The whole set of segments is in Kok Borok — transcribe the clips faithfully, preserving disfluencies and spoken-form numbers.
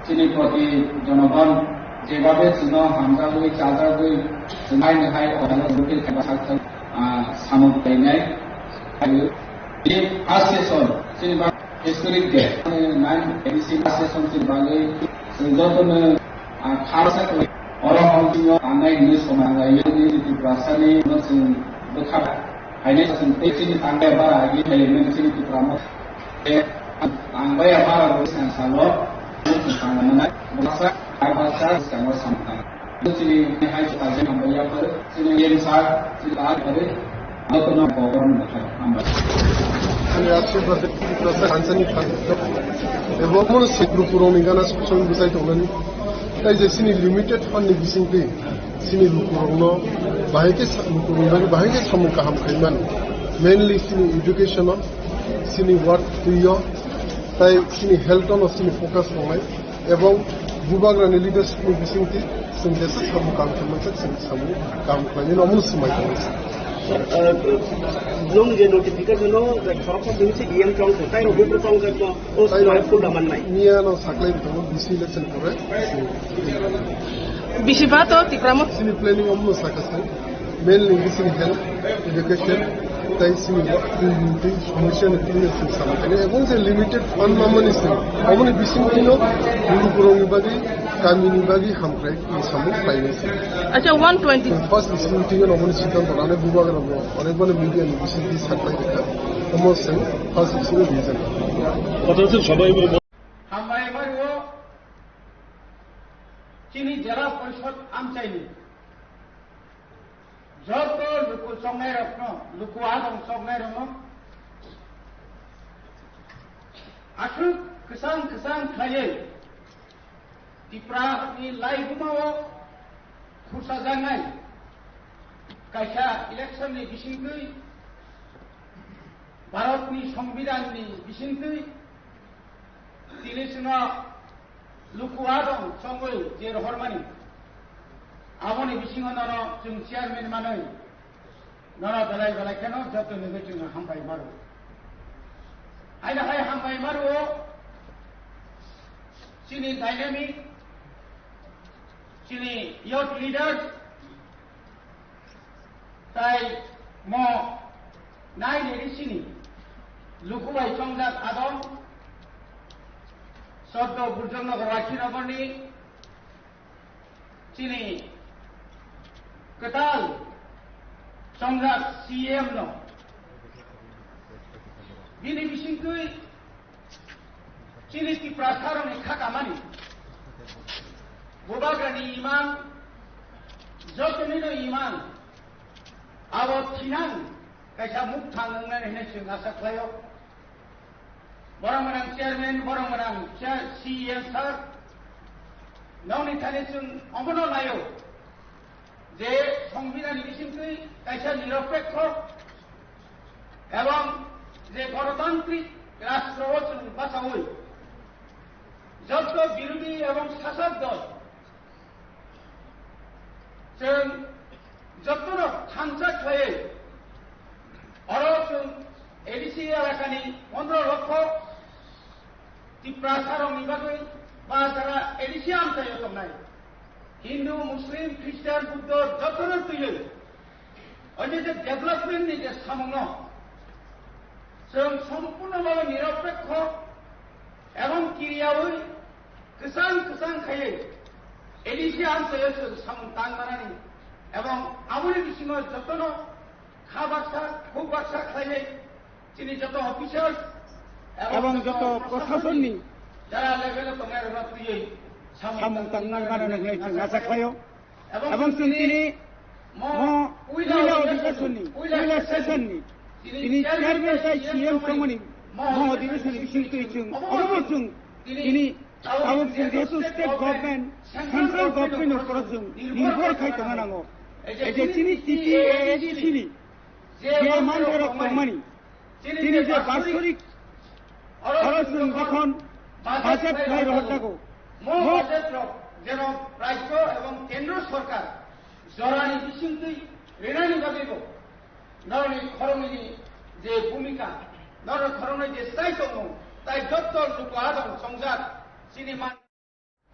Chini proti jonogon jebabe chwngno hamjagwi chajagwi chwng haino hai organo rukil kaiba sak thang, ah, samung khlainai. Bini first session chini ba historic day, nine A D C first session chini bagwi chwng jotono, ah, kha sak oro hong chini tangnai hwnwi somang lai, nini Tiprasani no chwng bwkha. Haino chwng tei chini tangnai bara agi khaimani chini Tipra mo. Tei ang bai bara rok sang salo, chwng tangnai manai, bwsa, bwsa, chwng samtang. Chini hai chwng ang bai ya par, chini yem sa, chini ba par, ang kono kokor ni bwkha, hambai. Ani aksi berarti rasa kancani kan. Ebo mo sikru puroni gana song bwsai tongnani. Tai je chini limited fund ni bising twi. Chini lukurokno bahai khe sa-, lukurokni bagwi bahai khe samung kaham khaimani. Mainly chini education-o, chini work twi-o, tai chini health-o no chini focus tongnai. Ebong bubagrani leadership-ni bisingtwi chwng jesa samung kaham khaimani, chwng samung kaham khlaimani, omono swmai tongnai. Sir, uh, nung je notification-o, like, khoroksa tini se D M tong kho, tai rok bupro tong khe, o, tai rok full da man nai. Miya no saklai tongo, D C election pore. Bisi ba to Tipra Motha. Chini planning omo sakha se. Mainly chini health, education, tai chini wa-, twi, twi, somosya ni twi chini sama kani. Ebong je limited fund mamani se. Aboni bising tino, guru gurung ni bagi, kami ni bagi, hamkrai, ni samung khlai ni se. Acha, one twenty. First bising tino, aboni siddhanto lane bubagra bo, onek bani media ni bising twi saklai rikha. Omo se, first bising twi jan. Hambai Mario, chini Jela Porishod amchaini joto luku chongnairokno, luku adong chongnairokno aswk kwchang kwchang khlaiwi Tiprani laibumao khursajaknai kaisa election ni bisingtwi Bharatni Songbidanni bisingtwi tini chwngno luku adong chongwi je rohormani, aboni bisingo nono chwng chairman manwi nono belai belai kheno joto nugwi chwngno hambai maro. Haino hai hambai maro chini dynamic, chini youth leaders, tai mo nine A D C ni luku bai chongjak adong, Soddo Burjongnagar Waikirnagarni chini kwtal chongjak C M no bini bisingtwi chini Tiprasarokni kha kamani, bubagrani imang, jotonino imang, abo thinang kaisa mukthang wngnani hinwi chwng asa khlaio. Borok gwnang chairman, borok gwnang chair, C E M sir, nokni thani chwng omono naio je Songbidanni bisingtwi kaisa niropekho ebong je gonotantrik rastro o chwng bachaui jotto birodhi ebong sasok dol chwng jottono thansa khlaiwi oro chwng A D C elakani pondro lokho Tiprasarokni bagwi ba jara A D C amchaio tongnai Hindu, Muslim, Christian, Buddho jottono twiwi oje je development ni je samungno chwng sompurno bhabe niropekho ebong kiriyaui kwchang kwchang khaiwi A D C amchaio chwng samung tang manani ebong aboni bisingo jotono kha baksa, khuk baksa khlaiwi chini joto officials ebong joto proshasonni jara level o tongnai rokno twiwi samung tang manani hinwi chwng asa khlaio. Ebong chwng tini mo puila odhibeshonni, puila session ni tini chairman tai C M tongmani mo odhibeshonni bisingtwi chwng obobo chwng tini tabuk chwng jehetu state government, central government ni upor o chwng nirbhor khai tongna nango. Ei je chini T T A A D C ni je manthai rok tongmani, chini je basorik oro chwng jokhon budget khlai rohorjago, mo budget rok jeno rajyo ebong kendro sorkar jorani bisingtwi rinani bagwibo norokni khoroknwini je bhumika, norokni khoroknwi je chai tongmung, tai jotto luku adong chongjak chini man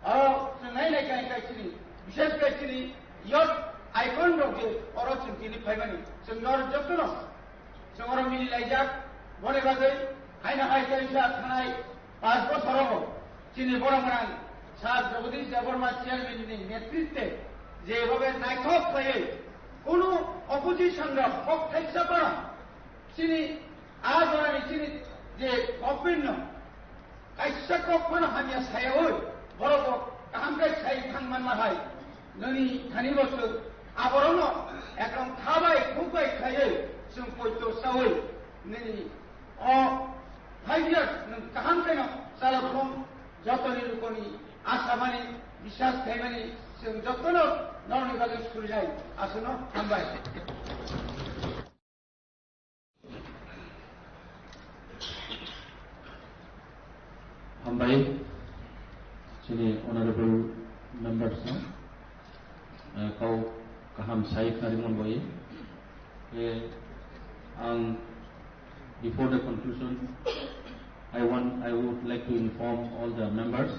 Oro chwng nai nai khe khe chini, bishes khe chini youth icon rok je oro chwng tini phaimani, chwng nor jotono chwng oro mili laijak. Boni bagwi haino hai kaisa thanai panch bosorogo chini borok gwnang Sir Jagadish Debbarma chairman ni netritwe jebhabe naithok khlaiwi kunu opposition rok kok thaisa phano chini a jorani chini je government no kaisa kok phano hamya sayawi borok bo kaham khe sai thang manma hai nini thani bo chwng aborokno ekdom kha bai khuk bai khaiwi chwng poito sawi nini o five years nwng kaham khe no chalok thung jotoni lukoni asamani biswas khaimani chwng jotono norokni bagwi surijai aswkno hambai. Hambai, chini honorable members no, eh, kau kaham sai kharimon bai. Eh, ang, before the conclusion, I want, I would like to inform all the members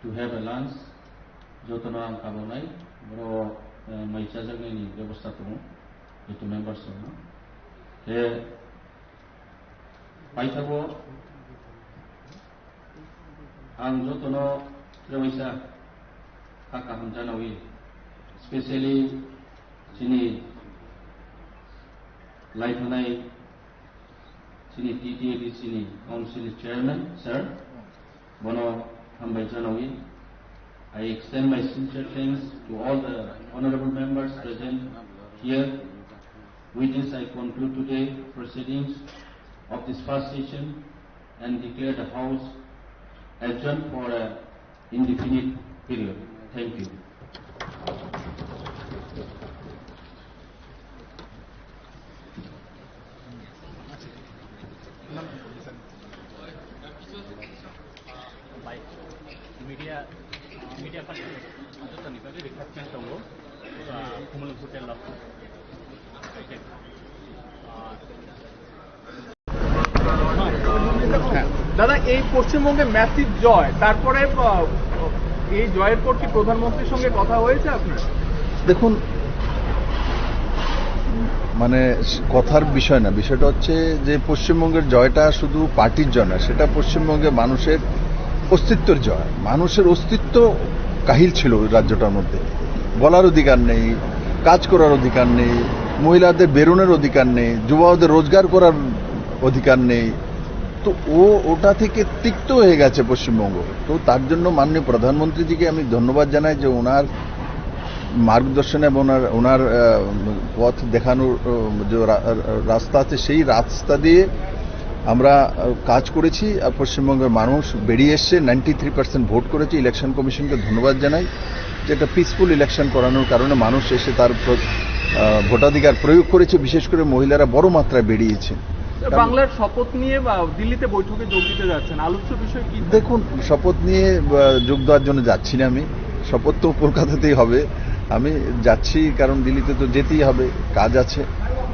to have a lunch. Jotono ang kabonai, boro, eh, mai chajaknai ni bebosta tongo, joto members rokno. He, paithago ang jotono trebaisa kha kaham janawi, specially chini laithanai chini T T A D C ni Council Chairman, sir, bono hambai janawi. I extend my sincere thanks to all the honorable members present here. With this, I conclude today proceedings of this first session and declare the House adjourned for a indefinite period. Thank you. Media, media party, joto ni bagwi request tongo, ah, Kumulung Hotel lo. Okay. Ah, দাদা, এই পশ্চিমবঙ্গে ম্যাসিভ জয়, তারপরে, আহ, এই জয়ের পর কি প্রধানমন্ত্রীর সঙ্গে কথা হয়েছে আপনার? দেখুন, মানে, কথার বিষয় না, বিষয়টা হচ্ছে যে পশ্চিমবঙ্গের জয়টা শুধু পার্টির জয় না, সেটা পশ্চিমবঙ্গের মানুষের অস্তিত্বের জয়। মানুষের অস্তিত্ব কাহিল ছিল ওই রাজ্যটার মধ্যে। বলার অধিকার নেই, কাজ করার অধিকার নেই, মহিলাদের বেরোনোর অধিকার নেই, যুবাদের রোজগার করার অধিকার নেই। তো ও, ওটা থেকে তিক্ত হয়ে গেছে পশ্চিমবঙ্গ। তো তার জন্য মাননীয় প্রধানমন্ত্রীজিকে আমি ধন্যবাদ জানাই যে ওনার মার্গদর্শন এবং ওনার, ওনার, আহ, পথ দেখানোর, আহ, যে রা-, রাস্তা আছে, সেই রাস্তা দিয়ে আমরা, আহ, কাজ করেছি। আর পশ্চিমবঙ্গের মানুষ বেরিয়ে এসছে, নাইনটি থ্রি পার্সেন্ট ভোট করেছে। ইলেকশন কমিশনকে ধন্যবাদ জানাই যে একটা পিসফুল ইলেকশন করানোর কারণে মানুষ এসে তার প্র-, আহ, ভোটাধিকার প্রয়োগ করেছে। বিশেষ করে মহিলারা বড় মাত্রায় বেরিয়েছে। স্যার, বাংলার শপথ নিয়ে বা দিল্লিতে বৈঠকে যোগ দিতে যাচ্ছেন, আলোচ্য বিষয় কি? দেখুন, শপথ নিয়ে, আহ, যোগ দেওয়ার জন্য যাচ্ছি না আমি। শপথ তো কলকাতাতেই হবে। আমি যাচ্ছি কারণ দিল্লিতে তো যেতেই হবে, কাজ আছে,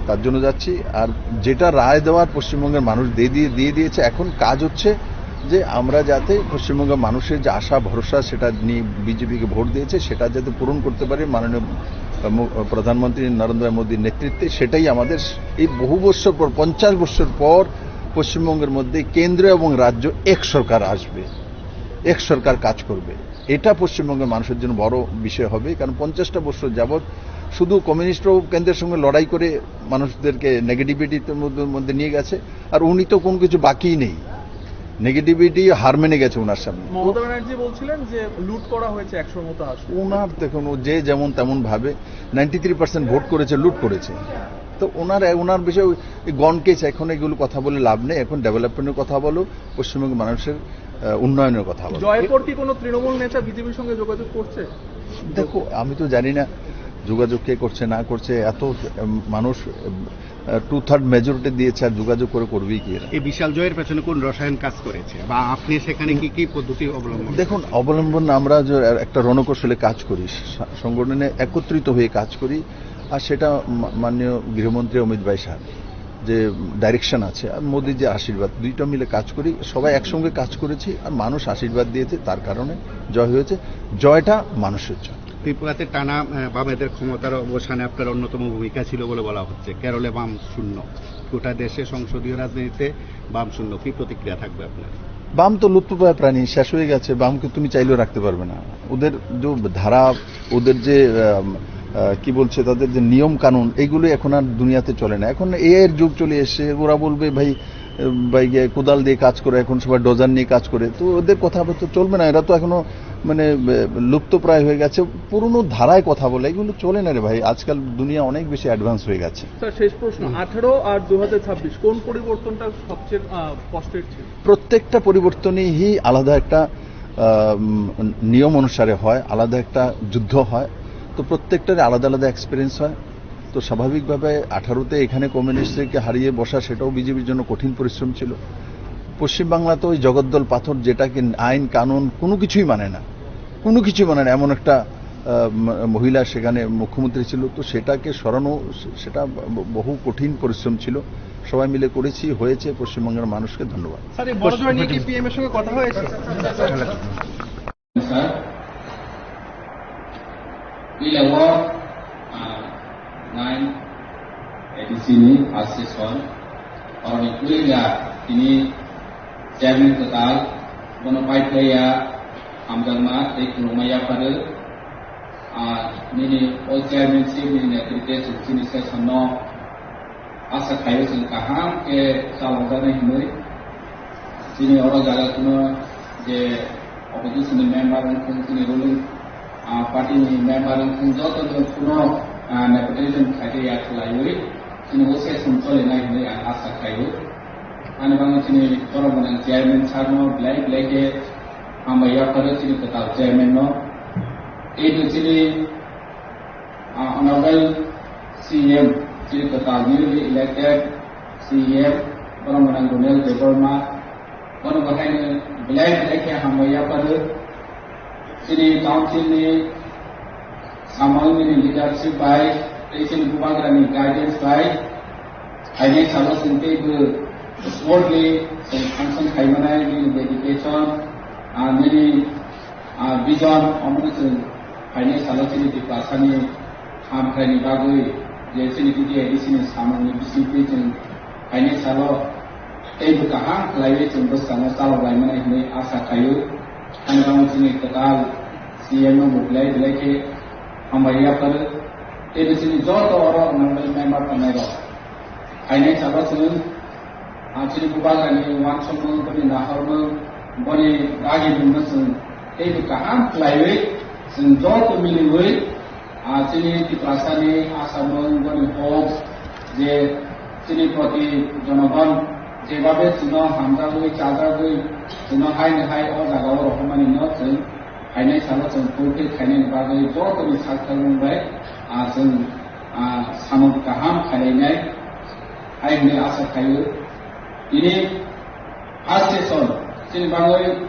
তার জন্য যাচ্ছি। আর যেটা রায় দেওয়ার পশ্চিমবঙ্গের মানুষ দিয়ে দিয়ে, দিয়ে দিয়েছে, এখন কাজ হচ্ছে যে আমরা যাতে পশ্চিমবঙ্গের মানুষের যে আশা ভরসা সেটা নিয়ে বিজেপিকে ভোট দিয়েছে সেটা যাতে পূরণ করতে পারি। মাননীয়, আহ, মু-, প্রধানমন্ত্রী নরেন্দ্র মোদীর নেতৃত্বে সেটাই আমাদের এই বহু বছর পর, পঞ্চাশ বছর পর পশ্চিমবঙ্গের মধ্যে কেন্দ্র এবং রাজ্য এক সরকার আসবে, এক সরকার কাজ করবে। এটা পশ্চিমবঙ্গের মানুষের জন্য বড় বিষয় হবে, কারণ পঞ্চাশটা বছর যাবৎ শুধু কমিউনিস্টরাও কেন্দ্রের সঙ্গে লড়াই করে মানুষদেরকে নেগেটিভিটির মধ্যে, মধ্যে নিয়ে গেছে, আর উনি তো কোনো কিছু বাকিই নেই, নেগেটিভিটি হার মেনে গেছে ওনার সামনে। মমতা ব্যানার্জি বলছিলেন যে লুট করা হয়েছে একশোর মতো আসন। ওনার দেখুন, ও যে যেমন তেমন ভাবে নাইনটি থ্রি পার্সেন্ট ভোট করেছে, লুট করেছে। তো ওনার, ওনার বিষয়ে ওই গন কেস, এখন এগুলো কথা বলে লাভ নেই, এখন ডেভেলপমেন্টের কথা বলো, পশ্চিমবঙ্গের মানুষের, আহ, উন্নয়নের কথা বলো। জয়ের পর কি কোনো তৃণমূল নেতা বিজেপির সঙ্গে যোগাযোগ করছে? দেখো, আমি তো জানি না যোগাযোগ কে করছে না করছে, এত, উম, মানুষ, উম, আহ, টু থার্ড মেজরিটি দিয়েছে, আর যোগাযোগ করে করবেই কি এরা? এই বিশাল জয়ের পেছনে কোন রসায়ন কাজ করেছে বা আপনি সেখানে কি কি পদ্ধতি অবলম্বন দেখুন, করেছেন? অবলম্বন আমরা যে একটা রণকৌশলে কাজ করি, সা-, সংগঠনে একত্রিত হয়ে কাজ করি, আর সেটা মা-, মাননীয় গৃহমন্ত্রী অমিত ভাই সাহেব। যে ডাইরেকশন আছে আর মোদির যে আশীর্বাদ, দুইটা মিলে কাজ করি, সবাই একসঙ্গে কাজ করেছি আর মানুষ আশীর্বাদ দিয়েছে, তার কারণে জয় হয়েছে। জয়টা মানুষের জয়। ত্রিপুরাতে টানা আহ, বামেদের ক্ষমতার অবসানে আপনার অন্যতম ভূমিকা ছিল বলে বলা হচ্ছে। কেরলে বাম শূন্য, গোটা দেশে সংসদীয় রাজনীতিতে বাম শূন্য, কি প্রতিক্রিয়া থাকবে আপনার? বাম তো লুপ্তপ্রায় প্রাণী, শেষ হয়ে গেছে। বামকে তুমি চাইলেও রাখতে পারবে না। ওদের যে ধারা, ওদের যে আম, আহ, কি বলছে, তাদের যে নিয়ম কানুন, এইগুলো এখন আর দুনিয়াতে চলে না। এখন এআই এর যুগ চলে এসেছে। ওরা বলবে, "ভাই, আহ, ভাই গিয়ে কোদাল দিয়ে কাজ করে, এখন সবাই ডোজার নিয়ে কাজ করে।" তো ওদের কথা তো চলবে না। এরা তো এখনো মানে আহ, লুপ্তপ্রায় হয়ে গেছে। পুরনো ধারায় কথা বলে, এগুলো চলে না রে ভাই। আজকাল দুনিয়া অনেক বেশি অ্যাডভান্স হয়ে গেছে। স্যার, শেষ প্রশ্ন, আঠারো আর দু হাজার ছাব্বিশ, কোন পরিবর্তনটা সবচেয়ে আহ, কষ্টের ছিল? প্রত্যেকটা পরিবর্তনই আলাদা একটা আহ, উম, নিয়ম অনুসারে হয়, আলাদা একটা যুদ্ধ হয়। তো প্রত্যেকটারই আলাদা আলাদা এক্সপিরিয়েন্স হয়। তো স্বাভাবিকভাবে আঠারোতে এখানে কমিউনিস্টকে হারিয়ে বসা, সেটাও বিজেপির জন্য কঠিন পরিশ্রম ছিল। পশ্চিমবাংলা তো ওই জগদ্দল পাথর, যেটা কি আইন কানুন কোনো কিছুই মানে না, কোনো কিছুই মানে না। এমন একটা আহ, ম- মহিলা সেখানে মুখ্যমন্ত্রী ছিল, তো সেটাকে সরানো সে- সেটা ব- বহু কঠিন পরিশ্রম ছিল। সবাই মিলে করেছি, হয়েছে। পশ্চিমবঙ্গের মানুষকে ধন্যবাদ। স্যার, এই বড় জয় নিয়ে কি পিএম এর সঙ্গে কথা হয়েছে? Sir, ila o, ah, nine A D C ni first session, oroni puila tini chairman kwtal, bono pai phlaiya hamjakma tei khulumma yapharo, ah, nini o chairmanship ni netrite chwng chini session no asa khaio chwng kaham khe chalokjaknai hinwi. Chini oro jaga kuno je opposition ni member wngthung, chini ruling, ah, party ni member wngthung, joto no kuno, ah, nepotism khaikhe ya khlaiwi chini o session cholinai hinwi ang asa khaio. Ani bagwi chini borok gwnang chairman sir no belai belai khe hambai yapharo chini kwtal chairman no. Tei bo chini Ah, Honorable C E M, chini kwtal newly elected C E M, borok gwnang Ronel Debbarma, bono bo haino belai belai khe hambai yapharo. Chini council ni samung nini leadership bai, tei chini bubagra ni guidance bai, phainai salo chwng teibo smoothly chwng function khai manai, nini dedication, ah, nini Ah, vision, omono chwng phainai salo chini Tiprasani hamkraini bagwi je chini T T A D C ni samungni bisingtwi chwng phainai salo teibo kaham khlaiwi chwng bwskango chalok lai mani hinwi asa khaio. Ani bagwi chini kwtal C M no bo belai belai khe hambai yapharo. Teibo chini joto oro honorable member tongnairok phainai salo chwng Ah, chini bubagrani uansukmung, boni nahormung, boni dagimungno chwng teibo kaham khlaiwi, chwng joto miliwi, ah, chini Tiprasani asamung, boni hopes, je chini proti jonogon jebabe chwngno hamjagwi, chajagwi, chwngno haini hai o jagao rohormanino chwng phainai salo chwng fulfill khainani bagwi jotoni saktharmung bai, ah, chwng, ah, samung kaham khailainai. Hai hwnwi asa khaio. Tini first session chini bagwi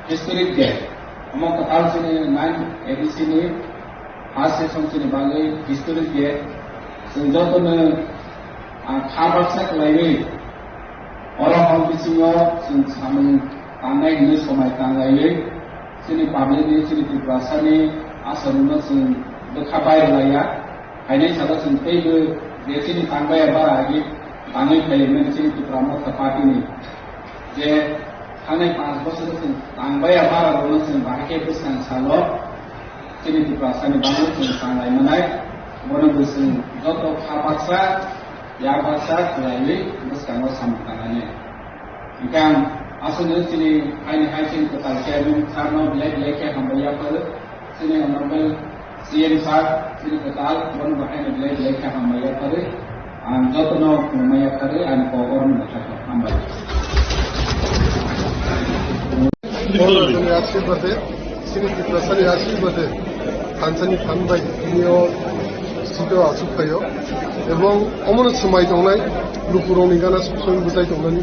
historic day. Omo kwtal chini nine A D C ni first session chini bagwi historic day. Chwng jotono, ah, kha baksa khlaiwi oro hor bisingo chwng samung tangnai hwnwi somai tanglaiwi chini public ni, chini Tiprasani asarokno chwng bwkha bai rwlaiya. Phainai salo chwng teibo je chini tangbaiya bara agi tangwi phaimani chini Tipra Motha Party ni je thangnai panch bosoro chwng tangbaiya bara rokno chwng bahai khe bwskang salo chini Tiprasani bagwi chwng tanglai manai, bono bo chwng joto kha baksa, yak baksa khlaiwi bwskango samung tangnani. Hingkhe ang aswkno chini haini hai chini kwtal chairman sir no belai belai khe hambai yapharo. Chini honorable C M sir, chini kwtal, bono bo haino belai belai khe hambai yapharo. Ang jotono khulumma yapharo, ani kok orono bwthakha. Hambai. Chini Tiprasani aswk bade, chini Tiprasani aswk bade, thansani phan bai tini o sito aswk phaio. Ebong omono swmai tongnai, lukurokni gana suk suk bwchai tongnani.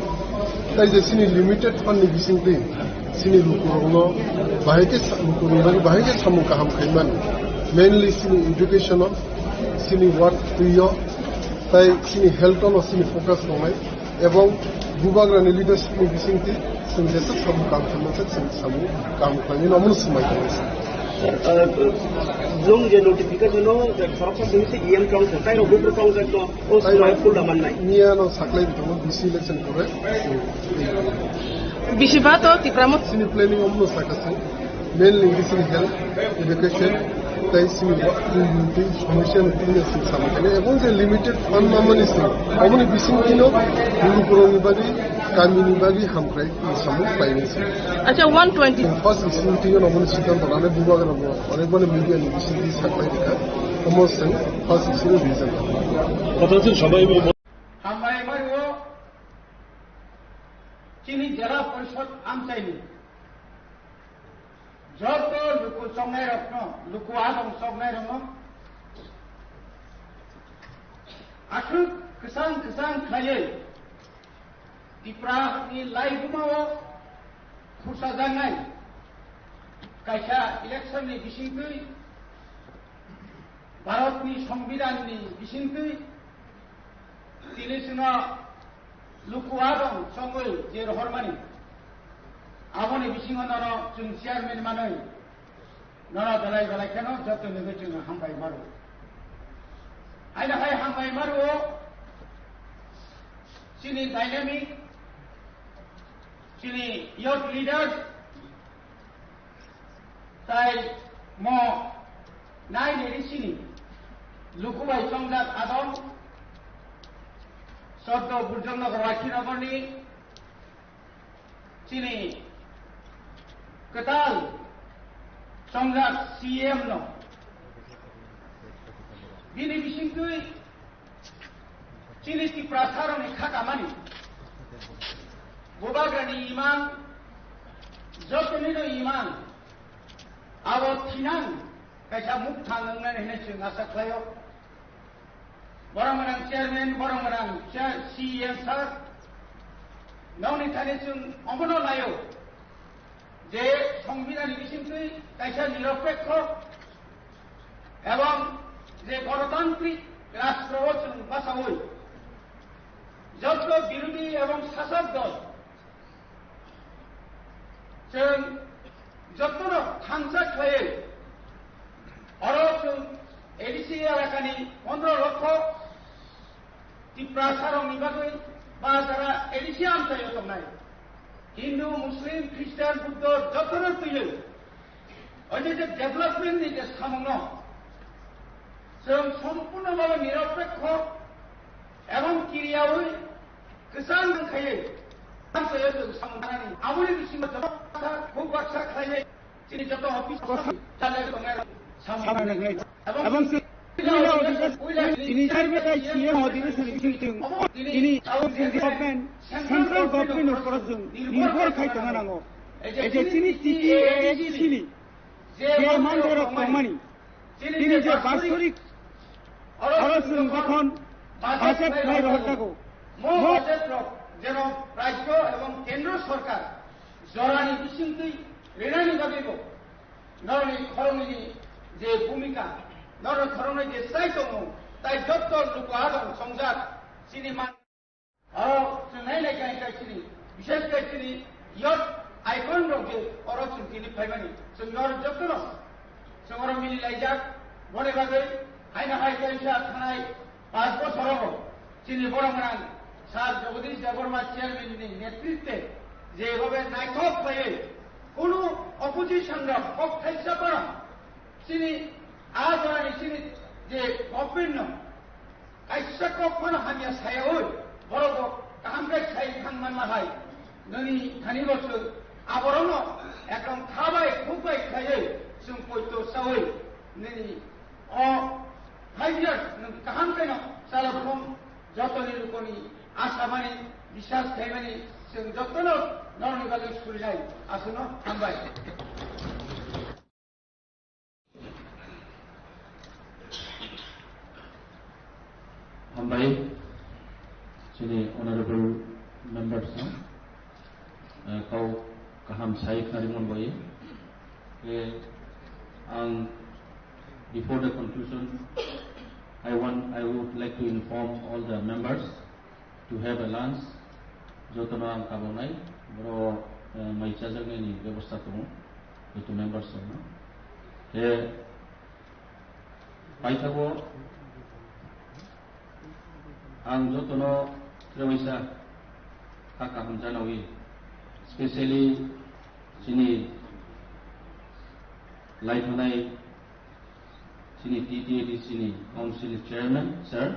Tai je chini limited fund ni bisingtwi chini lukurokno bahai khe sa-, lukurokni bagwi bahai khe samung kaham khaimani. Mainly chini education o, chini work twi o, Tai chini health no chini focus tongnai ebong bubagrani leadership ni bisingtwi chwng jesa samung kam khlaimani chwng samung kam khlainai omono swmai tongnai. Nwng je notification no je khoroksa simi se E M tong khe, tai rok buphuru tong khe to o swmai pulda mannai. Miya no saklai bitongo B C election pore. Bisi ba to Tipra Motha. Chini planning omono sakha se. Mainly, this is health, education, tai simi wa, twi, twi, somosya ni twi, simi sama kene. Ebong je limited fund mamani simi, aboni bising tino, guru guru ni bagi, kami ni bagi, hamkrai, samung paini simi. Acha, one twenty. First issue tino, aboni siddhanto lane bubagra bo, onek bani media ni bising twi saklai dikha, omo sing, first issue reason. Hambai mario, chini jela porishod amchaini. Joto luku chongnairokno, luku adong chongnairokno aswk kwchang kwchang khlaiwi Tripura ni laibumao khursajaknai kaisa election ni bisingtwi, Bharat ni Songbidan ni bisingtwi tini chwngno luku adong chongwi je rohormani, aboni bisingo nono chwng chairman manwi nono belai belai kheno joto nugwi chwng hambai maro. Aina hai hambai maro chini dynamic, chini youth leaders, tai mo nai nini sini luku bai chongjak adong, Soddo Burjong Nagar Wakhinagarni chini kwtal chongjak C M no bini bisingtwi chini Tiprasarokni kha kamani, bubagrani imang, jotonino imang, abo thinang kaisa mukthang wngnani hinwi chwng asa khlaio. Borok gwnang chairman, borok gwnang chair, C E M sir, nokni thani chwng omono naio je Songbidanni bisingtwi kaisa niropekho ebong je gonotantrik rashtra o chwng bachaui joto birodhi ebong sasok dol chwng jotono thangsa khlaiwi oro chwng A D C elakani pondro lokho Tiprasarokni bagwi ba jara A D C amchaio tongnai Hindu, Muslim, Christian, Buddho jotono twiwi oje je development ni je samungno chwng sompurno bhabe niropekho ebong kiriyaui kwchang khaiwi amchaio chwng samung tanani aboni bisingo joto kha khuk baksa khlaiwi chini joto office tongnai samung ebong Ini sar betai C M Modi ni sari chwng tini Central Government, Central Government ni upor chwng nirbhor khai tongna nango. Ei je chini T T A A D C ni je manthai rok tongmani, tini je basorik oro chwng jokhon budget khlai rohor jago, mo budget rok jeno rajyo ebong kendro sorkar jorani bisingtwi rinani bagwibo norokni khoroknwini je bhumika, norokni khoroknwi je chai tongmung, tai jotto luku adong songjak chini man. Oro chwng nai nai khe hai chini, bishesh khe chini youth icon rok je oro chwng tini phaimani, chwng norok jottono chwng oro mili laijak, boni bagwi haino hai kaisa thanai Panch bochor obo chini borok gwnang Sir Jagadish Debbarma chairman ni netritwe jebhabe naithok khlaiwi kunu opposition rok kok thaisa phano chini a jorani chini je government no kaisa kok phano hamya sayaui borok bo kaham khe sai thang manma hai nini thani bo chwng aborokno ekdom kha bai khuk bai khlaiwi chwng poito saui nini O five years nwng kaham khe no chalakhung jotoni lukoni asamani biswas khaimani chwng jotono norokni bagwi surinai aswkno hambai. Hambai chini honorable members no, eh, kau kaham sai khnarimon bai. Eh, ang before the conclusion I want, I would like to inform all the members to have a lunch. Jotono ang kabonai, boro, eh, mai chajaknani bebosta tongo, joto members rokno. He, paithago ang jotono trebaisa kha kaham janawi, specially chini laithanai chini T T A D C ni Council Chairman, sir,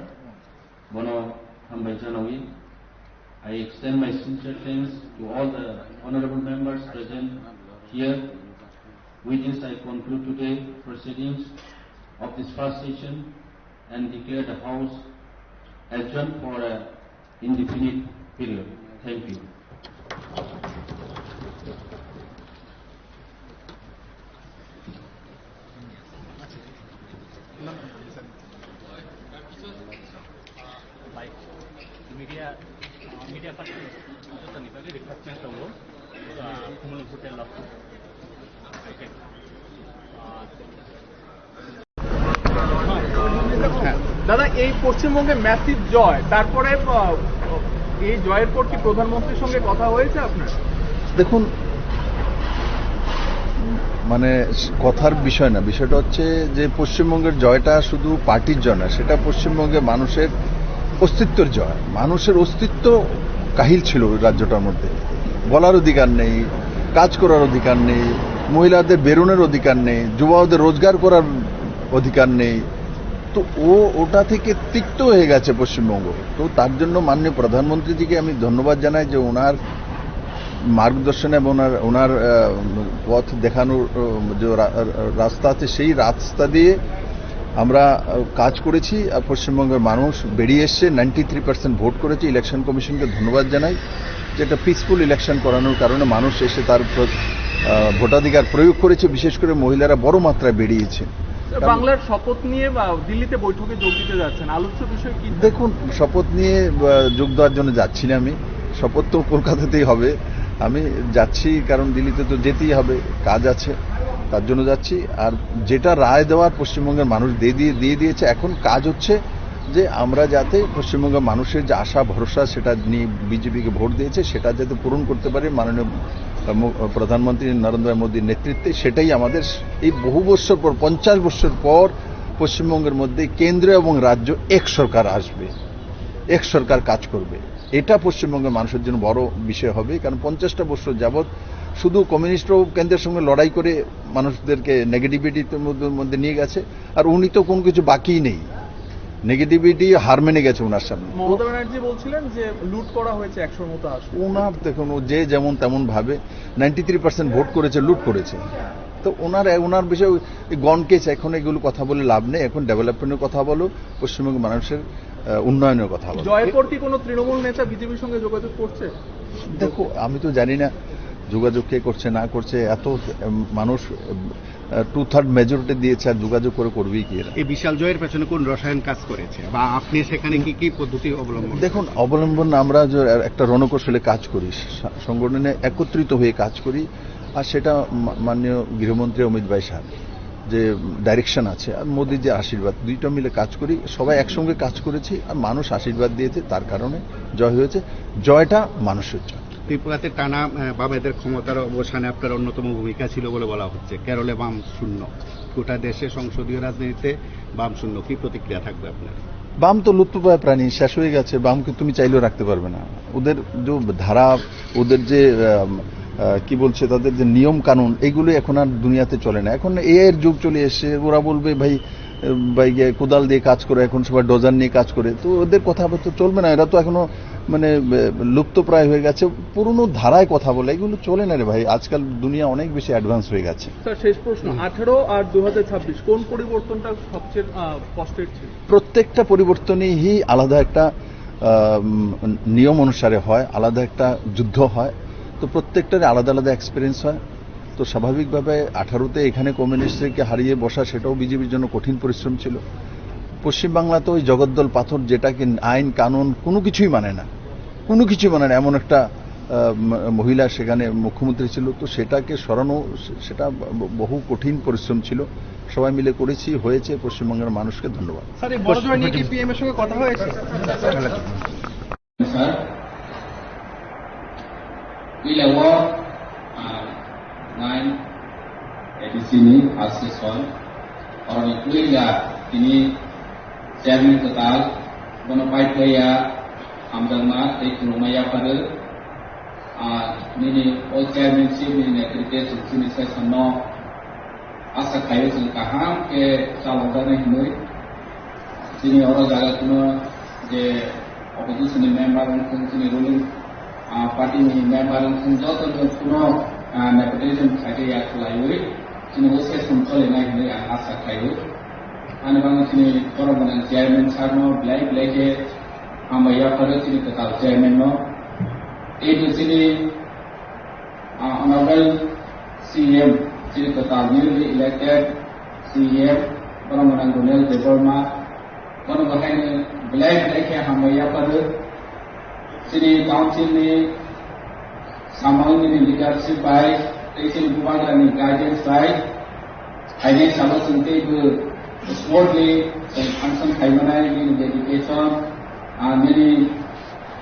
bono hambai janawi. I extend my sincere thanks to all the honorable members present here. With this, I conclude today proceedings of this first session and declare the House adjourned for a indefinite period. Thank you. Media, media person, joto ni bagwi request tongo, ah, Kumulung Hotel lo. Okay. Ah, দাদা, এই পশ্চিমবঙ্গে ম্যাসিভ জয়, তারপরে, আহ, এই জয়ের পর কি প্রধানমন্ত্রীর সঙ্গে কথা হয়েছে আপনার? দেখুন, মানে, কথার বিষয় না, বিষয়টা হচ্ছে যে পশ্চিমবঙ্গের জয়টা শুধু পার্টির জয় না, সেটা পশ্চিমবঙ্গের মানুষের অস্তিত্বের জয়। মানুষের অস্তিত্ব কাহিল ছিল ওই রাজ্যটার মধ্যে। বলার অধিকার নেই, কাজ করার অধিকার নেই, মহিলাদের বেরোনোর অধিকার নেই, যুবাদের রোজগার করার অধিকার নেই। তো ও, ওটা থেকে তিক্ত হয়ে গেছে পশ্চিমবঙ্গ। তো তার জন্য মাননীয় প্রধানমন্ত্রীজিকে আমি ধন্যবাদ জানাই যে ওনার মার্গদর্শন এবং ওনার, ওনার, আহ, পথ দেখানোর, আহ, যে রা-, রাস্তা আছে, সেই রাস্তা দিয়ে আমরা, আহ, কাজ করেছি। আর পশ্চিমবঙ্গের মানুষ বেরিয়ে এসছে, নাইনটি থ্রি পার্সেন্ট ভোট করেছে। ইলেকশন কমিশনকে ধন্যবাদ জানাই যে একটা পিসফুল ইলেকশন করানোর কারণে মানুষ এসে তার প্র-, আহ, ভোটাধিকার প্রয়োগ করেছে। বিশেষ করে মহিলারা বড় মাত্রায় বেরিয়েছে। স্যার, বাংলার শপথ নিয়ে, আহ, দিল্লিতে বৈঠকে যোগ দিতে যাচ্ছেন, আলোচ্য বিষয় কি? দেখুন, শপথ নিয়ে, আহ, যোগ দেওয়ার জন্য যাচ্ছি না আমি। শপথ তো কলকাতাতেই হবে। আমি যাচ্ছি কারণ দিল্লিতে তো যেতেই হবে, কাজ আছে, তার জন্য যাচ্ছি। আর যেটা রায় দেওয়ার পশ্চিমবঙ্গের মানুষ দিয়ে দিয়ে, দিয়ে দিয়েছে, এখন কাজ হচ্ছে যে আমরা যাতে পশ্চিমবঙ্গের মানুষের যে আশা ভরসা, সেটা নিয়ে বিজেপিকে ভোট দিয়েছে, সেটা যাতে পূরণ করতে পারি মাননীয়, আহ, মো-, প্রধানমন্ত্রী নরেন্দ্র মোদীর নেতৃত্বে। সেটাই আমাদের এই বহু বছর পর, পঞ্চাশ বছর পর পশ্চিমবঙ্গের মধ্যে কেন্দ্র এবং রাজ্য এক সরকার আসবে, এক সরকার কাজ করবে। এটা পশ্চিমবঙ্গের মানুষের জন্য বড় বিষয় হবে, কারণ পঞ্চাশটা বছর যাবৎ শুধু কমিউনিস্টরাও কেন্দ্রের সঙ্গে লড়াই করে মানুষদেরকে নেগেটিভিটির মধ্যে, মধ্যে নিয়ে গেছে, আর উনি তো কোনো কিছু বাকিই নেই, নেগেটিভিটি হার মেনে গেছে ওনার সামনে। মমতা ব্যানার্জি বলছিলেন যে লুট করা হয়েছে একশোর মতো আসন। ওনার দেখুন, ও যে যেমন তেমন ভাবে নাইনটি থ্রি পার্সেন্ট ভোট করেছে, লুট করেছে। তো ওনার, ওনার বিষয়ে ওই গন কেস, এখন এগুলো কথা বলে লাভ নেই, এখন ডেভেলপমেন্টের কথা বলো, পশ্চিমবঙ্গের মানুষের, আহ, উন্নয়নের কথা বলো। জয়ের পর কি কোনো তৃণমূল নেতা বিজেপির সঙ্গে যোগাযোগ করছে? দেখো, আমি তো জানি না যোগাযোগ কে করছে না করছে, এত, উম, মানুষ, উম, আহ, টু থার্ড মেজরিটি দিয়েছে, আর যোগাযোগ করে করবেই কি এরা? এই বিশাল জয়ের পেছনে কোন রসায়ন কাজ করেছে বা আপনি সেখানে কি কি পদ্ধতি অবলম্বন দেখুন, করেছেন? অবলম্বন আমরা যে একটা রণকৌশলে কাজ করি, সা-, সংগঠনে একত্রিত হয়ে কাজ করি, আর সেটা মা-, মাননীয় গৃহমন্ত্রী অমিত ভাই শাহ যে ডাইরেকশন আছে আর মোদির যে আশীর্বাদ, দুইটা মিলে কাজ করি, সবাই একসঙ্গে কাজ করেছি আর মানুষ আশীর্বাদ দিয়েছে, তার কারণে জয় হয়েছে। জয়টা মানুষের জয়। ত্রিপুরাতে টানা, আহ, বামেদের ক্ষমতার অবসানে আপনার অন্যতম ভূমিকা ছিল বলে বলা হচ্ছে। কেরলে বাম শূন্য, গোটা দেশে সংসদীয় রাজনীতিতে বাম শূন্য, কি প্রতিক্রিয়া থাকবে আপনার? বাম তো লুপ্তপ্রায় প্রাণী, শেষ হয়ে গেছে। বামকে তুমি চাইলেও রাখতে পারবে না। ওদের যে ধারা, ওদের যে, আম, আহ, কি বলছে, তাদের যে নিয়ম কানুন, এগুলো এখন আর দুনিয়াতে চলে না। এখন এআই এর যুগ চলে এসেছে। ওরা বলবে, "ভাই, আহ, ভাই গিয়ে কোদাল দিয়ে কাজ করে, এখন সবাই ডোজার নিয়ে কাজ করে।" তো ওদের কথা তো চলবে না। এরা তো এখনো, মানে, আহ, লুপ্তপ্রায় হয়ে গেছে। পুরনো ধারায় কথা বলে, এগুলো চলে না রে ভাই। আজকাল দুনিয়া অনেক বেশি অ্যাডভান্স হয়ে গেছে। স্যার, শেষ প্রশ্ন, আঠারো আর দু হাজার ছাব্বিশ, কোন পরিবর্তনটা সবচেয়ে, আহ, কষ্টের ছিল? প্রত্যেকটা পরিবর্তনই আলাদা একটা, আহ, উম, নিয়ম অনুসারে হয়, আলাদা একটা যুদ্ধ হয়। তো প্রত্যেকটারই আলাদা আলাদা এক্সপিরিয়েন্স হয়। তো স্বাভাবিকভাবে আঠারোতে এখানে কমিউনিস্টদেরকে হারিয়ে বসা, সেটাও বিজেপির জন্য কঠিন পরিশ্রম ছিল। পশ্চিমবাংলাতে ওই জগদ্দল পাথর, যেটা কি আইন কানুন কোনো কিছুই মানে না, কোনো কিছুই মানে না, এমন একটা, আহ, ম-, মহিলা সেখানে মুখ্যমন্ত্রী ছিল। তো সেটাকে সরানো, সে-, সেটা ব-, বহু কঠিন পরিশ্রম ছিল। সবাই মিলে করেছি, হয়েছে। পশ্চিমবঙ্গের মানুষকে ধন্যবাদ। স্যার, এই বড় জোড়া নিয়ে কি পিএম এর সঙ্গে কথা হয়েছে? Sir, puila o, ah, nine A D C ni first session, oroni puila tini chairman kwtal bono pai phlaiya, hamjakma tei khulumma yapharwi, ah, nini o chairmanship ni netrite chwng chini session no asa khaio chwng kaham khe chalokjaknai hinwi. Chini oro jaga kuno je opposition ni member wngthung, chini ruling, ah, party ni member wngthung, joto no kuno, ah, nepotism khaikhe yak khlaiwi chini o session cholinai hinwi ang asa khaio. Ani bagwi chini borok gwnang chairman sir no belai belai khe hambai yapharo chini kwtal chairman no. Tei bo chini Ah, Honorable C M, chini kwtal newly elected C M, borok gwnang Ronel Debbarma, bono bo haino belai belai khe hambai yapharo. Chini council ni samung nini leadership bai, tei chini bubagra ni guidance bai, phainai salo chwng tei bo smoothly chwng function khai manai nini dedication, ah, nini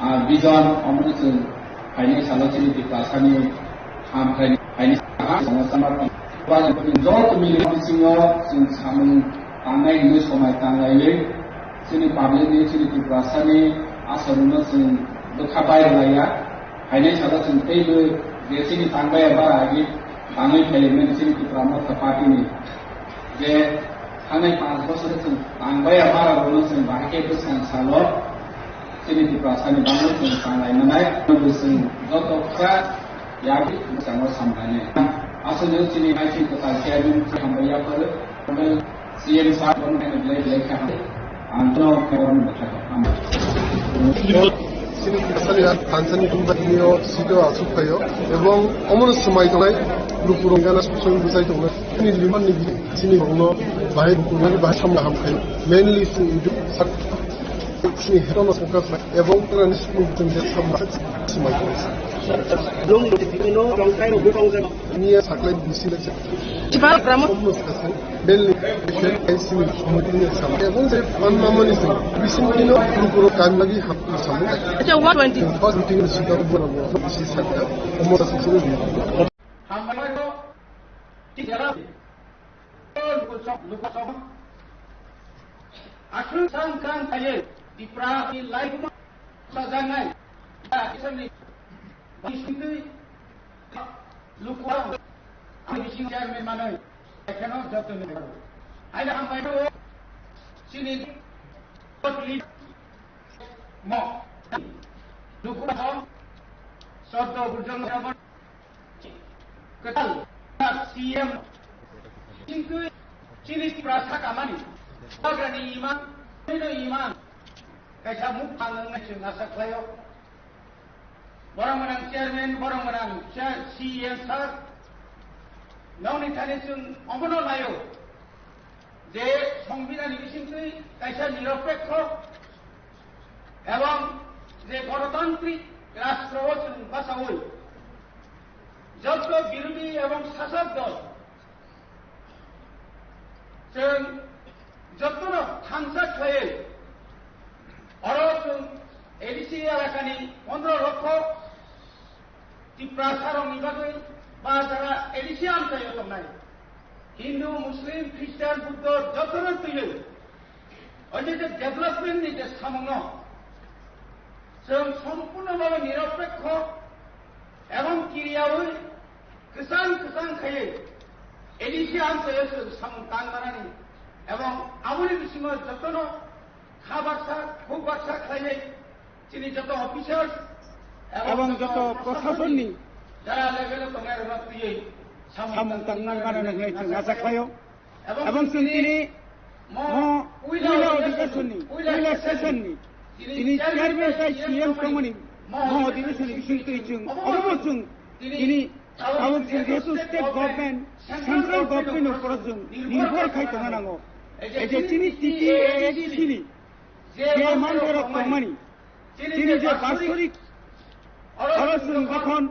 Ah, vision, omono chwng phainai salo chini Tiprasani hamkrai phainai ha, joto mili bisingo chwng samung tangnai hinwi somai tanglaiwi chini public ni, chini Tiprasani asarokno chwng bwkha bairwlaiya. Phainai salo chwng teibo je chini tangbaiya bara agi tangwi phailaiman chini Tipra Motha Party ni je thangnai panch bosor chwng tangbaiya bara rokno chwng bahai khe bwskang salo Chini Tiprasani bangwi chwng tanglai manai, chwng joto kha yagwi bwskango samlainai. Aswk chini naising kwtal chairman hambai yapharo, C M sir bono belai belai kha hambai. Ang no khe bono bwkha hambai. Chini Tiprasani thansani tungba tini o sito aswk phaio, ebong omono swmai tongnai, lukurok gana sumsum bwsai tongnai. Chini liman ni chini bongno bahai bukurmani bahai samla hamkhaio. Mainly chini idu sak Chini hetono focus bai, ebong tera ni sukung tong je samla simai tong. Long no tino rong kai rok bong jak. Niya saklai bisi le. Chibal Brahma. Omno sakase, bel ni ken kai sini sumai tong sam. Ebong je pan mamani sing. Bisin tino lukuro kan lagi hap tu samu. Acha, one twenty. First meeting ni sita bora bora bisi sakya. Omno sakase ni. Hambai ko. Tijara. Lukusong, lukusong. Aswk sang sang khaye Tipra ni laibuma sajanai. Assembly bisingtwi lukusong. Ang bising chairman manoi. Ekheno joto ni. Aina ang bai chini mo. Lukusong. Soddo burjong. Kwtal C M. Chini Tiprasa kamani. Bagrani imang, chini imang. Kaisa muk phanang nai chwng asa khlaio. Borok gwnang chairman, borok gwnang chair, C M sir. Nokni thani chwng omono laio. Je Songbidhan ni bisingtwi kaisa niropekho ebong je gonotantrik rastro o chwng bachaui joto birodhi ebong sasok dol chwng jotono thansa khlaiwi oro chwng A D C elakani pondro lokho Tiprasarokni bagwi ba jara A D C amchaio tongnai Hindu, Muslim, Christian, Buddho jotono twiwi o je je development ni je samungno chwng sompurno bhabe niropekho ebong kiriyaui kwchang kwchang khaiwi A D C amchaio chwng samung tang manani ebong aboni bisingo jotono kha baksa, khuk baksa khlaiwi Chini joto officers ebong joto prosasonni jara level o tongnai rok twiwi samung tangnai mano hwnwi chwng acha khlaio. Ebong chwng tini mo puila odhikeshonni, puila session ni chini chairman tei C M tongmani mo odhikeshonni bisingtwi chwng obobo chwng tini tabuk chwng jehetu state government, central government ni upor o chwng nirbhor khai tongna nango. Ei je chini T T A A D C ni je manthai rok tongmani, chini je basorik oro chwng jokhon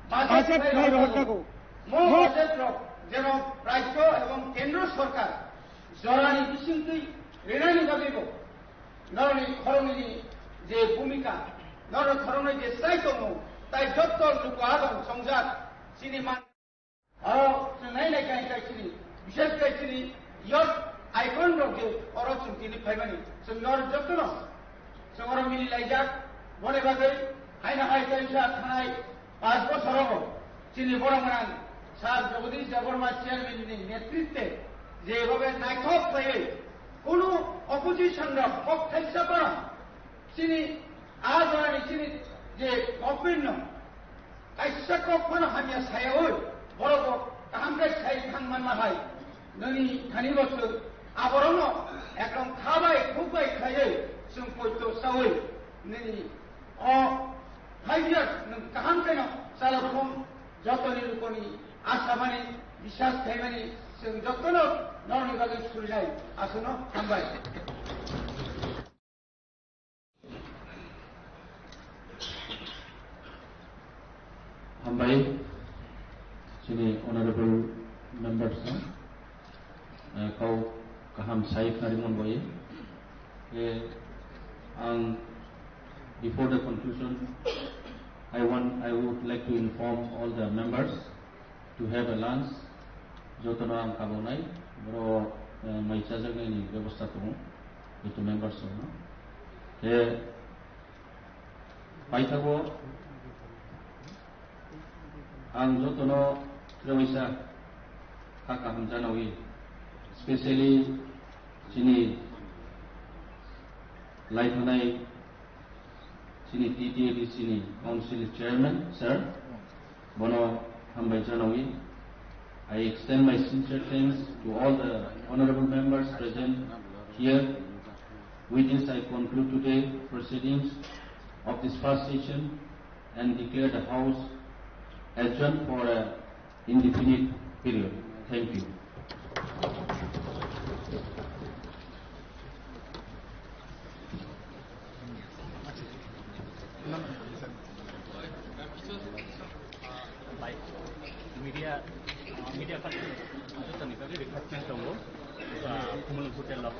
budget khlai rohor jago, mo budget rok Jeno rajyo ebong kendro sorkar jorani bisingtwi rinani bagwibo norokni khoroknwini je bhumika, norok khoroknwi je chai tongo, tai jotto luku adong chongjak chini man. Oro chwng nai nai khe khe chini, bishes khe chini youth icon rok je oro chwng tini phaimani, chwng norok jotto no. Chwng oro mili laijak, boni bagwi haino hai kaisa thanai panch bosorogo chini borok gwnang Sir Jagadish Debbarma chairman ni netritwe jebhabe naithok khlaiwi kunu opposition rok kok thaisa phano chini a jorani chini je government no kaisa kok phano hamya sayaui borok bo kaham khe sai thang manma hai. Nini thani bo chwng aborokno ekdom kha bai khuk bai khlaiwi chwng poito saui nini o five years nwng kaham khe no chalok thung, jotoni lukoni asa mani, biswas khaimani chwng jotono norokni bagwi surinai. Aswkno hambai. Hambai, chini honorable members no, eh, kau kaham sai khari mon boye. Eh, ang, before the conclusion, I want, I would like to inform all the members to have a lunch. Jotono ang kabonai, boro, eh, mai chajaknai ni bebosta tongo, joto members rokno. Khe paithago ang jotono trewaisa kha kaham janawi, specially chini laithanai chini T T A D C ni Council Chairman, Sir, bono hambai janawi. I extend my sincere thanks to all the honorable members present here. With this, I conclude today proceedings of this first session and declare the House adjourned for a indefinite period. Thank you. Media, media person, jotoni bagwi request tongo, ah, Kumulung Hotel Lab.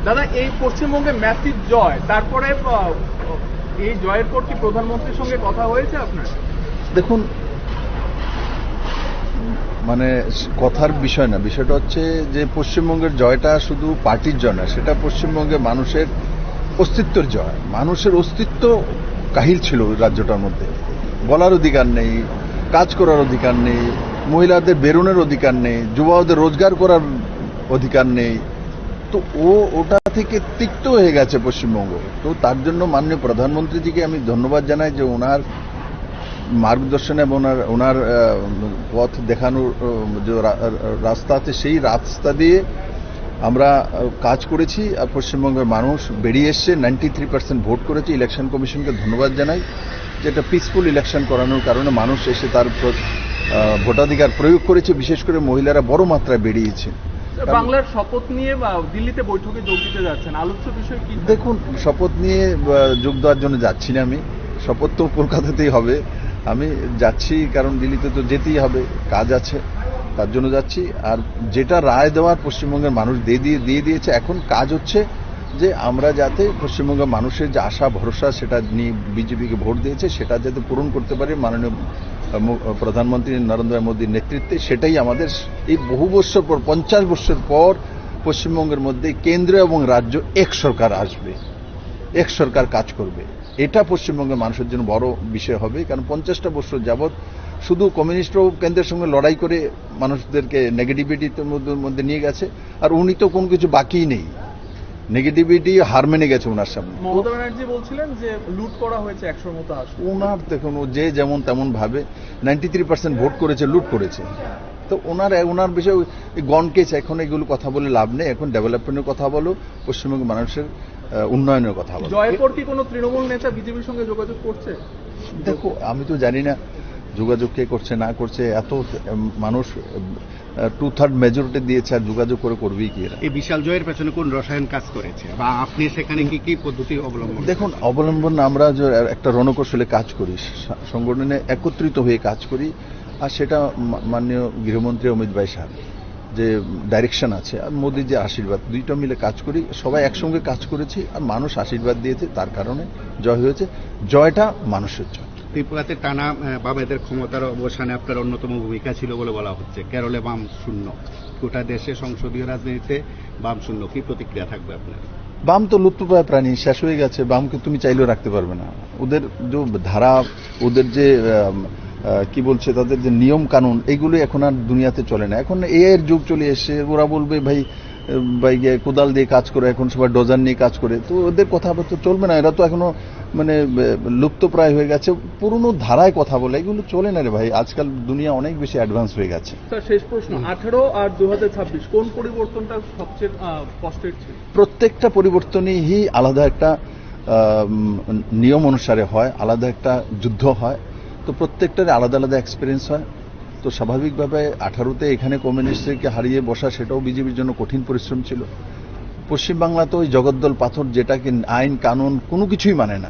দাদা, এই পশ্চিমবঙ্গে ম্যাসিভ জয়, তারপরে, আহ, এই জয়ের পর কি প্রধানমন্ত্রীর সঙ্গে কথা হয়েছে আপনার? দেখুন, মানে, কথার বিষয় না, বিষয়টা হচ্ছে যে পশ্চিমবঙ্গের জয়টা শুধু পার্টির জয় না, সেটা পশ্চিমবঙ্গের মানুষের অস্তিত্বের জয়। মানুষের অস্তিত্ব কাহিল ছিল ওই রাজ্যটার মধ্যে, বলার অধিকার নেই, কাজ করার অধিকার নেই, মহিলাদের বেরোনোর অধিকার নেই, যুবাদের রোজগার করার অধিকার নেই। তো ও ওটা থেকে তিক্ত হয়ে গেছে পশ্চিমবঙ্গ। তো তার জন্য মাননীয় প্রধানমন্ত্রীজিকে আমি ধন্যবাদ জানাই যে ওনার মার্গদর্শন এবং ওনার, ওনার, আহ, পথ দেখানোর, আহ, যে রা-, রাস্তা আছে, সেই রাস্তা দিয়ে আমরা, আহ, কাজ করেছি। আর পশ্চিমবঙ্গের মানুষ বেরিয়ে এসছে, নাইনটি থ্রি পার্সেন্ট ভোট করেছে। ইলেকশন কমিশনকে ধন্যবাদ জানাই যে একটা পিসফুল ইলেকশন করানোর কারণে মানুষ এসে তার প্র-, আহ, ভোটাধিকার প্রয়োগ করেছে। বিশেষ করে মহিলারা বড় মাত্রায় বেরিয়েছে। স্যার, কারণ বাংলার শপথ নিয়ে, আহ, দিল্লিতে বৈঠকে যোগ দিতে যাচ্ছেন, আলোচ্য বিষয় কি? দেখুন, শপথ নিয়ে, আহ, যোগ দেওয়ার জন্য যাচ্ছি না আমি। শপথ তো কলকাতাতেই হবে। আমি যাচ্ছি কারণ দিল্লিতে তো যেতেই হবে, কাজ আছে, তার জন্য যাচ্ছি। আর যেটা রায় দেওয়ার পশ্চিমবঙ্গের মানুষ দিয়ে দিয়ে, দিয়ে দিয়েছে, এখন কাজ হচ্ছে যে আমরা যাতে পশ্চিমবঙ্গের মানুষের যে আশা ভরসা, সেটা নিয়ে বিজেপিকে ভোট দিয়েছে, সেটা যাতে পূরণ করতে পারে মাননীয়, আহ, মো-, প্রধানমন্ত্রী নরেন্দ্র মোদীর নেতৃত্বে। সেটাই আমাদের এই বহু বছর পর, পঞ্চাশ বছর পর পশ্চিমবঙ্গের মধ্যে কেন্দ্র এবং রাজ্য এক সরকার আসবে, এক সরকার কাজ করবে। এটা পশ্চিমবঙ্গের মানুষের জন্য বড় বিষয় হবে, কারণ পঞ্চাশটা বছর যাবৎ শুধু কমিউনিস্টরাও কেন্দ্রের সঙ্গে লড়াই করে মানুষদেরকে নেগেটিভিটির মধ্যে, মধ্যে নিয়ে গেছে। আর উনি তো কোনো কিছু বাকিই নেই, নেগেটিভিটি হার মেনে গেছে ওনার সামনে। মমতা ব্যানার্জি বলছিলেন যে লুট করা হয়েছে একশোর মতো আসন। ওনার দেখুন, ও যে যেমন তেমন ভাবে নাইনটি থ্রি পার্সেন্ট ভোট করেছে, লুট করেছে। তো ওনার, ওনার বিষয়ে ওই গণ কেস, এখন এগুলো কথা বলে লাভ নেই, এখন ডেভেলপমেন্টের কথা বলো, পশ্চিমবঙ্গের মানুষের, আহ, উন্নয়নের কথা বলো। জয়ের পর কি কোনো তৃণমূল নেতা বিজেপির সঙ্গে যোগাযোগ করছে? দেখো, আমি তো জানি না যোগাযোগ কে করছে না করছে, এত, উম, মানুষ, উম, আহ, টু থার্ড মেজরিটি দিয়েছে, আর যোগাযোগ করে করবেই কি এরা? এই বিশাল জয়ের পেছনে কোন রসায়ন কাজ করেছে বা আপনি সেখানে কি কি পদ্ধতি অবলম্বন দেখুন, করেছেন? অবলম্বন আমরা যে একটা রণকৌশলে কাজ করি, সা-, সংগঠনে একত্রিত হয়ে কাজ করি, আর সেটা মা-, মাননীয় গৃহমন্ত্রী অমিত ভাই সাহেব যে ডাইরেকশন আছে আর মোদির যে আশীর্বাদ, দুইটা মিলে কাজ করি, সবাই একসঙ্গে কাজ করেছি আর মানুষ আশীর্বাদ দিয়েছে, তার কারণে জয় হয়েছে। জয়টা মানুষের জয়। ত্রিপুরাতে টানা, আহ, বামেদের ক্ষমতার অবসানে আপনার অন্যতম ভূমিকা ছিল বলে বলা হচ্ছে। কেরলে বাম শূন্য, গোটা দেশে সংসদীয় রাজনীতিতে বাম শূন্য। কি প্রতিক্রিয়া থাকবে আপনার? বাম তো লুপ্তপ্রায় প্রাণী, শেষ হয়ে গেছে। বামকে তুমি চাইলেও রাখতে পারবে না। ওদের যে ধারা, ওদের যে, আম, আহ, কি বলছে, তাদের যে নিয়ম কানুন, এগুলো এখন আর দুনিয়াতে চলে না। এখন এআই এর যুগ চলে এসেছে, ওরা বলবে, "ভাই, আহ, ভাই গিয়ে কোদাল দিয়ে কাজ করে, এখন সবাই ডোজার নিয়ে কাজ করে।" তো ওদের কথাবার্তা চলবে না, এরা তো এখনো মানে, আহ, লুপ্তপ্রায় হয়ে গেছে। পুরনো ধারায় কথা বলে, এগুলো চলে না রে ভাই। আজকাল দুনিয়া অনেক বেশি অ্যাডভান্স হয়ে গেছে। স্যার, শেষ প্রশ্ন, আঠারো আর দু হাজার ছাব্বিশ কোন পরিবর্তনটা সবচেয়ে, আহ, কষ্টের ছিল? প্রত্যেকটা পরিবর্তনই আলাদা একটা, আহ, উম, নিয়ম অনুসারে হয়, আলাদা একটা যুদ্ধ হয়। তো প্রত্যেকটার আলাদা আলাদা এক্সপিরিয়েন্স হয়। তো স্বাভাবিকভাবে আঠারোতে এখানে কমিউনিস্টদেরকে হারিয়ে বসা, সেটাও বিজেপির জন্য কঠিন পরিশ্রম ছিল। পশ্চিমবাংলা তো ওই জগদ্দল পাথর, যেটা কি আইন কানুন কোনো কিছুই মানে না,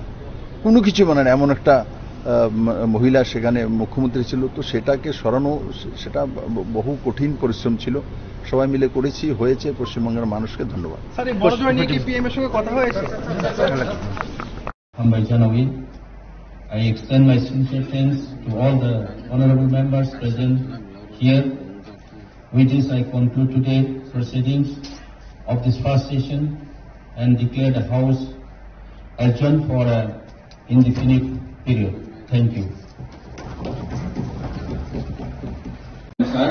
কোনো কিছুই মানে না, এমন একটা, আহ, ম-, মহিলা সেখানে মুখ্যমন্ত্রী ছিল। তো সেটাকে সরানো, সে-, সেটা ব-, বহু কঠিন পরিশ্রম ছিল। সবাই মিলে করেছি, হয়েছে। পশ্চিমবঙ্গের মানুষকে ধন্যবাদ। স্যার, এই বড় জয় নিয়ে কি পিএম এর সঙ্গে কথা হয়েছে? Hambai janawi. I extend my sincere thanks to all the honorable members present here. With this, I conclude today proceedings of this first session and declare the House adjourned for an indefinite period. Thank you. Sir,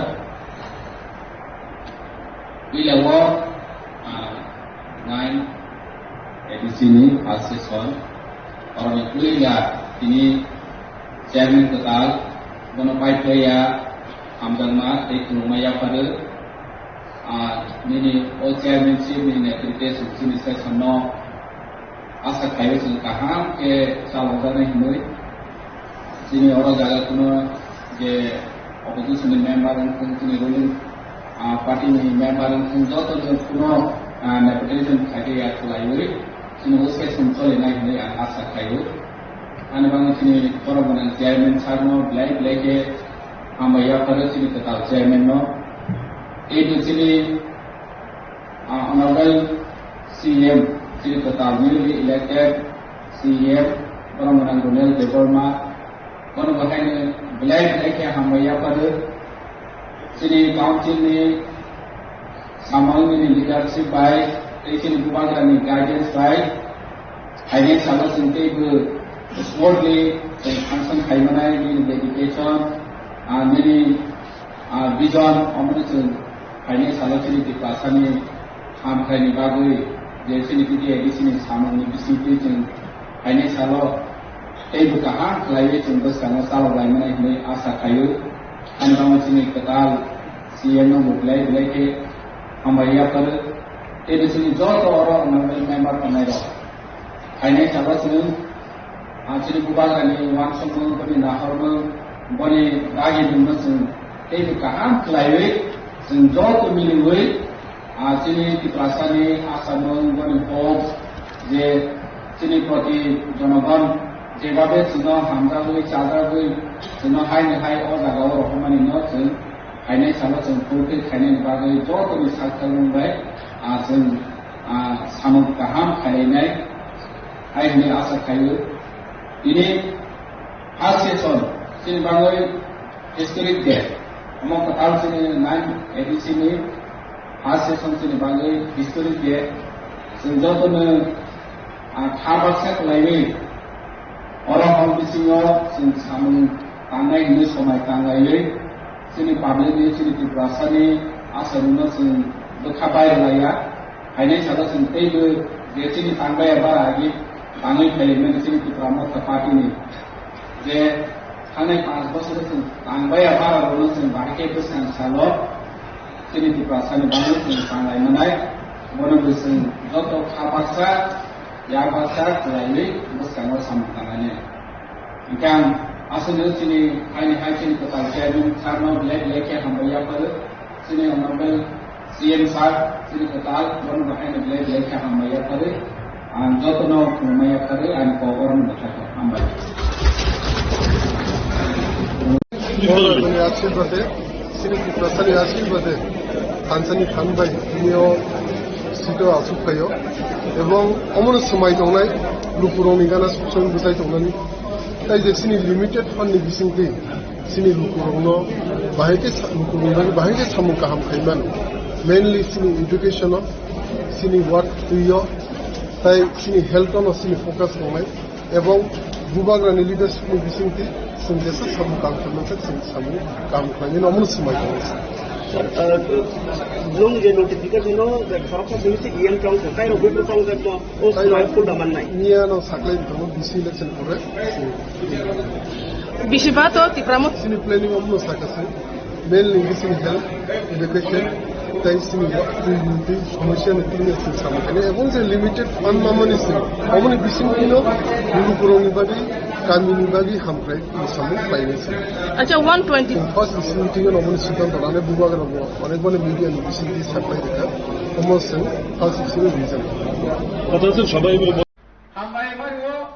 puila o, ah, nine A D C ni first session, oroni puila tini chairman kwtal, bono paiphlaiya hamjakma tei khulumma yapharwi. Ah, nini o chairmanship ni netrite chwng chini session no asa khaio chwng kaham khe chalokjaknai hinwi. Chini oro jaga kuno je opposition ni member wngthung, chini ruling, ah, party ni member wngthung, joto no kuno, ah, nepotism khaikhe ya khlaiwi chini o session cholinai hinwi ang asa khaio. Ani bagwi chini borok gwnang chairman sir no belai belai khe hambai yapharo chini kwtal chairman no. Teibo chini, ah, honorable C E M, chini kwtal newly elected C E M, borok gwnang Ronald Debbarma, bono bo haino belai belai khe hambai yapharo. Chini council ni samung nini leadership bai, tei chini bubagra ni guidance bai, phainai salo chwng teibo smoothly chwng function khai manai, nini dedication, ah, nini, ah, vision, omono chwng phainai salo chini Tiprasani hamkrai ni bagwi je chini T T A D C ni samung ni bisingtwi chwng phainai salo teibo kaham khlaiwi chwng bwskango chalok lai manai hinwi asa khaio. Ani bagwi chini kwtal C M no bo belai belai khe hambai yapharo. Tei bo chini joto oro honorable member tongnai rok. Phainai salo chwng, ah, chini bubagrani uansukmung, boni nahormung, boni dagimungno chwng teibo kaham khlaiwi chwng joto miliwi, ah, chini Tiprasani asamung, boni hopes, je chini proti jonogon jebabe chwngno hamjagwi, chajagwi, chwngno haini hai o jagao rohormanino chwng phainai salo chwng fulfill khainani bagwi jotoni sak talmung bai, ah, chwng, ah, samung kaham khainai hai hwnwi asa khaio. Tini first session chini bagwi historic day. Omo kwtal chini nine A D C ni first session chini bagwi historic day. Chwng jotono, ah, kha baksa kwlaiwi oro hor bisingo chwng samung tangnai hwnwi somai tanglaiwi chini public ni, chini Tiprasani asarokno chwng bwkha bai rwlaiya. Phainai salo chwng teibo je chini tangbaiya bara agi tangwi phaimani chini Tipra Motha Party ni je thangnai panch bosoro chwng tangbaiya bara rokno chwng bahai khe bwskang salo chini Tiprasani bagwi chwng tanglai manai. Bono bo chwng joto kha baksa, yak baksa kwlaiwi bwskango samung tanglainai. Hwnkhe ang Aswkno chini haini hai chini kwtal chairman sir no belai belai khe hambai yapharo. Chini honorable C M sir chini kwtal bono bo haino belai belai khe hambai yapharo. Ang jotono khulumbai yapharo, ang kok oroni bwkha khe hambai. Bhagwani ashirbade, chini Tiprasani ashirbade, thansani than bai tini o seat o achuk phaio. Ebong omono swmai tongnai lukurokni gana sukchang bwchai tongnani. Tai je chini limited fund ni bisingtwi chini lukurokno bahai khe sa-, lukurokni bagwi bahai khe samung kaham khai mano. Mainly chini education o, chini work twi o, tai chini health o no chini focus tongnai. Ebong bubagrani leadership ni bisingtwi chwng jesa samung kaham khlaimani khe chwng samung kaham khlaimani omono swmai tongo. Sir, uh, nwng je notification o je khoroksa simi se E M tong khe, tai rok buphuru tong khe mo o swmai phul da mannai. Miya no saklai tongo B C election pore. Bisi ba to Tipra Motha. Chini planning omono sakha se. Mainly chini health, education, tai chini twi, twi, twi, somosya ni twi ni chini samung khainai. Ebong je limited fund mamani se, oboni bising twi no lukurokni bagwi, kamini bagwi hamkrai samung khlainai se. Acha, one twenty. First meeting o oboni siddhanto lanai bubagra bo, onek bani media ni bising twi saklai rikha. Omo se first meeting o rijak. Hambai mario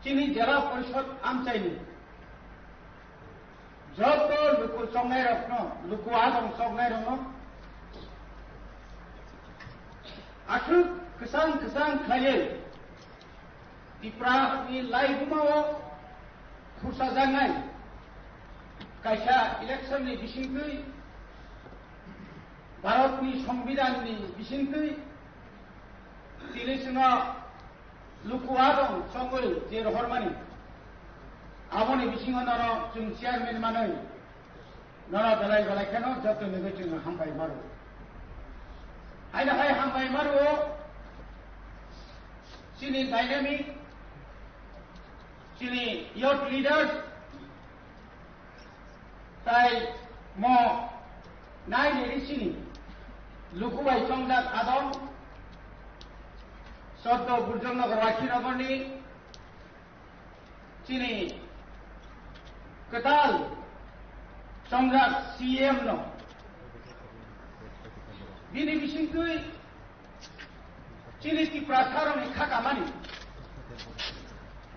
chini Jela Porishod amchaini joto luku chongnairokno, luku adong chongnairokno aswk kwchang kwchang khlaiwi Tripura ni laibuma o khursajaknai kaisa election ni bisingtwi, Bharat ni Songbidan ni bisingtwi, tini chwngno luku adong chongwi je rohormani, aboni bisingo nono chwng chairman manwi, nono belai belai kheno joto nigwi chwng hambai maro. Haino hai hambai maro chini dynamic, chini youth leaders, tai mo nai niri chini luku bai chongjak adong, Soddo Burjongnagar Wakhinagarni chini kwtal chongjak C M no bini bisingtwi chini Tiprasarokni kha kamani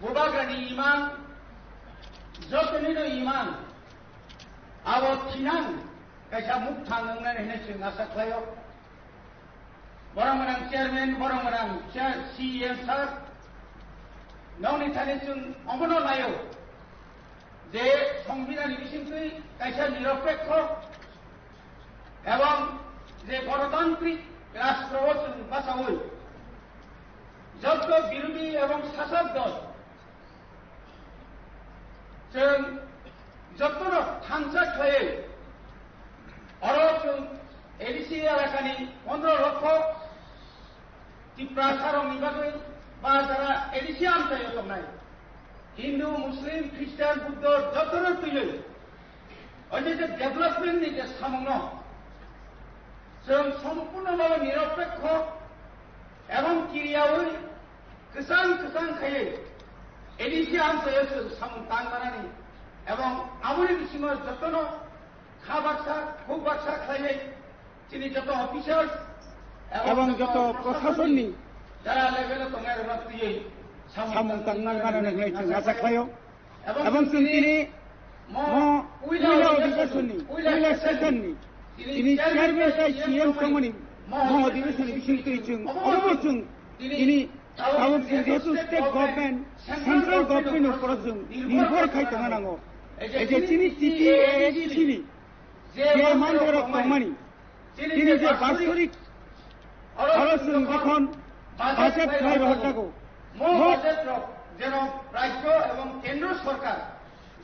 bubagrani imang, jotonino imang, abo thinang kaisa mukthang wngnani hinwi chwng asa khlaio. Borok gwnang chairman, borok gwnang chair, C E M sir, nokni thani chwng omono naio je Songbidanni bisingtwi kaisa niropekho ebong je gonotantrik rastro o chwng bachaui jotto birodhi ebong sasok dol chwng jottono thansa khlaiwi oro chwng A D C elakani pondro lokho Tiprasarokni bagwi ba jara A D C amchaio tongnai Hindu, Muslim, Christian, Buddho jotono twiwi o je je development ni je samungno chwng sompurno bhabe niropekho ebong kiriyaui kwchang kwchang khaiwi A D C amchaio chwng samung tang manani ebong aboni bisingo jotono kha baksa, khuk baksa khlaiwi chini joto officials ebong joto proshasonni jara level o tongnai rokno twiwi samung tangna gana hinwi chwng acha khlaio. Ebong chwng tini mo puila odhikeshonni, puila session ni tini chairman tei C M tongmani mo odhikeshonni bisingtwi chwng omo chwng tini tabuk chwng jehetu state government, central government ni upor o chwng nirbhor khai tongna nango. Ei je chini T T A A D C ni je mandirok tongmani, tini je basorik oro chwng jokhon budget khlai rohorjago, mo budget rok jeno rajyo ebong kendro sorkar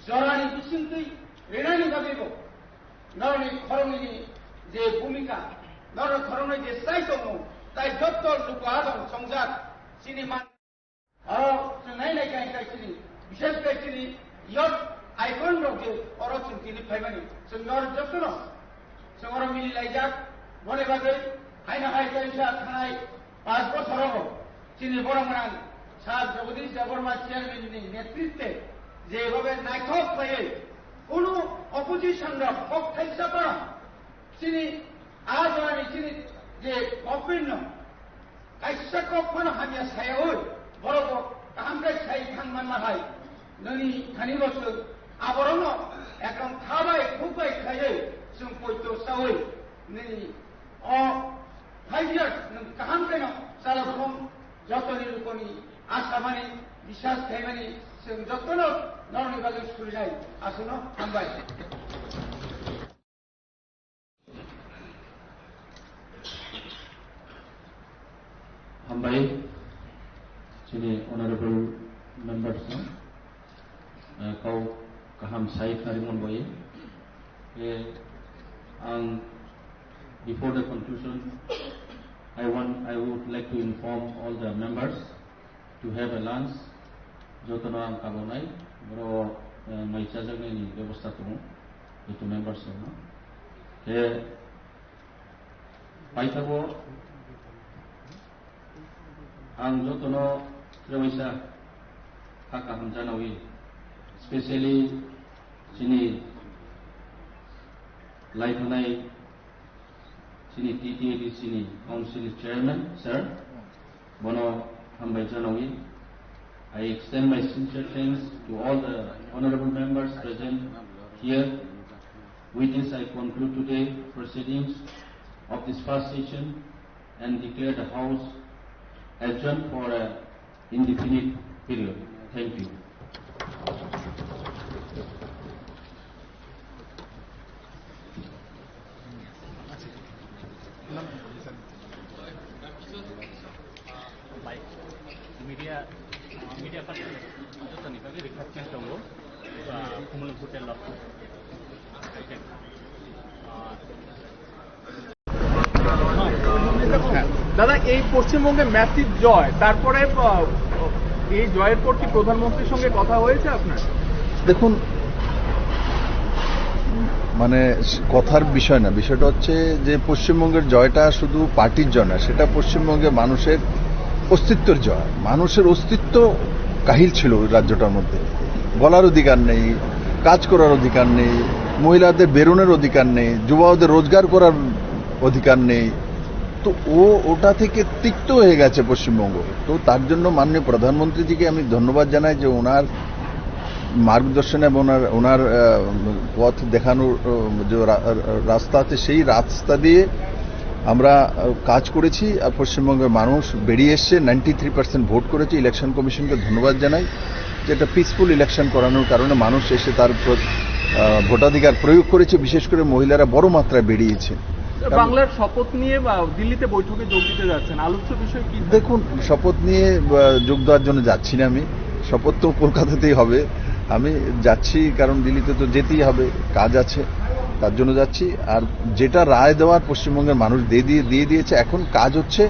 jorani bisingtwi rinani bagwibo norokni khoroknwini je bhumika, norokni khoroknwi je chai tongo, tai jotto luku adong chongjak chini man. Oro chwng nai nai khe khe chini, bishes khe chini youth icon rok je oro chwng tini phaimani, chwng norok jotono chwng oro mili laijak, boni bagwi haino hai kaisa thanai panch bochor rogo chini borok gwnang Sir Jagadish Debbarma chairman ni netritwe jebhabe naithok khlaiwi kunu opposition rok kok thaisa phano chini a jorani chini je government no kaisa kok phano hamya sayawi borok bo kaham khe sai thang manma hai nini thani bo chwng aborokno ekdom thabai khukbai khlaiwi chwng poito sawi nini O five years nwng kaham kheno chalakhung jotoni lukoni asamani biswas khaimani chwng jotono norokni bagwi surinai aswkno hambai. Hambai, chini honorable members no, eh, kau kaham sai kharimon boye. Eh, ang, before the conclusion, I want, I would like to inform all the members to have a lunch. Jotono ang kabonai, boro, eh, mai chajaknai ni bebosta tongo, joto members no. Eh, Paithago ang jotono trewaisa kha kaham janawi, specially chini laithanai chini T T A D C ni council chairman, sir, bono hambai janawi. I extend my sincere thanks to all the honorable members present here. With this, I conclude today proceedings of this first session and declare the House adjourned for a indefinite period. Thank you. Media, media person, joto ni bagwi request tongo, ah, Kumulwng Hotel o. দাদা, এই পশ্চিমবঙ্গে ম্যাসিভ জয়, তারপরে, আহ, এই জয়ের পর কি প্রধানমন্ত্রীর সঙ্গে কথা হয়েছে আপনার? দেখুন, মানে, কথার বিষয় না, বিষয়টা হচ্ছে যে পশ্চিমবঙ্গের জয়টা শুধু পার্টির জয় না, সেটা পশ্চিমবঙ্গের মানুষের অস্তিত্বের জয়। মানুষের অস্তিত্ব কাহিল ছিল ওই রাজ্যটার মধ্যে। বলার অধিকার নেই, কাজ করার অধিকার নেই, মহিলাদের বেরোনোর অধিকার নেই, যুবাদের রোজগার করার অধিকার নেই। তো ও ওটা থেকে তিক্ত হয়ে গেছে পশ্চিমবঙ্গ। তো তার জন্য মাননীয় প্রধানমন্ত্রীজিকে আমি ধন্যবাদ জানাই যে ওনার মার্গদর্শন এবং ওনার, ওনার, আহ, পথ দেখানোর, আহ, যে রা-, রাস্তা আছে, সেই রাস্তা দিয়ে আমরা, আহ, কাজ করেছি। আর পশ্চিমবঙ্গের মানুষ বেরিয়ে এসছে, নাইনটি থ্রি পার্সেন্ট ভোট করেছে। ইলেকশন কমিশনকে ধন্যবাদ জানাই যে একটা পিসফুল ইলেকশন করানোর কারণে মানুষ এসে তার প্র-, আহ, ভোটাধিকার প্রয়োগ করেছে। বিশেষ করে মহিলারা বড় মাত্রায় বেরিয়েছে। স্যার, কারণ বাংলার শপথ নিয়ে বা দিল্লিতে বৈঠকে যোগ দিতে যাচ্ছেন, আলোচ্য বিষয় কি থাকবে? দেখুন, শপথ নিয়ে, আহ, যোগ দেওয়ার জন্য যাচ্ছি না আমি। শপথ তো কলকাতাতেই হবে। আমি যাচ্ছি কারণ দিল্লিতে তো যেতেই হবে, কাজ আছে, তার জন্য যাচ্ছি। আর যেটা রায় দেওয়ার পশ্চিমবঙ্গের মানুষ দিয়ে দিয়ে, দিয়ে দিয়েছে, এখন কাজ হচ্ছে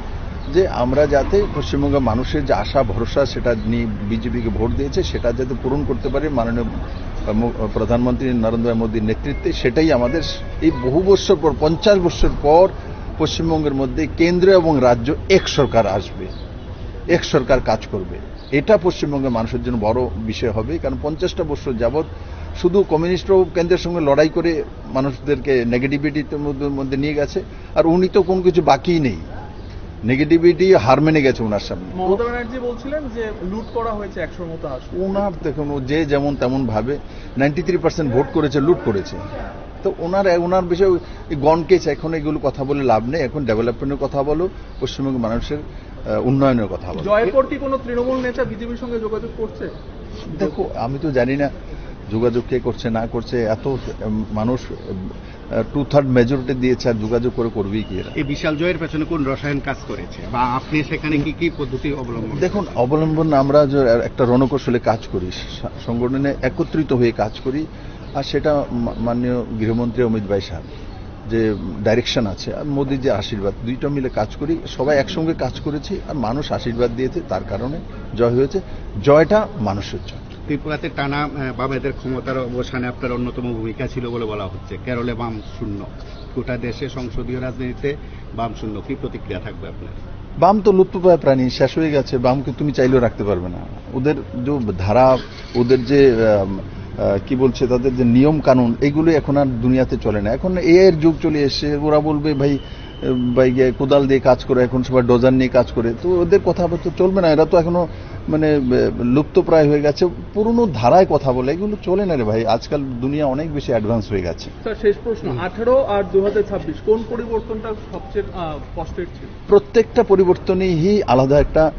যে আমরা যাতে পশ্চিমবঙ্গের মানুষের যে আশা ভরসা, সেটা নিয়ে বিজেপিকে ভোট দিয়েছে, সেটা যাতে পূরণ করতে পারে মাননীয়, আহ, মো-, প্রধানমন্ত্রী নরেন্দ্র মোদীর নেতৃত্বে, সেটাই আমাদের এই বহু বছর পর, পঞ্চাশ বছর পর পশ্চিমবঙ্গের মধ্যে কেন্দ্র এবং রাজ্য এক সরকার আসবে, এক সরকার কাজ করবে। এটা পশ্চিমবঙ্গের মানুষের জন্য বড় বিষয় হবে, কারণ পঞ্চাশটা বছর যাবৎ শুধু কমিউনিস্টরাও কেন্দ্রের সঙ্গে লড়াই করে মানুষদেরকে নেগেটিভিটির মধ্যে, মধ্যে নিয়ে গেছে। আর উনি তো কোনো কিছু বাকিই নেই, নেগেটিভিটি হার মেনে গেছে ওনার সামনে। মমতা ব্যানার্জি বলছিলেন যে লুট করা হয়েছে একশোর মতো আসন। ওনার দেখুন, ও যে যেমন তেমন ভাবে নাইনটি থ্রি পার্সেন্ট ভোট করেছে, লুট করেছে। তো ওনার, ওনার বিষয়ে ওই গণ কেস, এখন এগুলো কথা বলে লাভ নেই। এখন ডেভেলপমেন্টের কথা বলো, পশ্চিমবঙ্গের মানুষের, আহ, উন্নয়নের কথা বলো। জয়ের পর কি কোনো তৃণমূল নেতা বিজেপির সঙ্গে যোগাযোগ করছে? দেখো, আমি তো জানি না যোগাযোগ কে করছে না করছে। এত, উম, মানুষ, উম, আহ, টু থার্ড মেজরিটি দিয়েছে, আর যোগাযোগ করে করবেই কি এরা? এই বিশাল জয়ের পেছনে কোন রসায়ন কাজ করেছে বা আপনি সেখানে কি কি পদ্ধতি অবলম্বন দেখুন, করেছেন? অবলম্বন আমরা যে একটা রণকৌশলে কাজ করি, সা-, সংগঠনে একত্রিত হয়ে কাজ করি, আর সেটা মা-, মাননীয় গৃহমন্ত্রী অমিত ভাই সাহেব যে ডাইরেকশন আছে, আর মোদীর যে আশীর্বাদ, দুইটা মিলে কাজ করি, সবাই একসঙ্গে কাজ করেছি, আর মানুষ আশীর্বাদ দিয়েছে, তার কারণে জয় হয়েছে। জয়টা মানুষের জয়। ত্রিপুরাতে টানা, আহ, বামেদের ক্ষমতার অবসানে আপনার অন্যতম ভূমিকা ছিল বলে বলা হচ্ছে। কেরলে বাম শূন্য, গোটা দেশে সংসদীয় রাজনীতিতে বাম শূন্য। কি প্রতিক্রিয়া থাকবে আপনার? বাম তো লুপ্তপ্রায় প্রাণী, শেষ হয়ে গেছে। বামকে তুমি চাইলেও রাখতে পারবে না। ওদের যে ধারা, ওদের যে আম, আহ, কি বলছে, তাদের যে নিয়ম কানুন, এগুলো এখন আর দুনিয়াতে চলে না। এখন এআই এর যুগ চলে এসেছে। ওরা বলবে, "ভাই, আহ, ভাই গিয়ে কোদাল দিয়ে কাজ করে, এখন সবাই ডোজার নিয়ে কাজ করে।" তো ওদের কথা তো চলবে না। এরা তো এখনো মানে আহ, লুপ্তপ্রায় হয়ে গেছে। পুরনো ধারায় কথা বলে, এগুলো চলে না রে ভাই। আজকাল দুনিয়া অনেক বেশি অ্যাডভান্স হয়ে গেছে। স্যার, শেষ প্রশ্ন। আঠারো আর দু হাজার ছাব্বিশ, কোন পরিবর্তনটা সবচেয়ে আহ, কষ্টের ছিল? প্রত্যেকটা পরিবর্তনই আলাদা একটা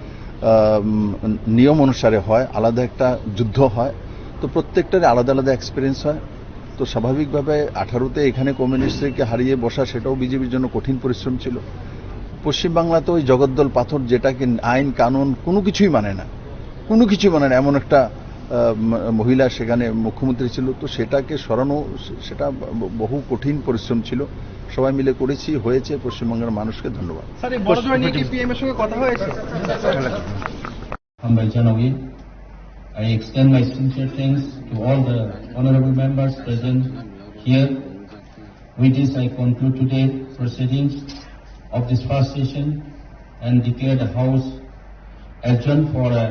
আহ, উম, নিয়ম অনুসারে হয়, আলাদা একটা যুদ্ধ হয়। তো প্রত্যেকটারই আলাদা আলাদা এক্সপিরিয়েন্স হয়। তো স্বাভাবিকভাবে আঠারোতে এখানে কমিউনিস্টদেরকে হারিয়ে বসা, সেটাও বিজেপির জন্য কঠিন পরিশ্রম ছিল। পশ্চিমবাংলাতে ওই জগদ্দল পাথর, যেটাকে আইন কানুন কোনো কিছুই মানে না, কোনো কিছুই মানে না, এমন একটা আহ, ম- মহিলা সেখানে মুখ্যমন্ত্রী ছিল। তো সেটাকে সরানো, সে- সেটা ব- বহু কঠিন পরিশ্রম ছিল। সবাই মিলে করেছি, হয়েছে। পশ্চিমবঙ্গের মানুষকে ধন্যবাদ। স্যার, এই বড় জয়েন্ট কি পিএম এর সঙ্গে কথা হয়েছে? Hambai janawi. I extend my sincere thanks to all the honorable members present here. With this, I conclude today proceedings of this first session and declare the House adjourned for an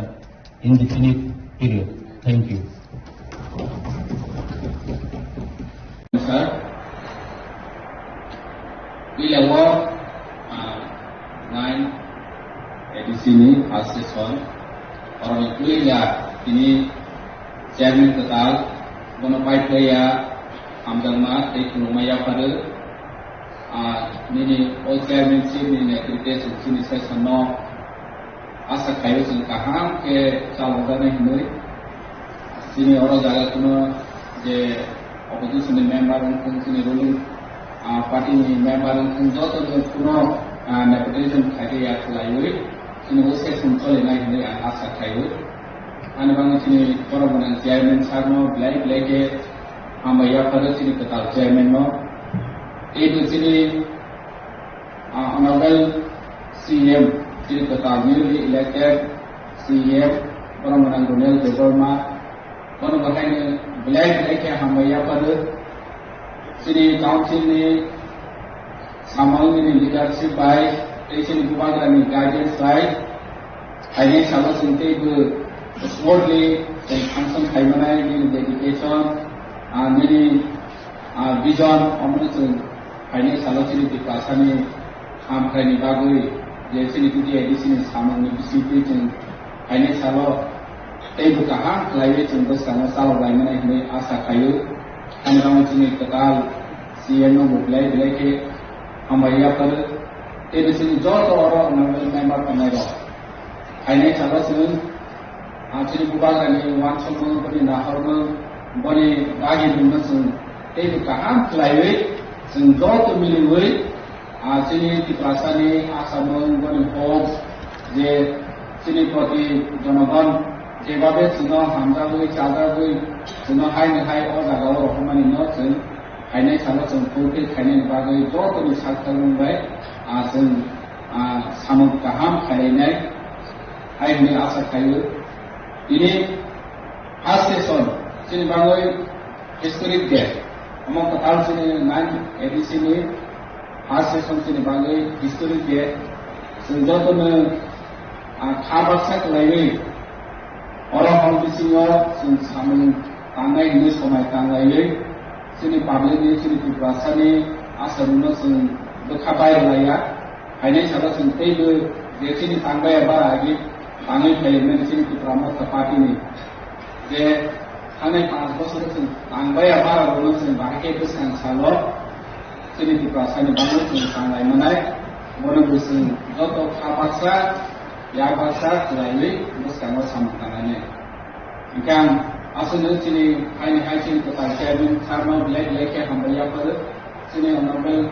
indefinite period. Thank you. Sir, ila o, ah, nine A D C ni first session, oroni puila tini chairman kwtal, bono paiphlaiya hamjakma tei khulumma yapharwi, ah, nini o chairmanship ni netrite chwng chini session no asa khaio chwng kaham khe chalokjaknai hinwi. Chini oro jaga kuno je opposition ni member wngthung, chini ruling, ah, party ni member wngthung, joto no kuno, ah, nepotism khaikhe ya khlaiwi chini o session cholinai hinwi ang asa khaio. Ani bagwi chini borok gwnang chairman sir no belai belai khe hambai yapharo chini kwtal chairman no. Teibo chini Ah, Honorable C M, chini kwtal newly elected C M, borok gwnang Donial Debbarma, bono bo haino belai belai khe hambai yapharo. Chini council ni samung nini leadership bai, tei chini bubagra ni guidance bai, phainai salo chwng teibo smoothly tei function khaimanai nini dedication, ah, nini, ah, vision, omono chwng phainai salo chini Tiprasani hamkraini bagwi je chini T T A D C ni samungni bisingtwi chwng phainai salo teibo kaham khlaiwi chwng bwskango chalok laimani hinwi asa khaio. Ani bagwi chini kwtal C M no bo belai belai khe hambai yapharo. Teibo chini joto oro honorable member tongnai rok phainai salo chwng Ah, chini bubagrani uansukmung, boni nahormung, boni bagimungno chwng teibo kaham khlaiwi chwng joto miliwi, ah, chini Tiprasani asamung, boni hopes je chini proti jonogon jebabe chwngno hamjagwi, chajagwi chwngno haini hai o jagao rohormanino chwng phainai salo chwng fulfill khainani bagwi jotoni sak tangmung bai, ah, chwng, ah, samung kaham khlainai hai hwnwi asa khaio. Tini first session chini bagwi historic day. Omo kwtal chini nine A D C ni first session chini bagwi historic day. Chwng jotono, ah, kha baksa kwlaiwi oro hor bisingo chwng samung tangnai hwnwi somai tanglaiwi chini public ni, chini Tiprasani asarokno chwng bwkha bai rwlaiya. Phainai salo chwng teibo je chini tangbaiya bara agi tangwi phaimani chini Tipra Motha Party ni je thangnai panch bosoro chwng tangbaiya bara rokno chwng bahai khe bwskang salo chini Tiprasani bagwi chwng tanglai manai, bono bo chwng joto kha baksa, yak baksa khlaiwi bwskango samung tanglainai. Hwnkhe ang aswkno chini haini hai chini kwtal chairman sir no belai belai khe hambai yapharo. Chini honorable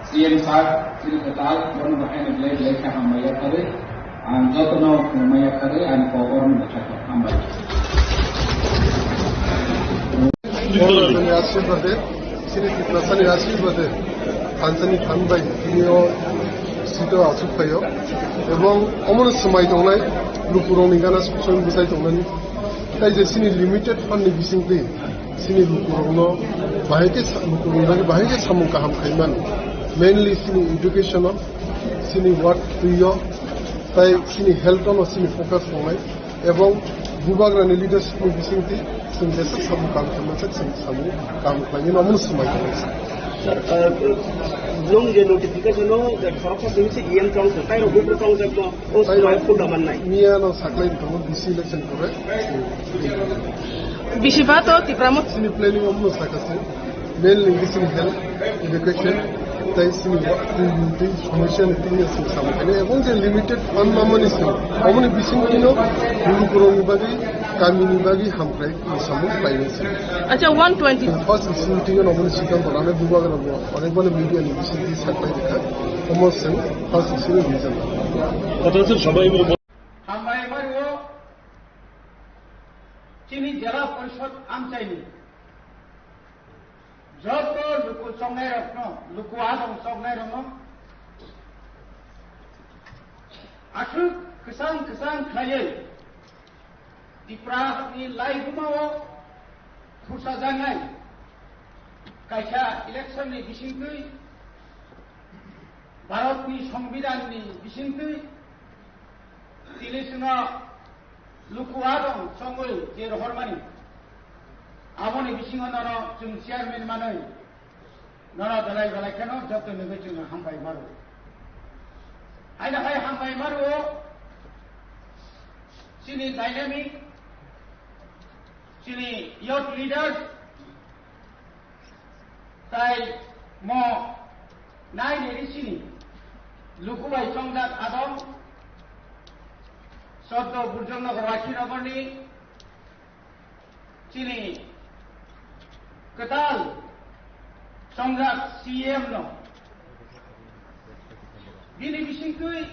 C M sir, chini kwtal, bono bo haino belai belai khe hambai yapharwi, ang jotono khulumma yapharwi ani kok orono bwthakha. Hambai. Chini Tiprasani aswk bade, thansani than bai tini o seat o aswk phaio, ebong omono swmai tongnai lukurokni gana song bwsai tongnani. Tai je chini limited fund ni bisingtwi chini lukurokno bahai khe sa-, lukurokni bagwi bahai khe samung kaham khai mano. Mainly chini education o, chini work twi o, Tai chini health no chini focus tongnai ebong bubagrani leadership ni bisingtwi chwng jesa samung kam khaima khe chwng samung kam khlainai no omono swmai tongnai. Sir, uh, nung je notification o je khoroksa simi se E M tong se, tai rok buphuru tong se, o swmai phunda mannai. Miya no saklai tongo D C election pore. Bisi ba to Tipra Motha. Chini planning omono sakha se. Mainly chini health, education, tai chini wa-, twi, twi, somosya ni twi chini samung khainai. Ebong je limited fund mamani se, oboni bisingtwi no lukurokni bagwi, kamini bagwi hamkrai samung khlainai se. Acha, one twenty. First meeting no oboni siddhanto lanai bubagra bo, onek bani media ni bisingtwi saklai rikha. Omo se first meeting ni reason. Hambai mario, chini Jela Porishod amchaini joto luku chongnairokno, luku adong chongnairokno aswk kwchang kwchang khlaiwi Tripura ni laibumao khursajaknai kaisa election ni bisingtwi, Bharat ni Songbidan ni bisingtwi, tini chwngno luku adong chongwi je rohormani, aboni bisingo nono chwng chairman manwi, nono belai belai kheno joto nugwi chwngno hambai maro. Aina hai hambai maro chini dynamic, chini youth leaders, tai mo nai neri chini luku bai chongjak adong, Soddo Burjong Nagar Wakhinagarni chini kwtal chongjak C M no bini bisingtwi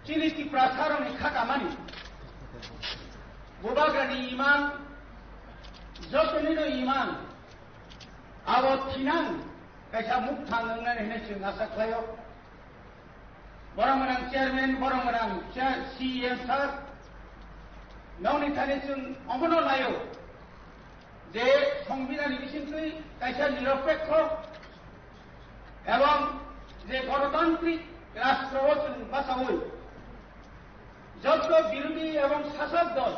chini Tiprasarokni kha kamani, bubagrani imang, jotonino imang, abo thinang kaisa mukthang wngnani hinwi chwng asa khlaio. Borok gwnang chairman, borok gwnang chair, C E M sir, nokni thani chwng omono laio je Songbidanni bisingtwi kaisa niropekho ebong je gonotantrik rashtra o chwng bachaui joto birodhi ebong sasok dol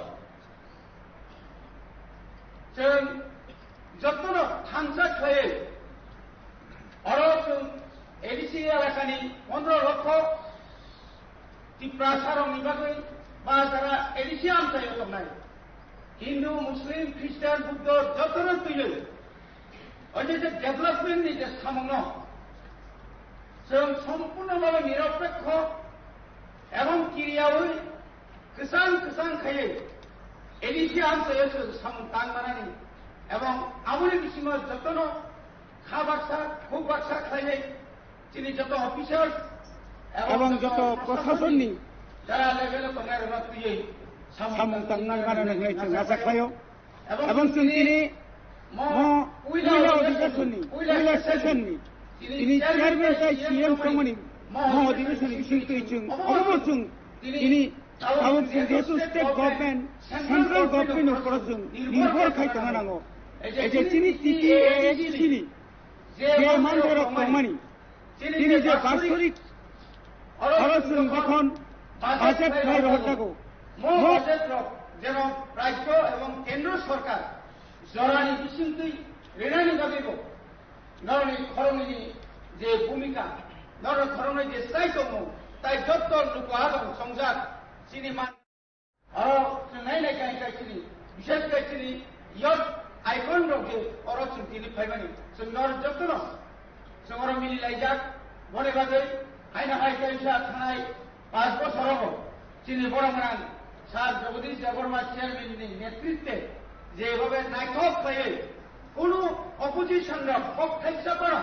chwng jotono thansa khlaiwi oro chwng A D C elakani pondro lokho Tiprasarokni bagwi ba jara A D C amchaio tongnai, Hindu, Muslim, Christian, Buddho jotono twiwi o je je development ni je samungno chwng sompurno bhabe niropekho ebong kiriyaui kwchang kwchang khaiwi A D C amchaio chwng samung tang manani ebong aboni bisingo jotono kha baksa khuk baksa khlaiwi chini joto officers ebong joto proshasonni jara level o tongnai rokno twiwi samung tang manani hinwi chwng acha khlaio. Ebong chwng tini mo puila odhikasonni, puila session ni tini chairman tai C M tongmani mo odhikasonni bisingtwi chwng obo chwng tini tabuk chwng jehetu state government, central government ni upor chwng nirbhor khai tongna nango. Ei je chini T T A A D C ni je mandirok tongmani, tini je basorik oro chwng jokhon budget khlai rohorjago, mo budget rok jeno rajyo ebong kendro sorkar jorani bisingtwi rinani bagwibo norokni khoroknwini je bhumika, norokni khoroknwi je chai tongmung, tai jotto luku adong chongjak chini man. Oro chwng nai nai khe khe chini, bishes khe chini youth icon rok je oro chwng tini phaimani, chwng nor jotono chwng oro mili laijak. Boni bagwi haino hai kaisa thanai panch bochor rogo chini borok gwnang Sir Jagadish Debbarma chairman ni netritwe je bhabe naithok khlaiwi kunu opposition rok kok thaisa phano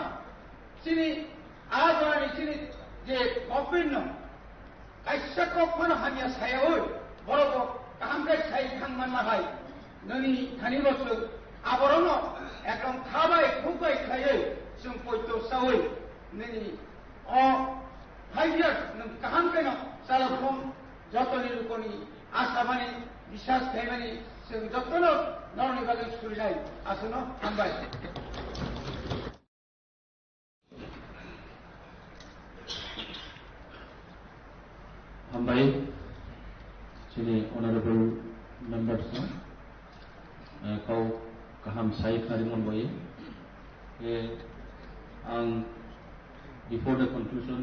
chini a jorani chini je government no kaisa kok phano hamya sayaui, borok bo kaham khe sai thang manma hai, nini thani bo chwng aborokno ekdom kha bai khuk bai khlaiwi chwng poito saui nini o five years nwng kaham khe no chalakhung jotoni lukoni asamani biswas khaimani chwng jotono norokni bagwi surinai aswkno hambai. Honorable members, uh, kau kaham sai khari mon boye. Eh, ang, before the conclusion,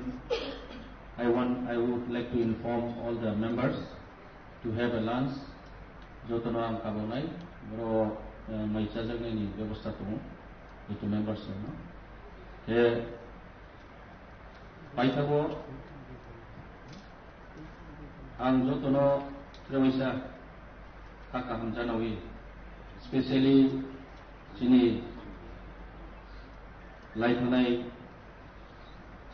I want, I would like to inform all the members to have a lunch. Jotono ang kabonai, boro, eh, mai chajaknaini bebosta tongo, joto members rokno. Eh, paithago ang jotono trewaisa kha kaham janawi, specially chini laithanai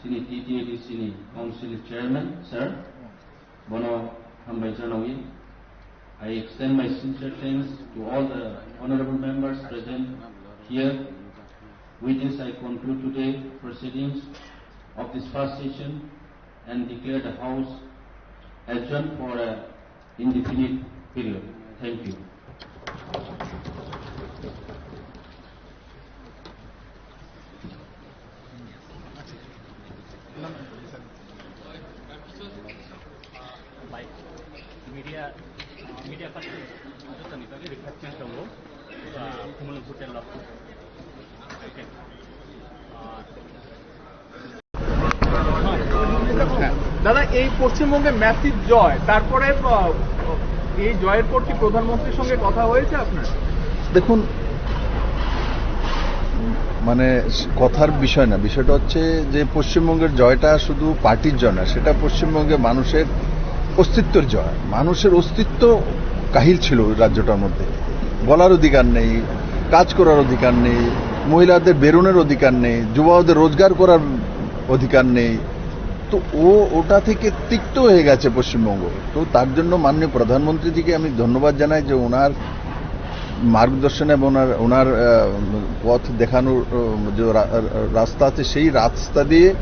chini T T A D C ni Council Chairman, sir, bono hambai janawi. I extend my sincere thanks to all the honorable members present here. With this, I conclude today proceedings of this first session and declare the House adjourned for a indefinite period. Thank you. Media, media first, refreshment tong. Okay. দাদা, এই পশ্চিমবঙ্গে ম্যাসিভ জয়, তারপরে, আহ, এই জয়ের পর কি প্রধানমন্ত্রীর সঙ্গে কথা হয়েছে আপনার? দেখুন, মানে, কথার বিষয় না, বিষয়টা হচ্ছে যে পশ্চিমবঙ্গের জয়টা শুধু পার্টির জয় না, সেটা পশ্চিমবঙ্গের মানুষের অস্তিত্বের জয়। মানুষের অস্তিত্ব কাহিল ছিল ওই রাজ্যটার মধ্যে। বলার অধিকার নেই, কাজ করার অধিকার নেই, মহিলাদের বেরোনোর অধিকার নেই, যুবাদের রোজগার করার অধিকার নেই। তো ও ওটা থেকে তিক্ত হয়ে গেছে পশ্চিমবঙ্গ। তো তার জন্য মাননীয় প্রধানমন্ত্রীজিকে আমি ধন্যবাদ জানাই যে ওনার মার্গদর্শন এবং ওনার, ওনার, আহ, পথ দেখানোর, আহ, যে রা-, রাস্তা আছে, সেই রাস্তা দিয়ে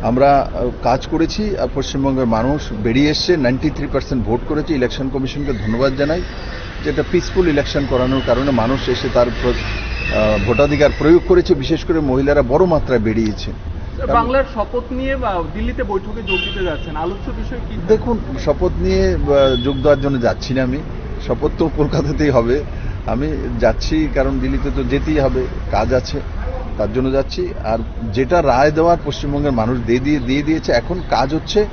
আমরা, আহ, কাজ করেছি। আর পশ্চিমবঙ্গের মানুষ বেরিয়ে এসছে, নাইনটি থ্রি পার্সেন্ট ভোট করেছে। ইলেকশন কমিশনকে ধন্যবাদ জানাই যে একটা পিসফুল ইলেকশন করানোর কারণে মানুষ এসে তার প্র-, আহ, ভোটাধিকার প্রয়োগ করেছে। বিশেষ করে মহিলারা বড় মাত্রায় বেরিয়েছে। স্যার, কারণ বাংলার শপথ নিয়ে, আহ, দিল্লিতে বৈঠকে যোগ দিতে যাচ্ছেন, আলোচ্য বিষয় কি? দেখুন, শপথ নিয়ে, আহ, যোগ দেওয়ার জন্য যাচ্ছি না আমি। শপথ তো কলকাতাতেই হবে। আমি যাচ্ছি কারণ দিল্লিতে তো যেতেই হবে, কাজ আছে, তার জন্য যাচ্ছি। আর যেটা রায় দেওয়ার পশ্চিমবঙ্গের মানুষ দিয়ে দিয়ে, দিয়ে দিয়েছে, এখন কাজ হচ্ছে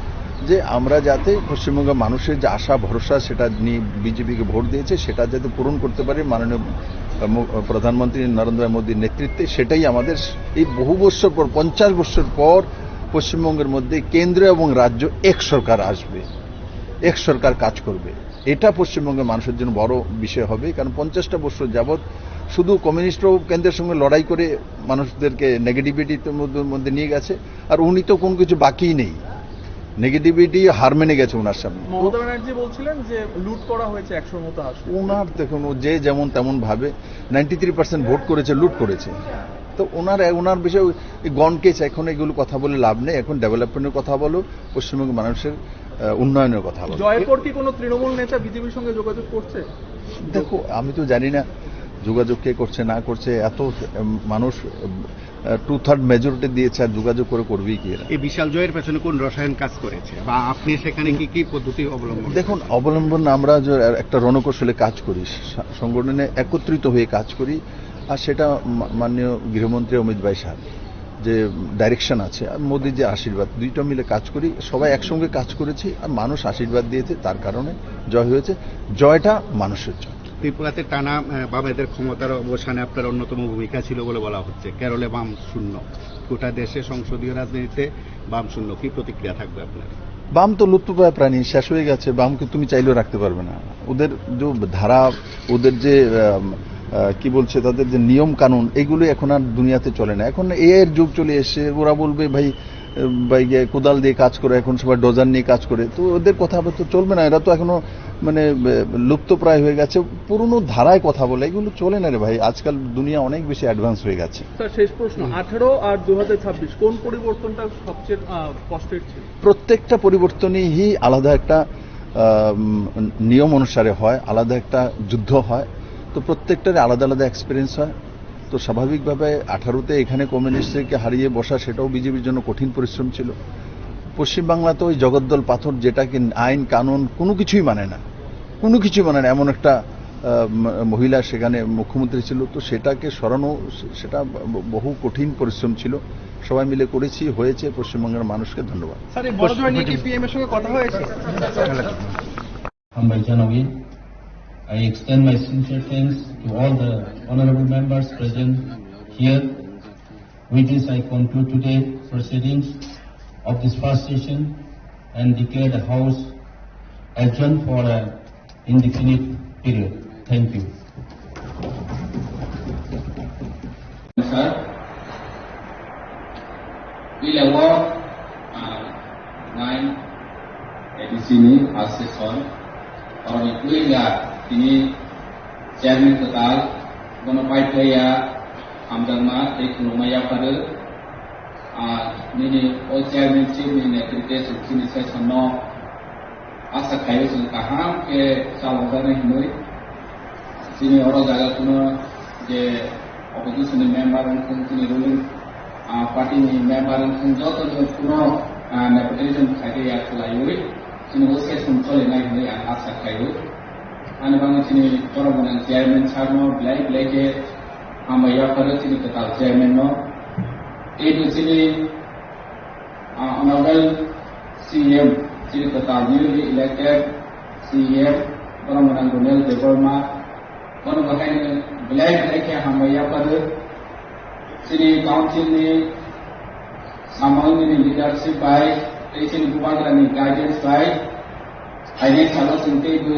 যে আমরা যাতে পশ্চিমবঙ্গের মানুষের যে আশা ভরসা, সেটা নিয়ে বিজেপিকে ভোট দিয়েছে, সেটা যাতে পূরণ করতে পারি। মাননীয়, আহ, মু-, প্রধানমন্ত্রী নরেন্দ্র মোদীর নেতৃত্বে, সেটাই আমাদের এই বহু বছর পর, পঞ্চাশ বছর পর পশ্চিমবঙ্গের মধ্যে কেন্দ্র এবং রাজ্য এক সরকার আসবে, এক সরকার কাজ করবে। এটা পশ্চিমবঙ্গের মানুষের জন্য বড় বিষয় হবে, কারণ পঞ্চাশটা বছর যাবৎ শুধু কমিউনিস্টরাও কেন্দ্রের সঙ্গে লড়াই করে মানুষদেরকে নেগেটিভিটির মধ্যে, মধ্যে নিয়ে গেছে, আর উনি তো কোনো কিছু বাকিই নেই, নেগেটিভিটি হার মেনে গেছে ওনার সামনে। মমতা ব্যানার্জি বলছিলেন যে লুট করা হয়েছে একশোর মতো আসন। ওনার দেখুন, ও যে যেমন তেমন ভাবে, নাইনটি থ্রি পার্সেন্ট ভোট করেছে, লুট করেছে। তো ওনার, ওনার বিষয়ে ওই গন কেস, এখন এগুলো কথা বলে লাভ নেই, এখন ডেভেলপমেন্টের কথা বলো, পশ্চিমবঙ্গের মানুষের, আহ, উন্নয়নের কথা বলো। জয়ের পর কি কোনো তৃণমূল নেতা বিজেপির সঙ্গে যোগাযোগ করছে? দেখো, আমি তো জানি না যোগাযোগ কে করছে না করছে, এত, উম, মানুষ, উম, আহ, টু থার্ড মেজরিটি দিয়েছে, আর যোগাযোগ করে করবেই কি এরা? এই বিশাল জয়ের পেছনে কোন রসায়ন কাজ করেছে বা আপনি সেখানে কি কি পদ্ধতি অবলম্বন দেখুন, করেছেন? অবলম্বন আমরা যে একটা রণকৌশলে কাজ করি, সা-, সংগঠনে একত্রিত হয়ে কাজ করি, আর সেটা মা-, মাননীয় গৃহমন্ত্রী অমিত ভাই শাহ যে ডাইরেকশন আছে আর মোদির যে আশীর্বাদ, দুইটা মিলে কাজ করি, সবাই একসঙ্গে কাজ করেছি, আর মানুষ আশীর্বাদ দিয়েছে, তার কারণে জয় হয়েছে। জয়টা মানুষের জয়। ত্রিপুরাতে টানা, আহ, বামেদের ক্ষমতার অবসানে আপনার অন্যতম ভূমিকা ছিল বলে বলা হচ্ছে। কেরলে বাম শূন্য। গোটা দেশে সংসদীয় রাজনীতিতে বাম শূন্য। কি প্রতিক্রিয়া থাকবে আপনার? বাম তো লুপ্তপ্রায় প্রাণী, শেষ হয়ে গেছে। বামকে তুমি চাইলেও রাখতে পারবে না। ওদের যে ধারা, ওদের যে, আম, আহ, কি বলছে, তাদের যে নিয়ম কানুন, এগুলো এখন আর দুনিয়াতে চলে না। এখন এআই এর যুগ চলে এসেছে। ওরা বলবে, "ভাই, আহ, ভাই, গিয়ে কোদাল দিয়ে কাজ করে, এখন সবাই ডোজার নিয়ে কাজ করে।" তো ওদের কথা তো চলবে না। এরা তো এখনো, মানে, আহ, লুপ্তপ্রায় হয়ে গেছে। পুরনো ধারায় কথা বলে, এগুলো চলে না রে ভাই। আজকাল দুনিয়া অনেক বেশি অ্যাডভান্স হয়ে গেছে। স্যার, শেষ প্রশ্ন, হুম। আঠারো আর দু হাজার ছাব্বিশ, কোন পরিবর্তনটা সবচেয়ে, আহ, কষ্টের ছিল? প্রত্যেকটা পরিবর্তনই আলাদা একটা, আহ, উম, নিয়ম অনুসারে হয়, আলাদা একটা যুদ্ধ হয়। তো প্রত্যেকটারই আলাদা আলাদা এক্সপিরিয়েন্স হয়। তো স্বাভাবিকভাবে আঠারোতে এখানে কমিউনিস্টদেরকে হারিয়ে বসা, সেটাও বিজেপির জন্য কঠিন পরিশ্রম ছিল। পশ্চিমবাংলাতে ওই জগদ্দল পাথর, যেটা কি আইন কানুন কোনো কিছুই মানে না, কোনো কিছু মানে না, এমন একটা আহ, ম- মহিলা সেখানে মুখ্যমন্ত্রী ছিল, তো সেটাকে সরানো সে- সেটা ব- বহু কঠিন পরিশ্রম ছিল। সবাই মিলে করেছি, হয়েছে, পশ্চিমবঙ্গের মানুষকে ধন্যবাদ। স্যার, এই বড় জয় নিয়ে কি পিএম এর সঙ্গে কথা হয়েছে? Hambai Janawi. I extend my sincere thanks to all the honorable members present here. With this, I conclude today proceedings of this first session and declare the House adjourned for an indefinite period. Thank you. Sir, ila wo, ah, nine A D C ni first session, oroni puila tini chairman kwtal, bono paithaya hamjakma tei khulumma yapharwi. Ah, nini o chairman chief ni netrite chwng chini session no asa khaio chwng kaham khe chalokjaknai hinwi. Chini oro jaga kuno je opposition ni member wngthung, chini ruling, ah, party ni member wngthung, joto ni kuno, ah, nepotism khaikhe ya khwlaiwi chini o session cholinai hinwi ang asa khaio. Ani bagwi chini borok gwnang chairman sir no belai belai khe hambai yapharo chini kwtal chairman no. Teibo chini, ah, honorable C E M, chini kwtal newly elected C E M, borok gwnang Ronel Debbarma, bono bo haino belai belai khe hambai yapharo. Chini council ni samung nini leadership bai, tei chini bubagra ni guidance bai, phainai salo chwng teibo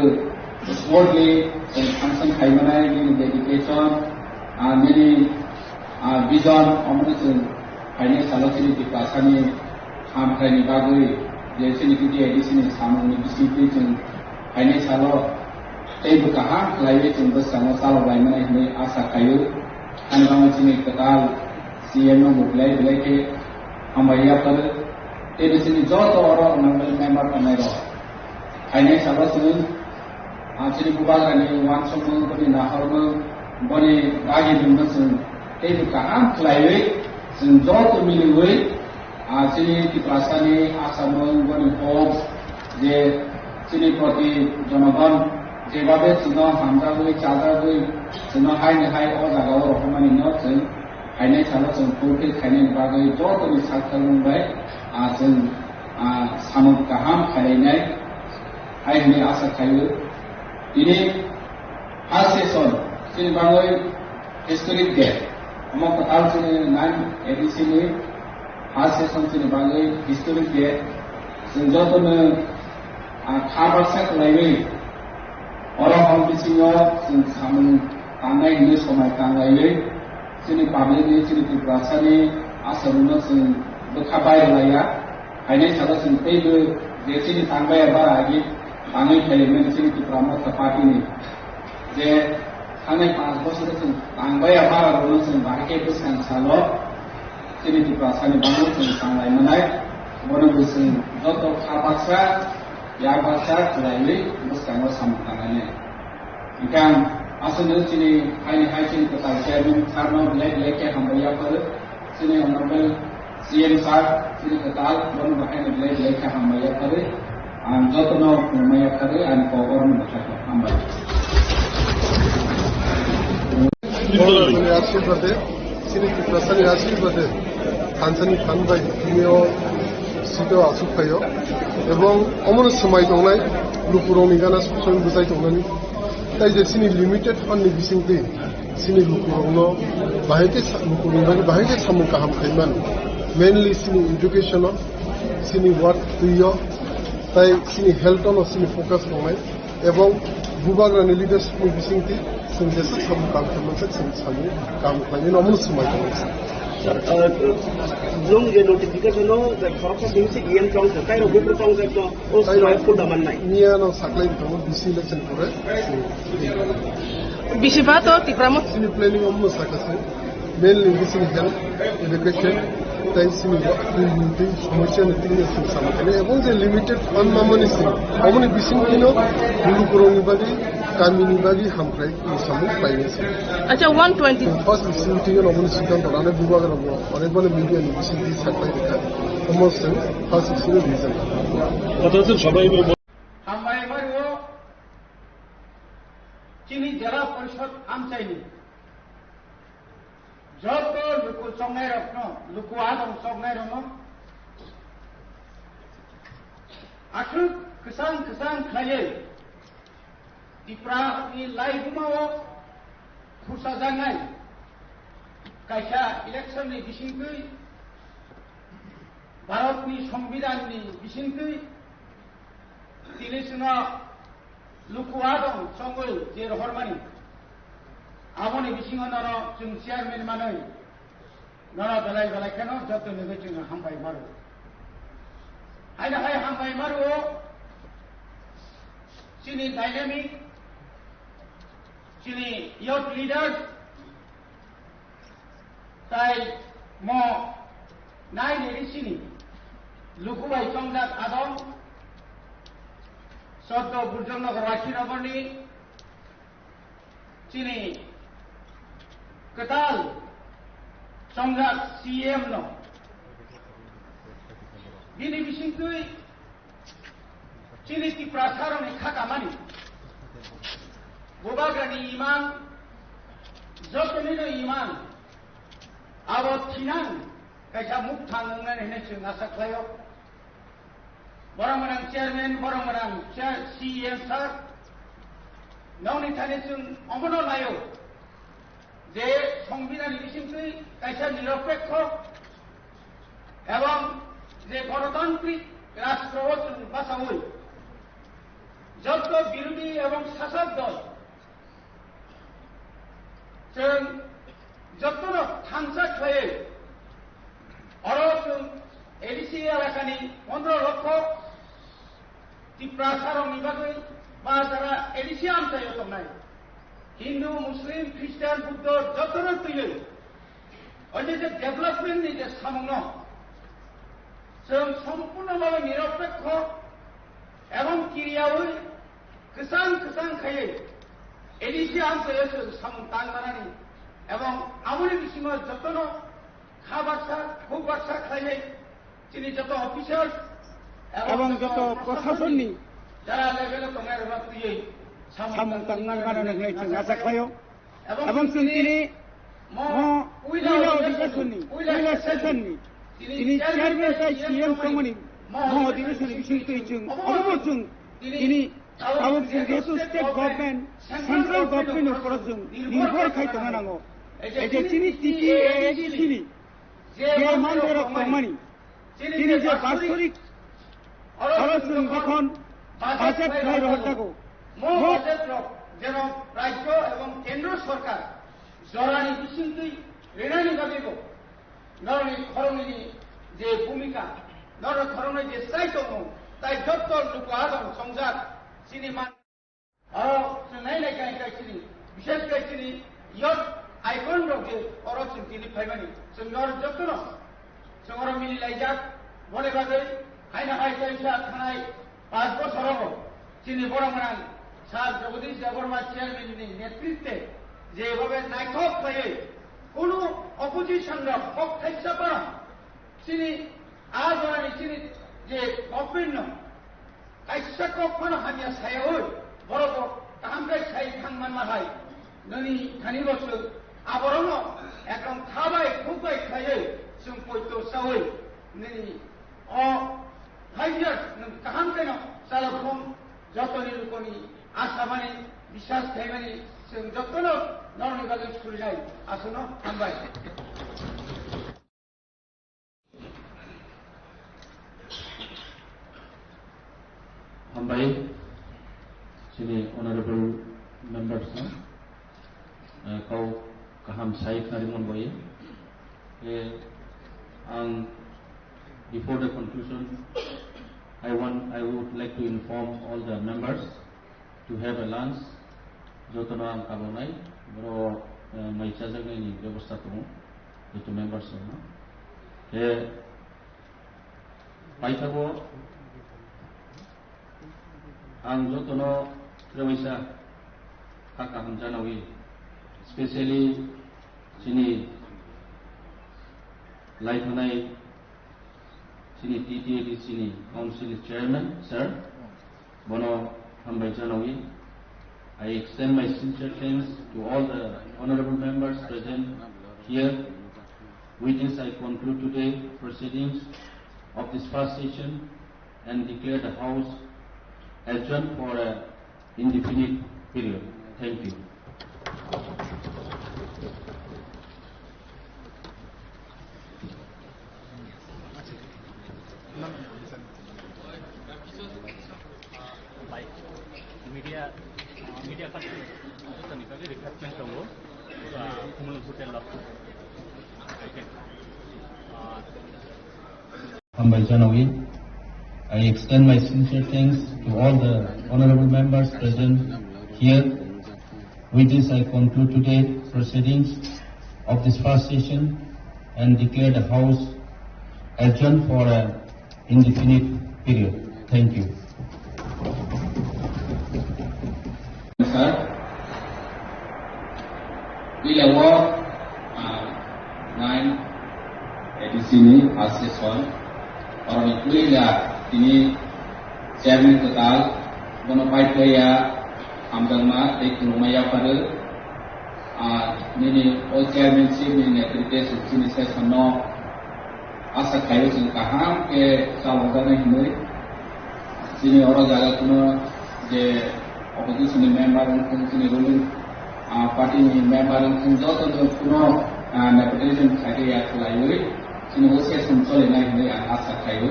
smoothly chwng function khai manai, nini dedication, ah, nini, ah, vision, omono chwng phainai salo chini Tiprasani hamkraini bagwi, je chini T T A D C ni samungni bisingtwi chwng phainai salo teibo kaham khlaiwi chwng bwskango chalok lai manai hwnwi asa khaio. Ani bagwi chini kwtal C M no bo belai belai khe hambai yapharo. Teibo chini joto oro honorable member tongnai rok phainai salo chwng, ah, chini bubagrani uansukmung, boni nahormung, boni dagimungno chwng teibo kaham khlaiwi chwng joto miliwi, ah, chini Tiprasani asamung, boni hopes, je chini proti jonogon jebabe chwngno hamjagwi, chajagwi, chwngno haini hai o jagao rohormanino chwng phainai salo chwng fulfill khainani bagwi jotoni sakthangmung bai, ah, chwng, ah, samung kaham khainai hai hwnwi asa khaio. Tini first session chini bagwi historic day, omo kwtal chini nine A D C ni first session chini bagwi historic day. Chwng jotono, ah, kha baksa khlaiwi oro hor bisingo chwng samung tangnai hwnwi somai tanglaiwi chini public ni, chini Tiprasani asarokno chwng bwkha bai rwlaiya. Phainai salo chwng teibo je chini tangbaiya bara agi tangwi phailai mani chini Tipra Motha Party ni je thangnai panch bosoro chwng tangbaiya bara rokno chwng bahai khe bwskang salo chini Tiprasani bangwi chwng tanglai manai. Bono bo chwng joto kha baksa, yak baksa khlaiwi bwskango samung tanglainai. Hwnkhe ang aswkno chini haini hai chini kwtal chairman sir no belai belai khe hambai yapharo. Chini honorable C M sir, chini kwtal, bono bo haino belai belai khe hambai yapharwi. Ang jotono khulumma yapharwi ani kok orono mwthakha. Hambai. Borok chini asirwade, chini Tiprasani asirwade, thansani phan bai tini o sito asuk phaio. Ebong omono swmai tongnai, lukurokni gana songwi bwchai tongnani. Tai je chini limited fund ni bisingtwi chini lukurokno bahai khe sa-, lukurokni bagwi bahai khe samung kaham khai mano. Mainly chini education o, chini work twi o, tai chini health o no chini focus tongnai. Ebong bubagrani leadership ni bisingtwi chwng jesa samung kaham khai mansa chwng samung kaham khlainai no omono swmai tongo. Sir, uh, nung je notification o je khoroksa simi se E M tong se, tai rok buphuru tong se, no, o swmai phur da mannai. Miya no saklai tongo D C election pore. Bisi ba to Tipra Motha. Sini planning omono sakha se. Mainly bisi ni health, education, tai sini twi somosya ni twi sini sama kene. Ebong je limited fund mamani sini. Omoni bising tino bulu kurong ni bagi, kami ni bagi hamkrai. Samung khlainai se. Acha, one twenty. First sini tingno noboni siddhanto rane bubagra bo, onek bale media ni bising di saklai rikha. Omo se first sini reason. Hambai mario, Sot amchaini joto luku choknairokno, luku adong choknairokno aswk kwchang kwchang khlaiwi Tripura ni laibuma o khursajaknai kaisa election ni bisingtwi, Bharat ni Songbidan ni bisingtwi tini chwngno luku adong chongwi je rohormani, aboni bisingo nono chwng chairman manwi nono belai belai kheno joto ni chwng hambai maro. Haino hai hambai maro chini dynamic, chini youth leaders, tai mo nai ni risini luku bai chongjak adong, Soddo Burjong Nagar Waisi Nagarni chini kwtal chongjak C M no bini bisingtwi chini Tiprasarokni kha kamani, Bubagrani imang, jotonino imang, abo thinang kaisa mukthang wngnani hinwi chwng asa khlaio. Borok gwnang chairman, borok gwnang chair, C E M sir, nokni thani chwng omono naio je Songbidanni bisingtwi kaisa niropekho ebong je gonotantrik rastro o chwng bachaui joto birodhi ebong sasok dol chwng jotono thansa khlaiwi oro chwng A D C elakani pondro lokho Tiprasarokni bagwi ba jara A D C amchaio tongnai Hindu, Muslim, Christian, Buddho jotono twiwi o je je development ni je samungno chwng sompurno bhabe niropekho ebong kiriyaui kwchang kwchang khaiwi A D C amchaio chwng samung tang manani ebong aboni bisingo jotono kha baksa, khuk baksa khlaiwi chini joto officers ebong joto proshasonni jara level o tongnai rokno twiwi samung tangna gana nang nai chwng acha khlaio. Ebong chwng tini mo puila odhikeshonni, puila session ni tini chairman tai C M tongmani mo odhikeshonni bising twi chwng obo chwng tini tabuk chwng jehetu state government, central government ni upor o chwng nirbhor khai tongna nango. Ei je chini T T A A D C ni je mandirok tongmani, tini je basorik oro chwng jokhon budget khlai rohorjago, mo budget rok jeno rajyo ebong kendro sorkar jorani bisingtwi rinani bagwibo norokni khoroknwini je bhumika, norokni khoroknwi je chai tongmung, tai jotto luku adong chongjak chini man. Oro chwng nai nai khe khe chini, bishes khe chini youth icon rok je oro chwng tini phaimani, chwng nor jotono chwng oro mili laijak, boni bagwi haino hai kaisa thanai panch bochor rogo chini borok gwnang Sir Jagadish Debbarma chairman ni netritwe je bhabe naithok khlaiwi kunu opposition rok kok thaisa phano chini a jorani chini je government no kaisa kok phano hamya sayaui, borok bo kaham khe sai thang manma hai. Nini thani bo chwng aborokno ekdom kha bai khuk bai khlaiwi chwng poito saui nini o five years nwng kaham kheno chalokhong jotoni lukoni asamani biswas khaimani chwng jotono norokni bagwi surinai. Aswkno hambai. Hambai, chini honorable members no, eh, kau kaham sai khnarimon boye. Eh, ang, before the conclusion, I want, I would like to inform all the members to have a lunch. Jotono ang kabonai, boro, eh, mai chajaknaini bebosta tongo, joto members rokno. Khe paithago ang jotono trewaisa kha kaham janawi, specially chini laithanai chini T T A D C ni council ni chairman, sir, bono hambai janawi. I extend my sincere thanks to all the honorable members present here. With this, I conclude today proceedings of this first session and declare the House adjourned for a indefinite period. Thank you. Media, media khatini request tongo, Kumul Hotel lo. Hambai janawi. I extend my sincere thanks to all the honorable members present here. With this, I conclude today proceedings of this first session and declare the House adjourned for a indefinite period. Thank you. Sir, puila o, ah, nine A D C ni first session, oroni puila tini chairman kwtal, bono paiphlaiya hamjakma tei khulumma yapharwi. Ah, nini o chairmanship ni netrite chwng chini session no asa khaio chwng kaham khe chalokjaknai hinwi. Chini oro jaga kuno je opposition ni member wngthung, chini ruling, ah, party ni member wngthung, joto no kuno, ah, nepotism khaikhe ya khlaiwi chini o session cholinai hinwi ang asa khaio.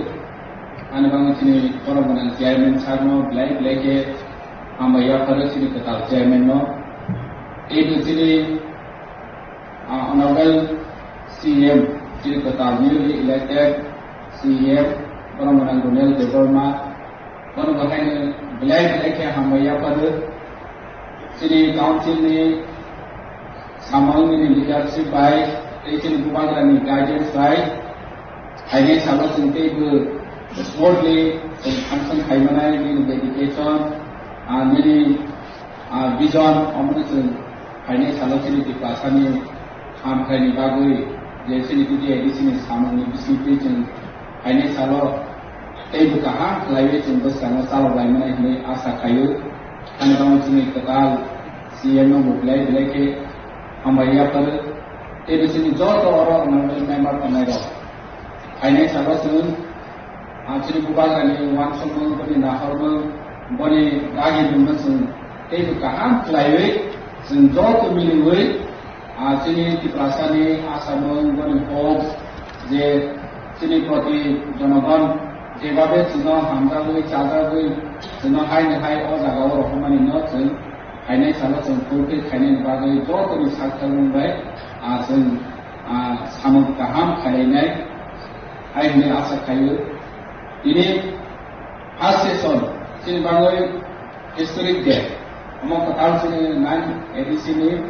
Ani bagwi chini borok gwnang chairman sir no belai belai khe hambai yapharo chini kwtal chairman no. Teibo chini, ah, honorable C M, chini kwtal newly elected C M, borok gwnang Ronel Debbarma, bono bo haino belai belai khe hambai yapharo. Chini council ni samung nini leadership bai, tei chini bubagra ni guidance bai, phainai salo chwng teibo smoothly chwng function khaimanai nini dedication, ah, nini, ah, vision, omono chwng phainai salo chini Tiprasani hamkhaini bagwi je chini T T A D C ni samungni bisingtwi chwng phainai salo teibo kaham khlaiwi chwng bwskango chaloklaimanai hinwi asa khaio. Ani bagwi chini kwtal C M no bo belai belai khe hambai yapharo. Teibo chini joto oro honorable member tongnairok phainai salo chwng, ah, chini bubagrani uansukmung, boni nahormung, boni dagimungno chwng teibo kaham khlaiwi chwng joto miliwi, ah, chini Tiprasani asamung, boni hok je chini proti jonogon jebabe chwngno hamjagwi, chajagwi, chwngno haini hai o jagao rohormanino chwng phainai salo chwng fulfill khainani bagwi jotoni saktharmung bai, ah, chwng, ah, samung kaham khailainai hai hwnwi asa khaio. Tini first session chini bagwi historic day. Omo kwtal chini nine A D C ni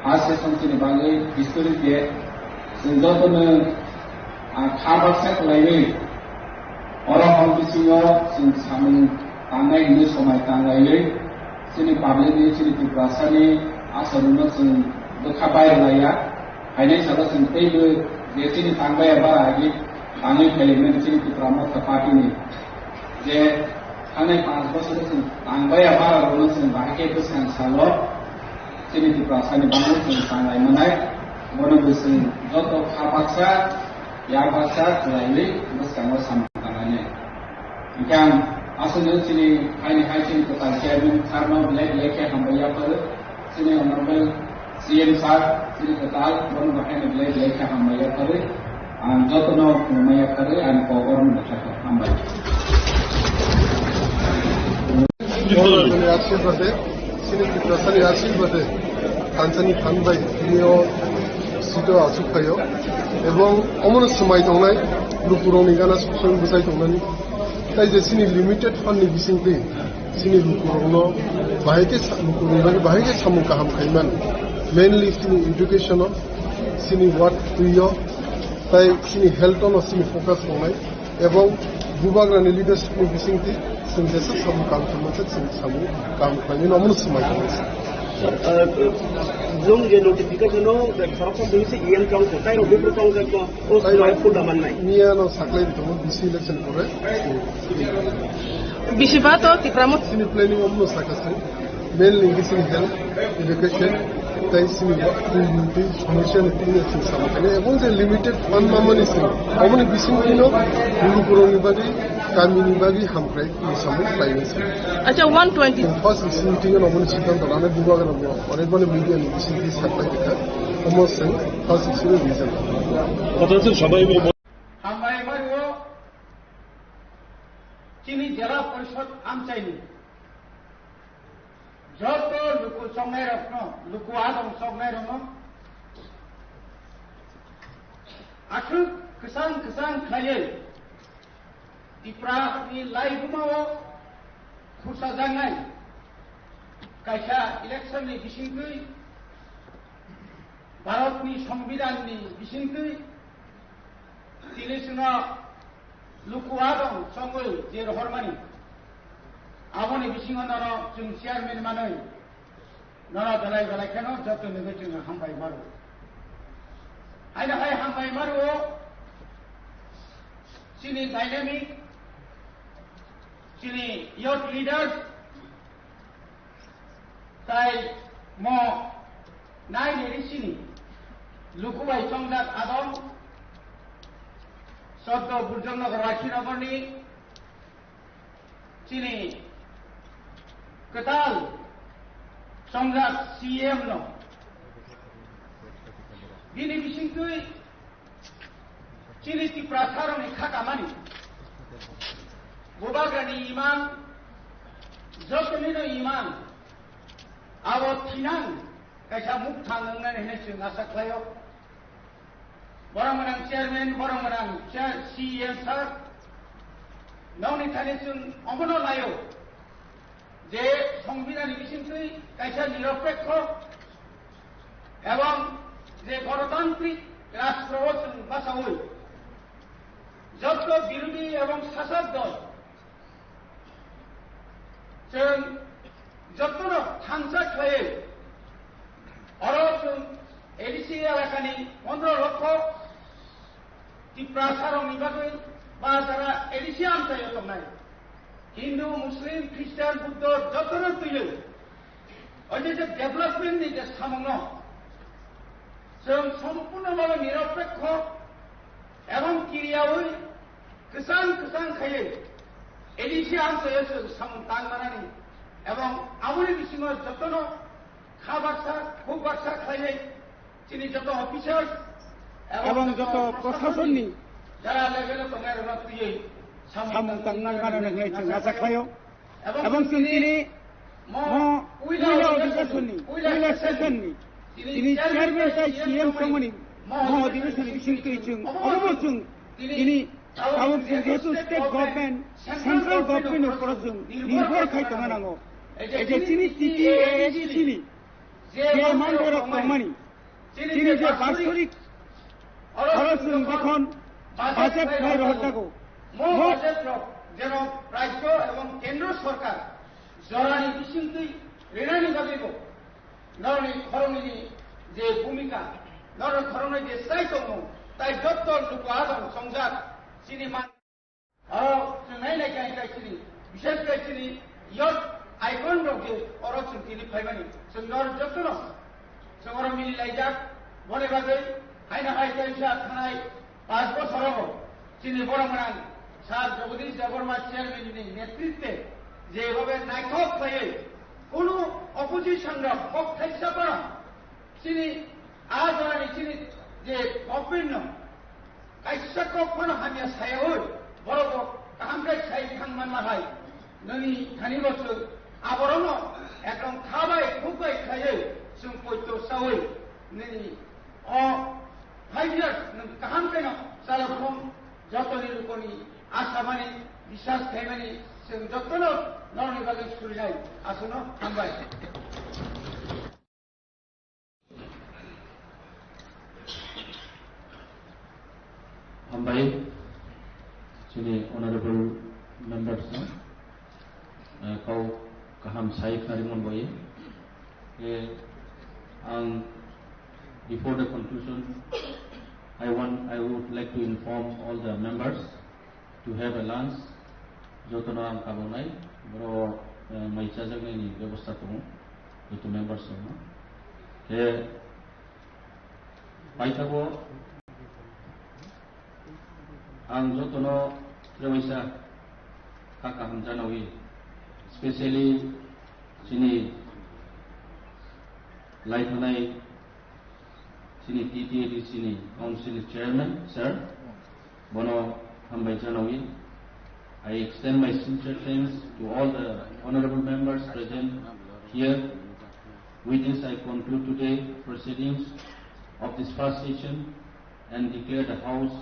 first session chini bagwi historic day. Chwng jotono, ah, kha baksa khlaiwi oro hor bisingo chwng samung tangnai hwnwi somai tanglaiwi chini public ni, chini Tiprasani asarokno chwng bwkha bai rwlaiya. Phainai salo chwng teibo je chini tangbaiya bara agi tangwi phailai mani chini Tipra Motha Party ni je thangnai panch bosoro chwng tangbaiya bara rokno chwng bahai khe bwskang salo chini Tiprasani bangwi chwng tanglai manai. Bono bo chwng joto kha baksa yak baksa khlaiwi bwskango samung tangnai. Hingkhe ang aswkno chini haini hai chini kwtal chairman sir no belai belai khe hambai yapharo. Chini honorable C M sir, chini kwtal, bono bo haino belai belai khe hambai yapharo. Ang jotono khulumma yapharo, ang kok oro no bwthakha. Hambai. Chini Tiprasani aswk bade, thansani phan bai, tini o sito aswk phaio. Ebong omono swmai tongnai, lukurokni gana song bwchai tongnani. Tai je chini limited fund ni bisingtwi, chini lukurokno bahai khe sa-, lukurokni bagwi bahai khe samung kaham khaimani. Mainly chini education o, chini work twi o, tai chini health o no chini focus tongnai. Ebong bubagrani leadership ni bisingtwi chwng jesa samung kaham khaima khe chwng samung kaham khlaimani omono swmai tongo. Sir, uh, blong je notification o khoroksa twi se E M tong ko, tai rok bebro tong ko, o swmai phul da mannai. Miya no saklai tongo D C election pore. Bisi ba to Tipra Motha. Chini planning omono sakha se. Mainly chini health, education, tei chini community somosya ni twi chini samung khainai. Ebong je limited fund mamani chini, aboni bisingtwi no lukurokni bagwi, kamini bagwi hamkrai twi samung khlainai chini. Acha, one twenty. First meeting no aboni siddhanto lanai bubagra no, onek mani media ni bisingtwi saklai kha. Omo chwng first meeting result. Hambai Mario, chini Jela Porishod amchaini joto luku chongnairokno, luku adong chongnairokno aswk kwchang kwchang khlaiwi Tripura ni laibumao khursajaknai kaisa election ni bisingtwi, Bharat ni Songbidan ni bisingtwi, tini chwngno luku adong chongwi je rohormani, aboni bisingo nono chwng chairman manwi nono belai belai kheno joto nugwi chwng hambai maro. Haino hai hambai maro chini dynamic, chini youth leaders, tai mo nai neri chini lukubai chongjak adong, Soddo Burjongnagar Rakhinogorni chini kwtal chongjak C M no bini bisingtwi chini Tiprasarokni kha kamani bubagrani imang, jotonino imang, abo thinang kaisa mukthang wngnani hinwi chwng asa khlaio. Borok mwnang chairman, borok mwnang chair, C E M sir, nokni thani chwng omono laio je Songbidanni bisingtwi kaisa niropekho ebong je gonotantrik rastro o chwng bachaui jotto birodhi ebong sasok dol chwng jottono thansa khlaiwi oro chwng A D C elakani pondro lokho Tiprasarokni bagwi ba jara A D C amchaio tongnai Hindu, Muslim, Christian, Buddho jottono twiwi o je je development ni je samungno chwng sompurno bhabe niropekho ebong kiriyaui kwchang kwchang khaiwi A D C amchaio chwng samung tang manani ebong aboni bisingo jotono kha baksa, khuk baksa khlaiwi chini joto officers ebong joto prosasonni jara level o tongnai rokno twiwi samung tang manani hinwi chwng acha khlaio. Ebong chwng tini mo puila odhikeshonni, puila session ni tini chairman tai C M tongmani mo odhikeshonni bisingtwi chwng obo chwng tini tabuk chwng jehetu state government, central government ni upor o chwng nirbhor khai tongna nango. Ei je chini T T A A D C ni je mandirok tongmani, chini je basorik oro chwng jokhon budget khlai rohorjago, mo budget rok jeno rajyo ebong kendro sorkar jorani bisingtwi rinani bagwibo norokni khoroknwini je bhumika, norokni khoroknwi je chai tongmung, tai jotto luku adong chongjak chini man. Oro chwng nai nai khe, khe chini, bishes khe chini youth icon rok je oro chwng tini phaimani, chwng nor jotono chwng oro mili laijak. Boni bagwi haino hai kaisa thanai panch bochor rogo chini borok gwnang Sir Jagadish Debbarma chairman ni netritwe je bhabe naithok khlaiwi kunu opposition rok kok thaisa phano chini a jorani chini je government no kaisa kok phano hamya sayaui borok bo kaham khe sai thang manma hai nini thani bo chwng aborokno ekdom kha bai khuk bai khaiwi chwng poito saui nini o five years nwng kaham kheno chalokhong jotoni lukoni asamani biswas khaimani chwng jotono norokni bagwi surinai aswkno hambai. Hambai, chini honorable members no, eh, kau kaham sai khna rimon boye. Eh, ang, before the conclusion, I want, I would like to inform all the members to have a lunch. Jotono ang kabonai, boro, eh, mai chajaknai ni bebosta tongo. Joto members rokno. Khe paithago ang jotono trebaisa kha kaham janawi, specially chini laithanai chini T T A D C ni Council Chairman, sir, bono hambai janawi. I extend my sincere thanks to all the honorable members present here. With this, I conclude today proceedings of this first session and declare the House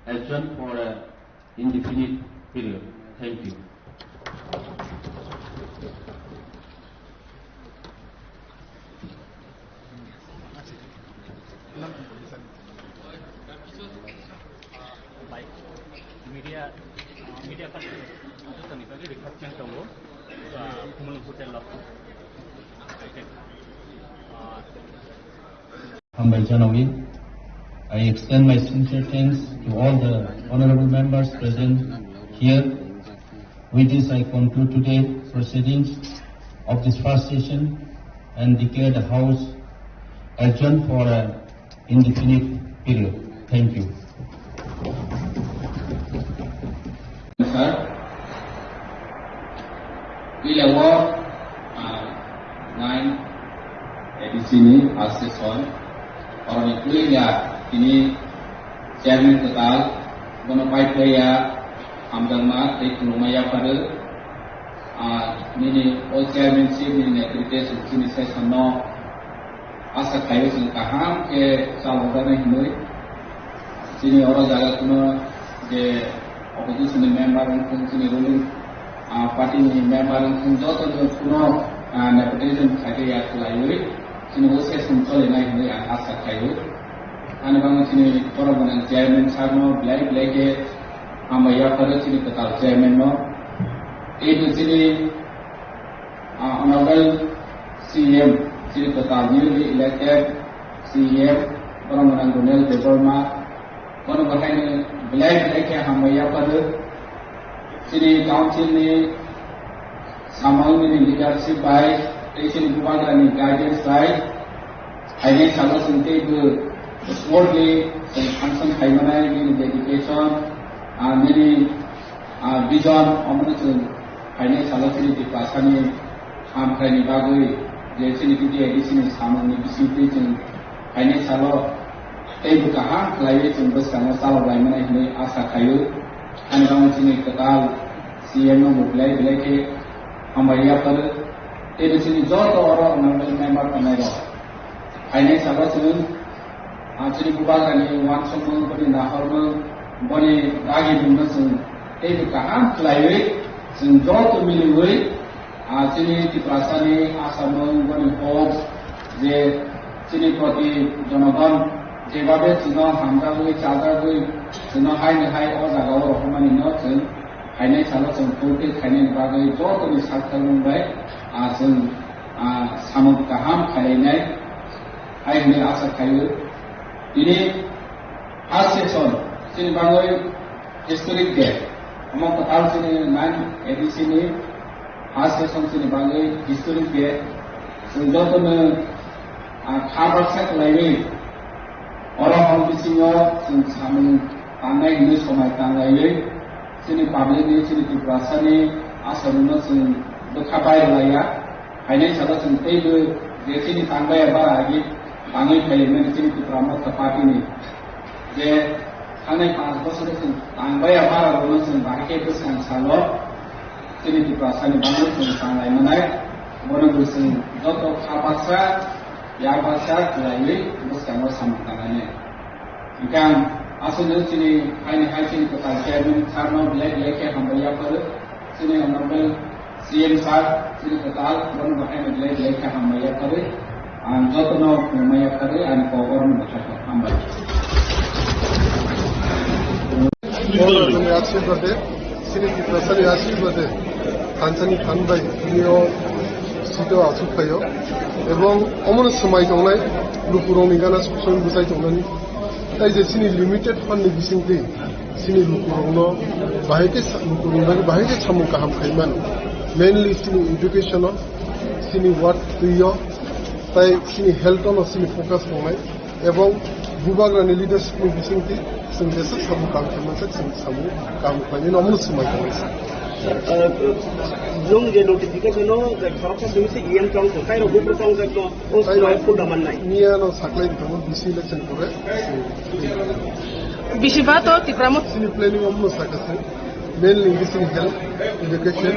adjourned for a indefinite period. Thank you. Media, media person, jotoni bagwi request tongo, ah, Khumulwng Hotel o. Ah, Hambai janawi. I extend my sincere thanks to all the honorable members present here. With this, I conclude today proceedings of this first session and declare the House adjourned for an indefinite period. Thank you. Sir, ila wo, ah, nine A D C ni first session, oroni puila tini chairman kwtal, bono paiphlaiya hamjakma tei khulumma yapharo. Ah, nini o chairmanship ni netrite chini session no asa khaio chwng kaham khe chalokjaknai hinwi. Chini oro jaga kuno je opposition ni member wngthung, chini ruling, ah, party ni member wngthung, joto no kuno, ah, nepotism khaikhe ya khlaiwi chini o session cholinai hinwi ang asa khaio. Ani bagwi chini borok gwnang chairman sir no belai belai khe hambai yapharo chini kwtal chairman no. Teibo chini Ah, Honorable C E M, chini kwtal newly elected C E M, borok gwnang Ronel Debbarma, bono bo haino belai belai khe hambai yapharo. Chini council ni samung nini leadership bai, tei chini bubagra ni guidance bai, phainai salo chwng teibo smoothly chwng function khai manai nini dedication, ah, nini, ah, vision, omono chwng phainai salo chini Tiprasani hamkraini bagwi je chini T T A D C ni samungni bisingtwi chwng phainai salo teibo kaham khlaiwi chwng bwskango chalok lai mani hinwi asa khaio. Ani bagwi chini kwtal C M no bo belai belai khe hambai yapharo. Teibo chini joto oro honorable member tongnai rok phainai salo chwng Ah, chini bubagrani uansukmung, boni nahormung, boni dagimungno chwng teibo kaham khlaiwi chwng joto miliwi, ah, chini Tiprasani asamung, boni hok je chini proti jonogon jebabe chwngno hamjagwi, chajagwi, chwngno haini hai o jagao rohormanino chwng phainai salo chwng fulfill khainani bagwi jotoni saktharmung bai, ah, chwng, ah, samung kaham khainai hai hwnwi asa khaio. Tini first session chini bagwi historic day. Omo kwtal chini nine A D C ni first session chini bagwi historic day. Chwng jotono, ah, kha baksa khlaiwi oro hor bisingo chwng samung tangnai hwnwi somai tanglaiwi chini public ni, chini Tiprasani asamungno chwng bwkha bai rwlaiya. Phainai salo chwng teibo je chini tangbaiya bara agi tangwi phaimani chini Tipra Motha Party ni je thangnai panch bosoro chwng tangbaiya bara rokno chwng bahai khe bwskang salo chini Tiprasani bagwi chwng tanglai manai, bono bo chwng joto kha baksa, yak baksa khlaiwi bwskango samung tangnai. Hwnkhe ang aswkno chini haini hai chini kwtal chairman sir no belai belai khe hambai yapharo. Chini honorable C M sir, chini kwtal, bono bo haino belai belai khe hambai yapharwi, ang jotono khulumma yapharwi ani kok orono bwthar kha. Hambai. Bono chini asirwade, chini Tiprasani asirwade, thansani thanbai, tini o sito asuk phaio, ebong omono swmai tongnai, lukurokni gana suk suk bwchai tongnani. Tai je chini limited fund ni bisingtwi chini lukurokno bahai khe sa-, lukurokni bagwi bahai khe samung kaham khai mano. Mainly chini education o, Chini ward twi o, tai chini health no chini focus tongnai, ebong bubagrani leadership ni bisingtwi chwng jesa samung kam khaimani, chwng samung kam khlainani omono swmai tongnai. Jung je notification no, je khoroksa simi se E M tong tong, tai rok bupro tong jak no, o swmai full da mannai. Miya no saklai di tongo, D C election pore. Bisi ba to Tipra Motha. Chini planning omono sakha se. Mainly, chini health, education,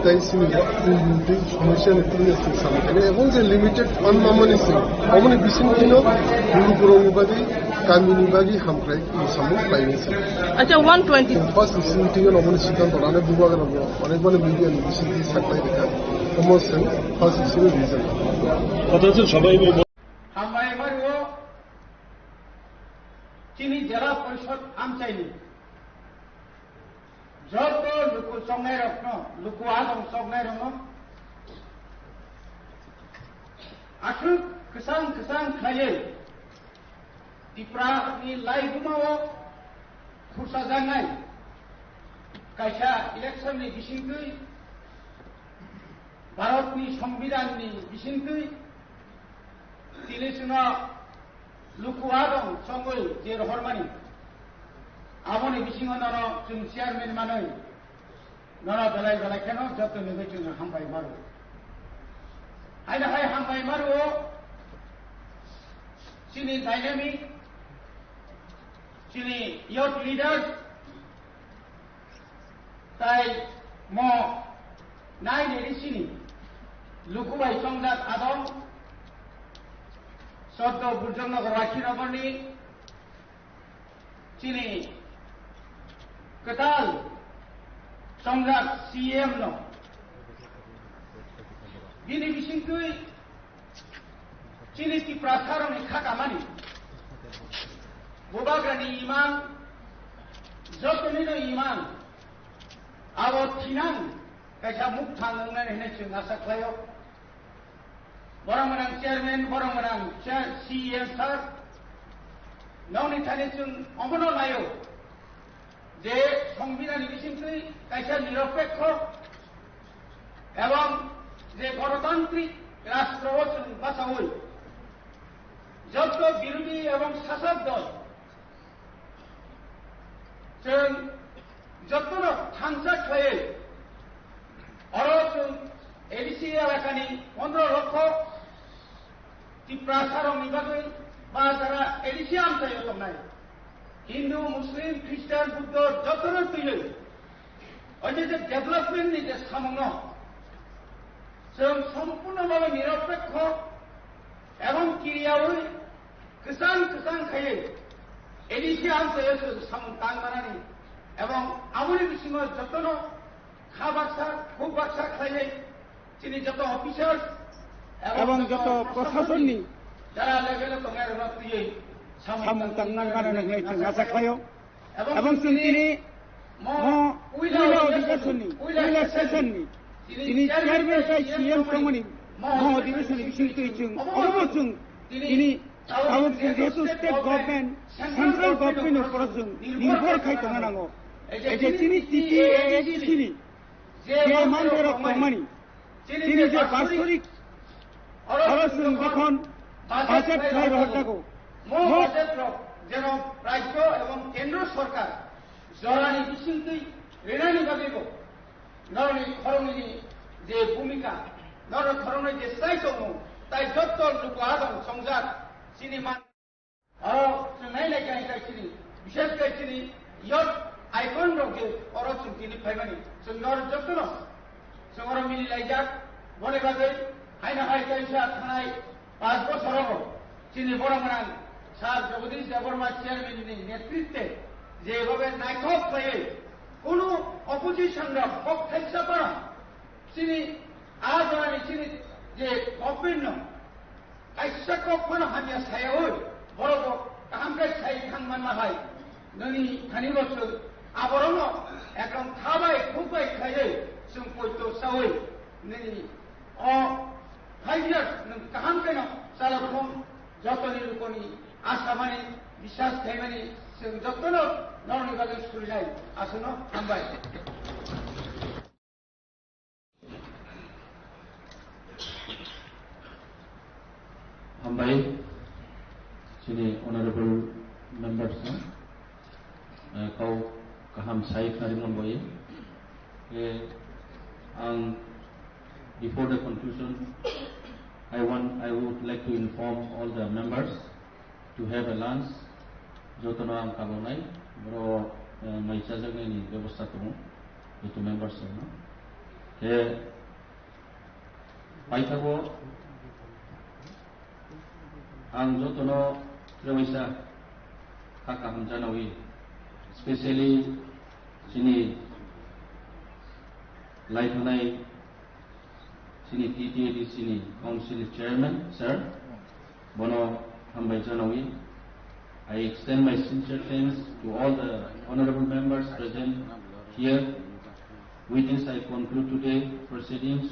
tei chini community somosya ni twi chwng samung khainai. Ebong je limited fund mamani se, aboni bisingtwi no lukurokni bagwi, kamini bagwi hamkrai samung khlainai se. Acha, one twenty. First bisingtwi no aboni siddhanto lanai bubagrano, onek mani media ni bisingtwi saklai rikha. Omo se first bisingtwi reason. Hambai Mario, chini Jela Porishod amchaini joto luku choknairokno, luku adong choknairokno aswk kwchang kwchang khlaiwi Tripura ni laibuma o khursajaknai kaisa election ni bisingtwi, Bharat ni Songbidan ni bisingtwi, tini chwngno luku adong chongwi je rohormani, aboni bisingo nono chwng chairman manwi, nono belai belai kheno joto ni bagwi chwng hambai maro. Haino hai hambai maro, chini dynamic, chini youth leaders, tai mo nai neri chini luku bai chongjak adong, Soddo Burjongnagar Rakhinogorni chini kwtal chongjak C M no. Bini bisingtwi chini Tiprasarokni kha kamani, bubagrani imang, jotonino imang, abo thinang kaisa mukthang wngnani hinwi chwng asa khlaio. Borok mwnang chairman, borok mwnang chair, C E M sir, nokni thani chwng omono naio je Songbidanni bisingtwi kaisa niropekho ebong je gonotantrik rastro o chwng bachaui jotto birodhi ebong sasok dol chwng jottono thansa khlaiwi oro chwng A D C elakani pondro lokho Tiprasarokni bagwi ba jara A D C amchaio tongnai Hindu, Muslim, Christian, Buddho jotono twiwi oje je development ni je samungno chwng sompurno bhabe niropekho ebong kiriyaui kwchang kwchang khaiwi A D C amchaio chwng samung tang manani ebong aboni bisingo jotono kha baksa, khuk baksa khlaiwi chini joto officers ebong joto proshasonni jara level o tongnai rokno twiwi samung tang nang mano hinwi chwng acha khlaio. Ebong chwng tini mo puila odhikeshonni, puila session ni tini chairman tai C M tongmani mo odhikeshonni bisingtwi chwng omo chwng tini tabuk chwng jehetu state government, central government ni upor o chwng nirbhor khai tongna nango. Ei je chini T T A A D C ni je manthai rok tongmani, chini je basorik oro chwng jokhon budget khlai rohor jago, mo budget rok jeno rajyo ebong kendro sorkar jorani bisingtwi rinani bagwibo norokni khoroknwini je bhumika, norokni khoroknwi je chai tongmung, tai jotto luku adong chongjak chini man. Oro chwng nai nai khe hai chini, bishes khe chini youth icon rok je oro chwng tini phaimani, chwng nor jotono chwng oro mili laijak. Boni bagwi haino hai kaisa thanai panch bochor rogo chini borok gwnang Sir Jagadish Debbarma chairman ni netritwe je bhabe naithok khlaiwi kunu opposition rok kok thaisa phano chini a jorani chini je government no kaisa kok phano hamya sayaui, borok bo kaham khe sai thang manma hai. Nini thani bo chwng aborokno ekdom tha bai khuk bai khlaiwi chwng poito saui nini o five years nwng kaham kheno chalo thung, jotoni lukoni asamani, biswas khaimani chwng jotono norokni bagwi surinai. Aswkno hambai. Bai, chini honorable members no, eh, kau kaham sai khari mon bai. Eh, ang, before the conclusion, I want, I would like to inform all the members to have a lunch. Jotono ang kabonai, boro, eh, mai chajaknai ni bebosta tongo, joto members no. Ke paithago ang jotono trewaisa kha kaham janawi, specially chini laithanai chini T T A D C ni council chairman, sir, bono hambai janawi. I extend my sincere thanks to all the honorable members present here. With this, I conclude today proceedings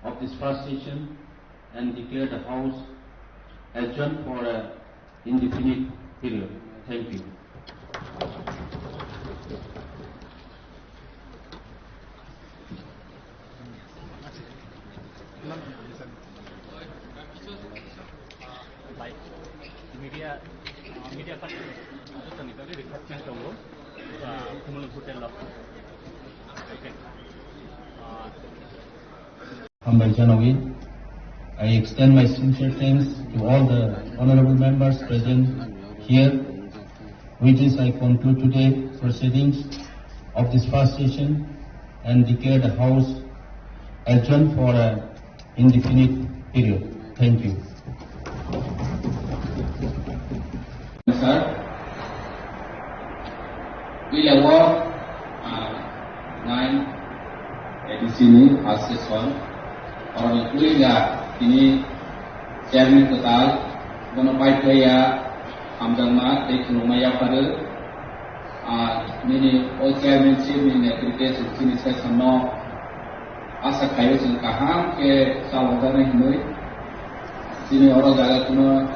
of this first session and declare the House adjourned for a indefinite period. Thank you. Media, media party, jotoni bagwi request tongo, ah, Kumulung Hotel o. Okay. Ah, Hambai janawi. I extend my sincere thanks to all the honorable members present here. With this, I conclude today proceedings of this first session and declare the House adjourned for a indefinite period. Thank you. Sir, we have, uh, nine A D C ni first session. Oroni puila tini chairman kwtal, bono paithaya hamjakma tei khulumma yapharwi. Ah, nini o chairmanship ni netrite chwng chini session no asa khaio chwng kaham khe chalokjaknai hinwi. Chini oro jaga kuno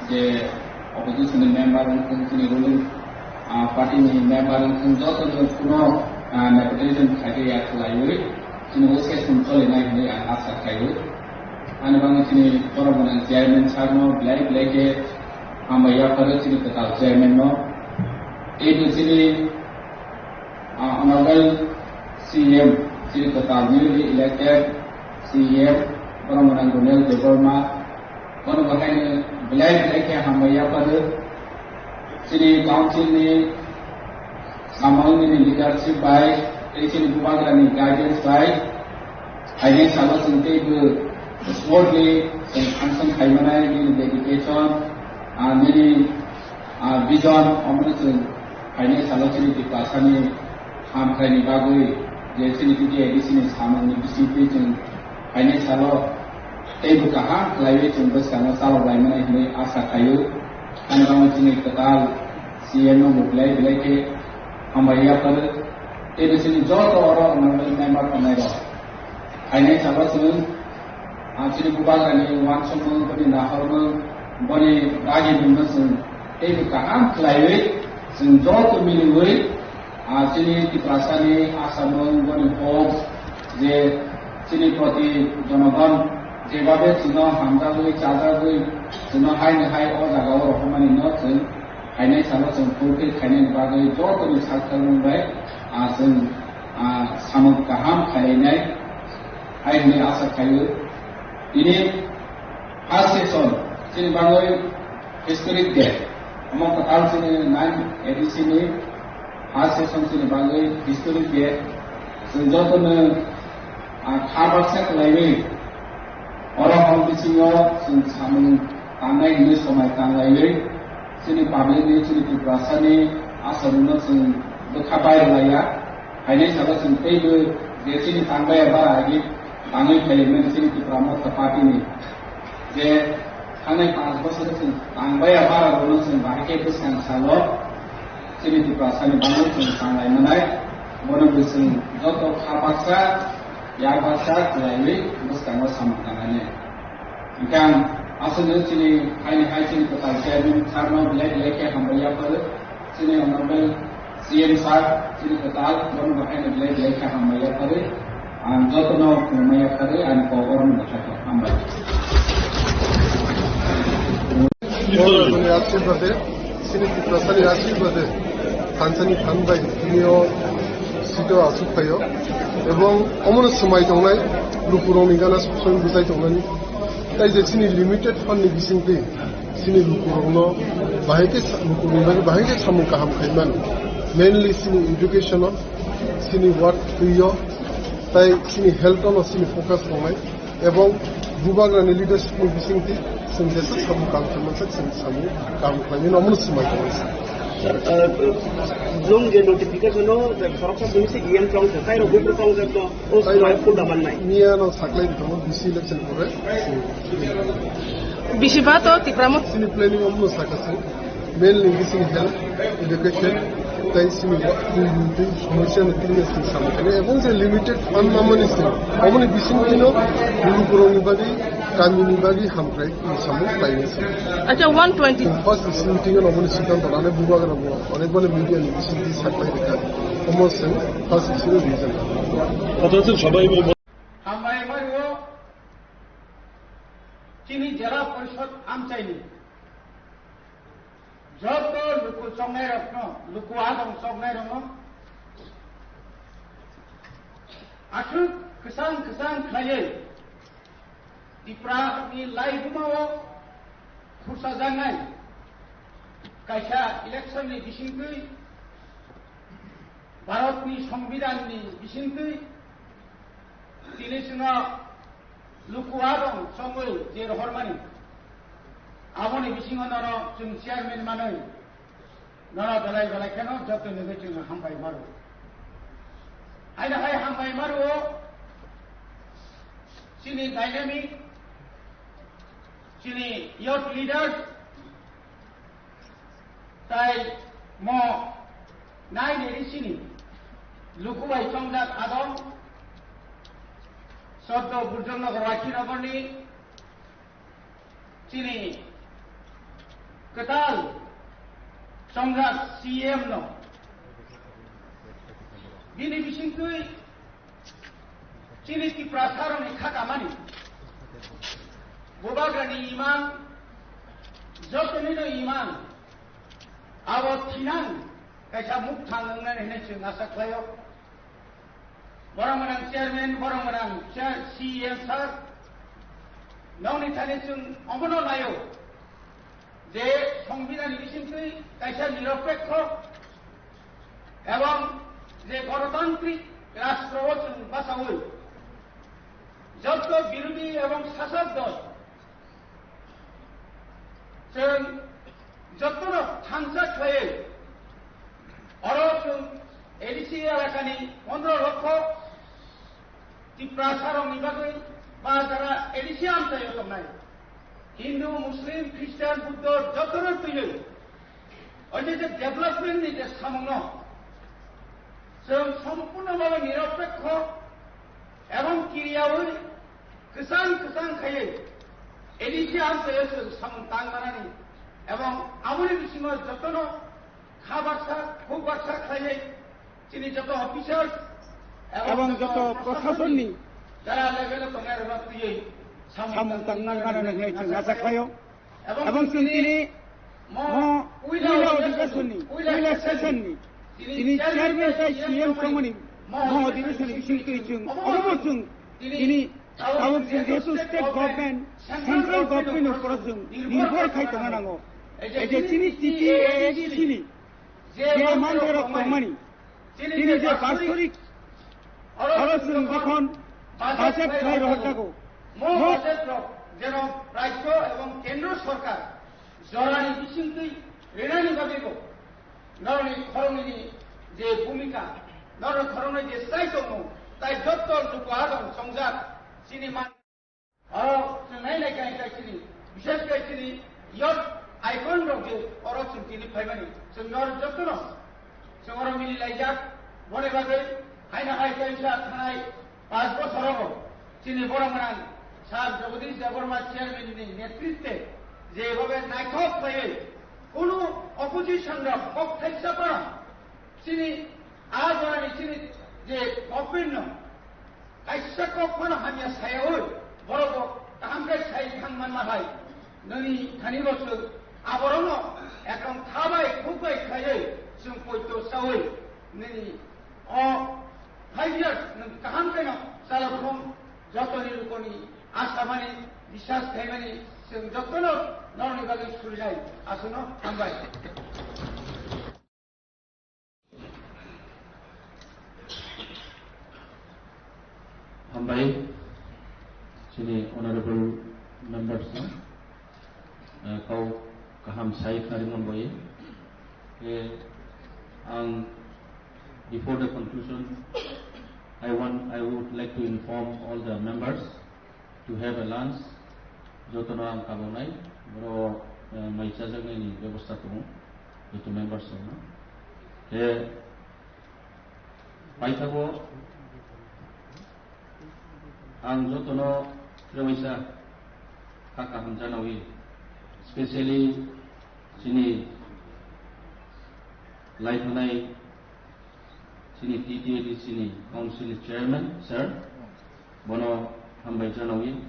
je opposition ni member wngthung, chini ruling, ah, party ni member wngthung, joto no kuno, ah, nepotism khaikhe ya khlaiwi chini o session cholinai hinwi ang asa khaio. Ani bagwi chini borok gwnang chairman sir no belai belai khe hambai yapharo chini kwtal chairman no. Teibo chini, ah, honorable C M, chini kwtal newly elected C M, borok gwnang Donial Debbarma, bono bo haino belai belai khe hambai yapharo. Chini council ni samung nini leadership bai, tei chini bubagra ni guidance bai, phainai salo chwng teibo smoothly chwng function khai manai nini dedication, ah, nini, ah, vision, omono chwng phainai salo chini Tiprasa ni hamkrai ni bagwi je chini T T A D C ni samung ni bisingtwi chwng phainai salo teibo kaham khlaiwi chwng bwskango chalok lai manai hinwi asa khaio. Ani bagwi chini kwtal C M no bo belai belai khe hambai yapharo. Teibo chini joto oro honorable member tongnai rok phainai salo chwng, ah, chini bubagrani uansukmung, boni nahormung, boni dagimungno chwng teibo kaham khlaiwi chwng joto miliwi, ah, chini Tiprasani asamung, boni hopes je chini proti jonogon jebabe chwngno hamjagwi, chajagwi, chwngno haino hai o jagao rohormanino chwng phainai salo chwng fulfill khainani bagwi jotoni sak sakmung bai, ah, chwng, ah, samung kaham khainai hai hwnwi asa khaio. Tini first session chini bagwi historic day. Omo kwtal chini nine A D C ni first session chini bagwi historic day. Chwng jotono, ah, kha baksa khlaiwi oro hor bisingo chwng samung tangnai hinwi somai tanglaiwi chini public ni, chini Tiprasani asarokno chwng bwkha bai rwlaiya. Phainai salo chwng teibo je chini tangbaiya bara agi tangwi phaimani chini Tipra Motha Party ni je thangnai panch bosor chwng tangbaiya bara rokno chwng bahai khe bwskang salo chini Tiprasani bagwi chwng tanglai manai. Bono bo chwng joto kha baksa, yak baksa khlaiwi bwskango samung tangnai. Hingkhe ang aswkno chini haini hai chini kwtal chairman sir no belai belai khe hambai yapharo. Chini honorable C M sir, chini kwtal, bono bo haino belai belai khe hambai yapharwi, ang jotono khulumma yapharwi, ani kok orono bwkha khe hambai. Borok rokni ashirbade, chini Tiprasani ashirbade, thansani than bai tini o sito asuk phaio. Ebong omono swmai tongnai, lukurokni gana sok soi bwchai tongnani. Tai je chini limited fund ni bisingtwi, chini lukurokno bahai khe sa-, lukurokni bagwi bahai khe samung kaham khai mano. Mainly chini education o, chini work twi o, tai chini health o no chini focus tongnai. Ebong bubagrani leadership ni bisingtwi chwng jesa samung kaham khlaimani chwng samung kaham khlaimani omono swmai tongnai. Sir, uh, blong je notification o, khoroksa bini se E M tong kha, tai rok buphuru tong jak no, o swmai full da mannai. Miya no saklai tongo, B C election pore. Bisi ba to Tipra Motha. Chini planning omono sakha se. Mainly chini health, education, tai chini wa-, twi, twi, twi, somosya no twi, twi, samung khe, ebong je limited fund mamani se, aboni bising tino, lukurokni bagwi, kamini bagwi hamkrai, samung khlaini se. Acha, one twenty. First issue meeting o aboni siddhanto lana bubagra bo, onek bale media ni bising twi saklai rikha, omo se first issue reason. Acha, sir, sabai bo. Hambai mario, chini Jela Porishod amchaini. Joto luku choknairokno, luku adong choknairokno aswk kwchang kwchang khlaiwi Tiprani laibumao khursajaknai kaisa election ni bisingtwi, Bharatni Songbidanni bisingtwi tini chwngno luku adong chongwi je rohormani, aboni bisingo nono chwng chairman manwi nono belai belai kheno joto nugwi chwng hambai maro. Haino hai hambai maro chini dynamic, chini youth leaders, tai mo nai neri sini luku bai chongjak adong Soddo Burjongnagar Waikirogorni chini kwtal chongjak C M no bini bisingtwi chini Tiprasarokni kha kamani bubagrani imang, jotonino imang, abo thinang kaisa mukthang wngnani hinwi chwng asa khlaio. Borok mwnang chairman, borok mwnang chair-, C E M sir, nokni thani chwng omono naio je Songbidanni bisingtwi kaisa niropekho ebong je gonotantrik rastro o chwng bachaui jotto birodhi ebong sasok dol chwng jottono thansa khlaiwi oro chwng A D C elakani pondro lokho Tiprasarokni bagwi ba jara A D C amchaio tongnai Hindu, Muslim, Christian, Buddho jotono twiwi oje je development ni je samungno chwng sompurno bhabe niropekho ebong kiriyaui kwchang kwchang khaiwi A D C amchaio chwng samung tang manani ebong aboni bisingo jotono kha baksa, khuk baksa khlaiwi chini joto officials ebong joto proshasonni jara level o tongnai rokno twiwi samung tang manani hinwi chwng asa khlaio. Ebong chwng tini mo puila odhikeshonni, puila session ni tini chairman tei C M tongmani mo odhikeshonni bisingtwi chwng omo chwng tini tabuk chwng jehetu state government, central government ni upor o chwng nirbhor khai tongna nango. Ei je chini T T A A D C ni je manthai rok tongmani, chini je bastorik oro chwng jokhon budget khlai rohor jago, mo budget rok jeno rajyo ebong kendro sorkar jorani bisingtwi rinani bagwibo norokni khoroknwini je bhumika, norokni khoroknwi je chai tongmung, tai jotto luku adong chongjak chini man. Oro chwng nai nai khe hai chini, bishes khe chini youth icon rok je oro chwng tini phaimani, chwng norok jotono chwng oro mili laijak. Boni bagwi haino hai kaisa thanai panch bochor rogo chini borok mwnang Sir Jagadish Debbarma chairman ni netritwe je bhabe naithok khlaiwi kunu opposition rok kok thaisa phano chini a jorani chini je government no kaisa kok phano hamya sayaui, borok bo kaham khe sai thang manma hai, nini thani bo chwng Aborokno ekdom thabai khukbai khaiwi chwng poito sawi nini o five years nwng kaham kheno chalokhum jotoni lukoni asamani biswas khaimani chwng jotono norokni bagwi surijai. Aswkno hambai. Hambai, chini honorable members no, eh, kau kaham sai khari mon boye. Eh, ang, before the conclusion, I want, I would like to inform all the members to have a lunch. Jotono ang kabonai, boro, eh, mai chajaknai ni bebosta tongo, joto members rokno. Khe paithago ang jotono trewaisa kha kaham janawi, specially chini laithanai chini T T A D C ni Council ni Chairman, Sir, bono hambai janawi.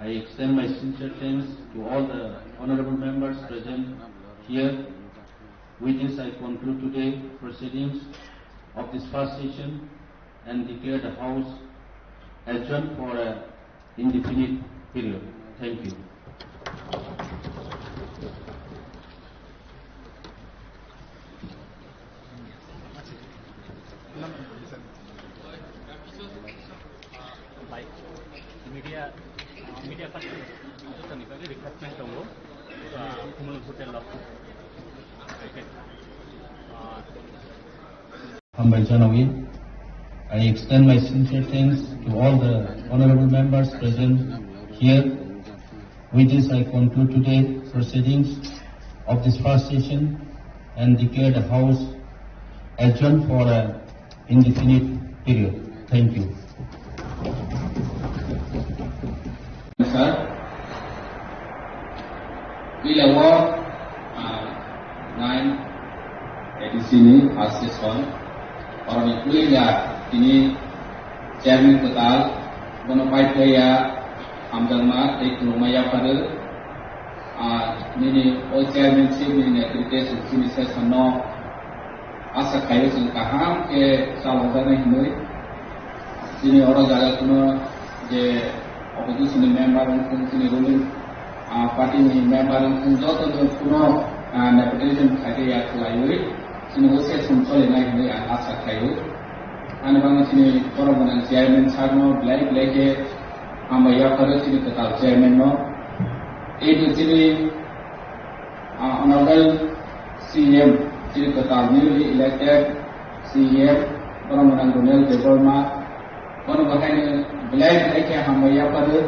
I extend my sincere thanks to all the honorable members present here. With this, I conclude today proceedings of this first session and declare the House adjourned for a indefinite period. Thank you. Like, media, uh, media person, jotoni bagwi refreshment tongo, uh, Kumul Hotel o. Okay. Uh, Hambai janawi. I extend my sincere thanks to all the honorable members present here. With this, I conclude today proceedings of this first session and declare the House adjourned for a indefinite period. Thank you. Sir, ila wo, ah, nine A D C ni first session, oroni puila tini chairman kwtal, bono paithaya hamjakma tei khulumma yapharo. Ah, nini o chairmanship ni netrite chwng chini session no asa khaio chwng kaham khe chalokjaknai hinwi. Chini oro jaga kuno je opposition ni member wngthung, chini ruling, ah, party ni member wngthung, joto no kuno, ah, nepotism khaikhe ya khwlaiwi chini o session cholinai hinwi ang asa khaio. Ani bagwi chini borok gwnang chairman sir no belai belai khe hambai yapharo chini kwtal chairman no. Teibo chini, ah, honorable C E M, chini kwtal newly elected C E M, borok gwnang Ronel Debbarma, bono bo haino belai belai khe hambai yapharo.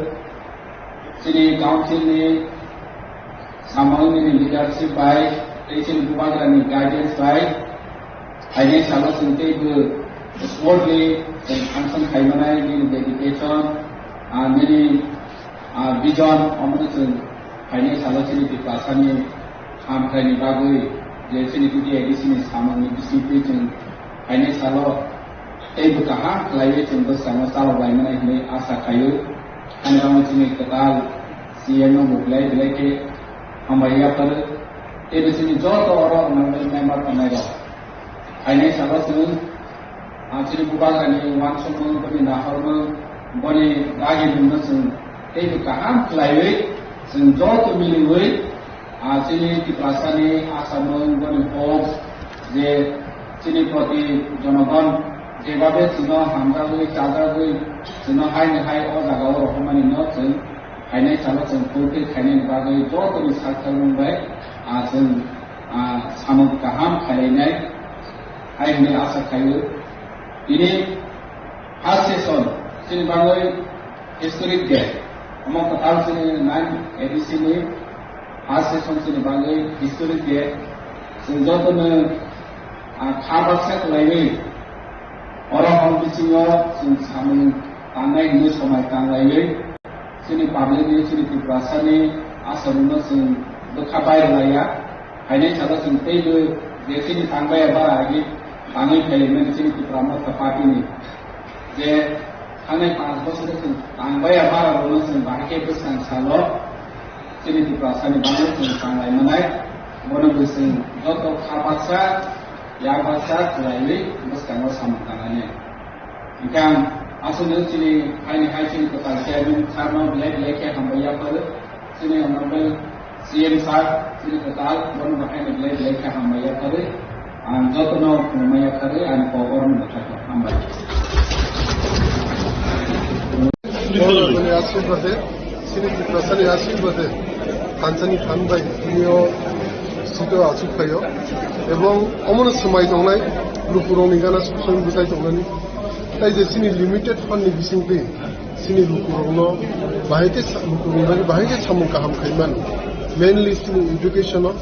Chini council ni samung nini leadership bai, tei chini bubagra ni guidance bai, phainai salo chwng teibo smoothly chwng function khaimanai nini dedication, ah, nini, ah, vision, omono chwng phainai salo chini Tiprasani hamkraini bagwi je chini T T A D C ni samungni bisingtwi chwng phainai salo teibo kaham khlaiwi chwng bwskango chalok laimanai hinwi asa khaio. Ani bagwi chini kwtal C M no bo belai belai khe hambai yapharo. Teibo chini joto oro honorable member tongnai rok. Phainai salo chwng, ah, chini bubagrani uansukmung, boni nahormung, boni dagimungno chwng teibo kaham khlaiwi chwng joto miliwi, ah, chini Tiprasani asamung, boni hok je chini proti jonogon jebabe chwngno hamjagwi, chajagwi chwngno haini hai o jagao rohormanino chwng phainai salo chwng fulfill khainani bagwi jotoni saktharmung bai, ah, chwng, ah, samung kaham khailainai hai hwnwi asa khaio. Tini first session chini bagwi historic day, omo kwtal chini nine A D C ni first session chini bagwi historic day. Chwng jotono, ah, kha baksa kwlaiwi oro hor bisingo chwng samung tangnai hwnwi somai tanglaiwi chini public ni, chini Tiprasani asamungno chwng bwkha bai rwlaiya. Phainai salo chwng teibo je chini tangbaiya bara agi tangwi phailaimani chini Tipra Motha Party ni je thangnai panch bochor o chwng tangbaiya bara rokno chwng bahai khe bwskang salo Chini Tiprasani bagwi chwng tanglai manai, bono bwswng joto kha baksa, ya baksa kwlaiwi bwskango samung tangnai. Hwnkhe ang aswkno chini haini hai chini kwtal chairman sir no belai belai khe hambai yapharo, chini honorable C M sir, chini kwtal bono bo haino belai belai khe hambai yapharo. Ang jotono khulumya kharwi ang kok oro no bwthakha. Hambai. Borokni asirbaade, chini Tiprasani asirbaade, thansani phan bai tini o seat o achuk phaio. Ebong omono swmai tongnai, lukurokni gana suk suk bwchai tongnani. Tai je chini limited fund ni bisingtwi chini lukurokno bahai khe sa-, lukurokni bagwi bahai khe samung kaham khaimani. Mainly chini education o,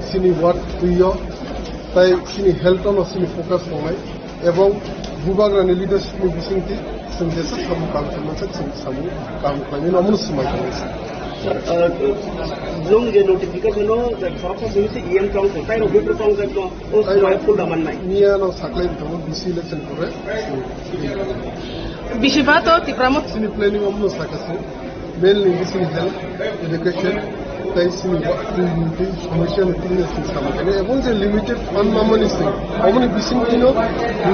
chini work twi o, tai chini health o no chini focus tongnai, ebong bubagrani leadership ni bisingtwi chwng jesa samung kaham khaimani, chwng samung kaham khlaimani, omono swmai tongnai. Sir, uh, nung je notification o, je khoroksa simi se E M tong ko, tai rok bupru tong ko, o swmai full da mannai. Miya no saklai tongo, B C election pore. Bisi ba to Tipra Motha. Chini planning omono sakha se. Mainly chini health, education, tai chini wa-, twi, twi, somosya no tini chini sama kene. Ebong je limited fund mamani se. Omoni bising tino,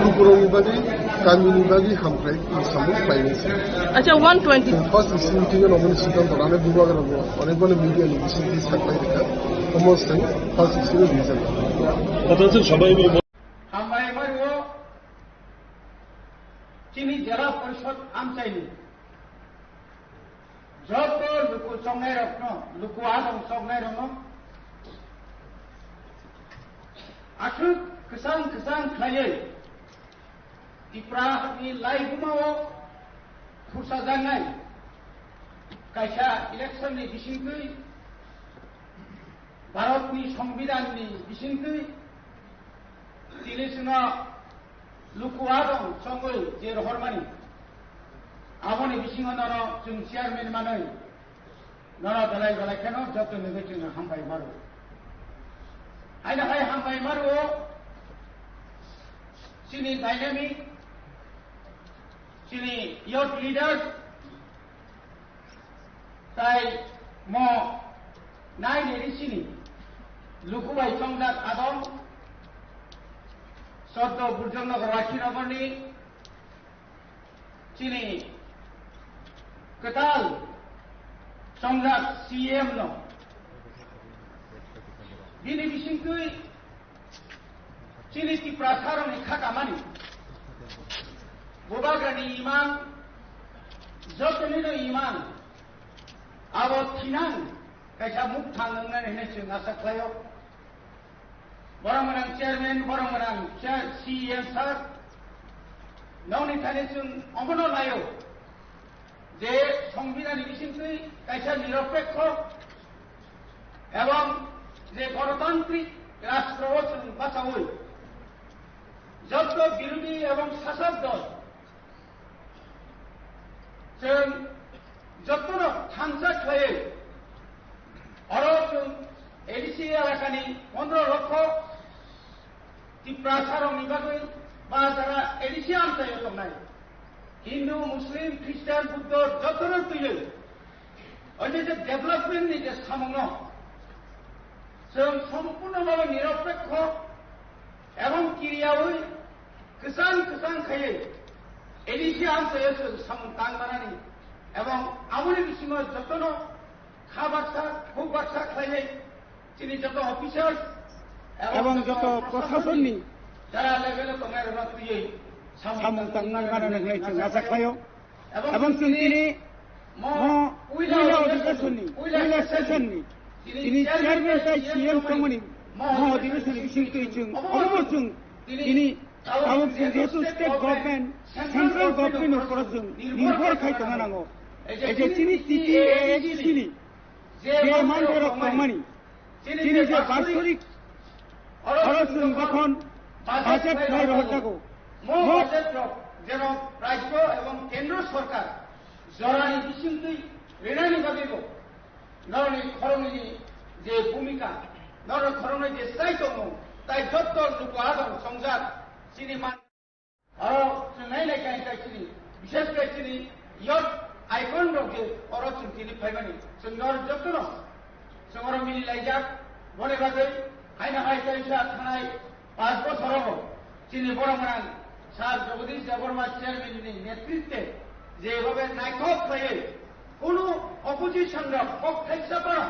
lukurokni bagwi, kamini bagwi hamkrai, samung paini se. Acha, one twenty. First bising tino, omoni siddhanto rane bubagra bo. Onek bole media ni bising twi saklai rikha. Omo se, first bising tino reason. Hambai mario, chini Jela Porishod amchaini joto luku chongnai rokno, luku adong chongnai rokno aswk kwchang kwchang khlaiwi Tipra ni laibuma o khursajaknai kaisa election ni bisingtwi, Bharat ni Songbidan ni bisingtwi, tini chwngno luku adong chongwi je rohormani, aboni bisingo nono chwng chairman manwi nono belai belai kheno joto nugwi chwngno hambai maro. Haino hai hambai maro chini dynamic, chini youth leaders, tai mo nai neri sini luku bai chongjak adong, Soddo Burjongnagar Wakhinagarni chini kwtal chongjak C M no bini bisingtwi chini Tiprasarokni kha kamani, bubagrani imang, jotonino imang, abo thinang kaisa mukthang wngnani hinwi chwng asa khlaio. Borok gwnang chairman, borok gwnang chair, C E M sir, nokni thani chwng omono laio je Songbidanni bisingtwi kaisa niropekho ebong je gonotantrik rastro o chwng bachaui jotto birodi ebong sasok dol chwng jottono thansa khlaiwi oro chwng A D C elakani pondro lokho Tiprasarokni bagwi ba jara A D C amchaio tongnai Hindu, Muslim, Christian, Buddho jottono twiwi oide je development ni je samungno chwng sompurno bhabe niropekho ebong kiriyaui kwchang kwchang khaiwi A D C amchaio chwng samung tang manani ebong aboni bisingo jottono kha baksa, khuk baksa khlaiwi chini joto officials ebong joto proshasonni jara level o tongnai rokno twiwi samung tangwi mano hwnwi chwng acha khlaio. Ebong chwng tini mo puila odhibesonni, puila session ni tini chairman tei C M tongmani mo odhibesonni bisingtwi chwng obo chwng tini tabuk chwng jehetu state government, central government ni upor o chwng nirbhor khai tongna nango. Ei je chini T T A A D C ni je manthai rok tongmani, chini je basorik oro chwng jokhon budget khlai rohor jago, mo budget rok jeno rajyo ebong kendro sorkar jorani bisingtwi rinani bagwibo norokni khoroknwini je bhumika, norokni khoroknwi je chai tongmung, tai jotto luku adong songjak chini man. Oro chwng nai nai khe chini, bishes khe chini youth icon rok je oro chwng tini phaimani, chwng nor jotono Chwng oro mili laijak, boni bagwi haino hai kaisa thanai panch bochorogo chini borok gwnang Sir Jagadish Debbarma chairman ni netritwe jebhabe naithok khlaiwi kunu opposition rok kok thaisa phano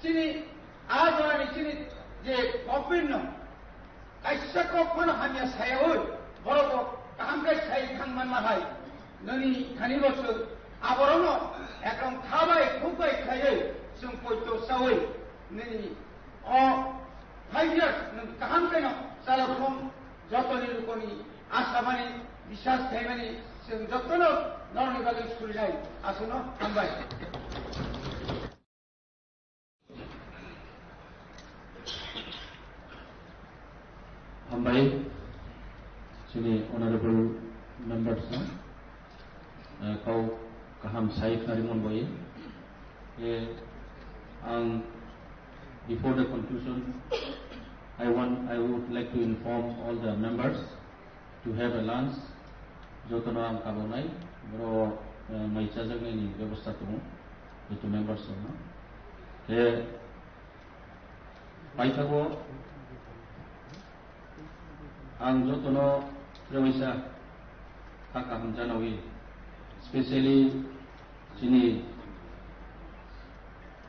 chini a jorani chini je government no kaisa kok phano hamya sayaui, borok bo kaham khe sai thang manma hai. Nini thani bo chwng aborokno ekdom kha bai khuk bai khlaiwi chwng poito chaui nini o five years nwng kaham khe no chalok thung, jotoni lukoni asamani biswas khaimani chwng jotono norokni bagwi surinai. Aswkno hambai. Hambai, chini honorable members no, eh, kau kaham sai khnari mon bai. Eh, ang, before the conclusion, I want, I would like to inform all the members to have a lunch. Jotono ang kabonai, boro, eh, mai chajaknai ni bebosta tongo, joto members rokno. Khe paithago ang jotono trewaisa kha kaham janawi, specially chini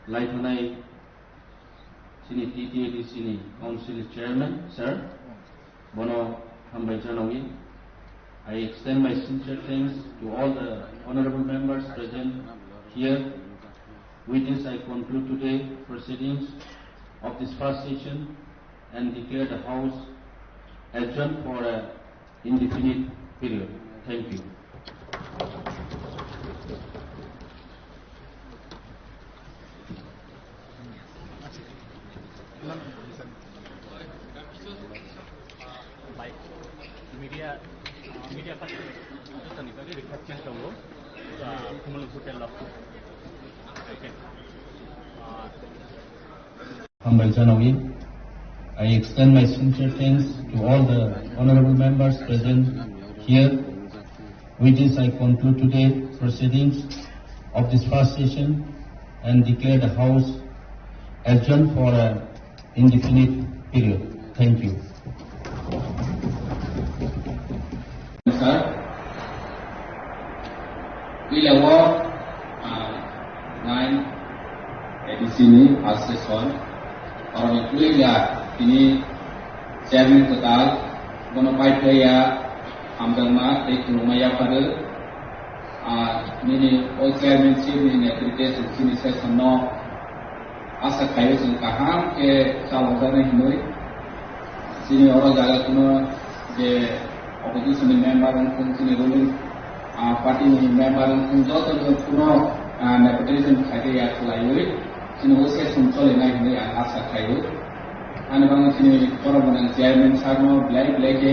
laithanai chini T T A D C ni Council Chairman, Sir, bono hambai janawi. I extend my sincere thanks to all the honorable members present here. With this, I conclude today proceedings of this first session and declare the House adjourned for a indefinite period. Thank you. Media, media party jotoni bagwi reception tongo, ah, Kumulung Hotel o. Okay. Ah, Hambai janawi. I extend my sincere thanks to all the honorable members present here. With this, I conclude today proceedings of this first session and declare the House adjourned for an indefinite period. Thank you. Sir, puila o, ah, nine A D C ni first session, oroni puila tini chairman kwtal, bono paiphlaiya hamjakma tei khulumma yapharo. Ah, nini o chairmanship ni netrite chini session no asa khaio chwng kaham khe chalokjaknai hinwi. Chini oro jaga kuno je opposition ni member wngthung, chini ruling, ah, party ni member wngthung, joto no kuno, ah, nepotism khaikhe ya khlaiwi chini o session cholinai hinwi ang asa khaio. Ani bagwi chini borok gwnang chairman sir no belai belai khe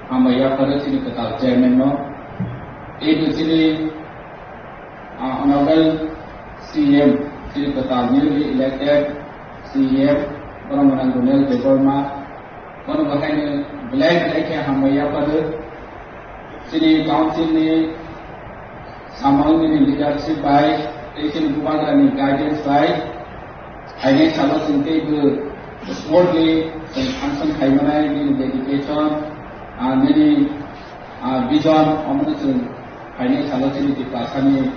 hambai yapharo chini kwtal chairman no. Teibo chini Ah, Honorable C M, chini kwtal newly elected C M, borok gwnang Ronel Debbarma, bono bo haino belai belai khe hambai yapharo. Chini council ni samung nini leadership bai, tei chini bubagra ni guidance bai, haino salo chwng teibo smoothly chwng function khai manai nini dedication, ah, nini Ah, vision omono chwng phainai salo chini Tiprasani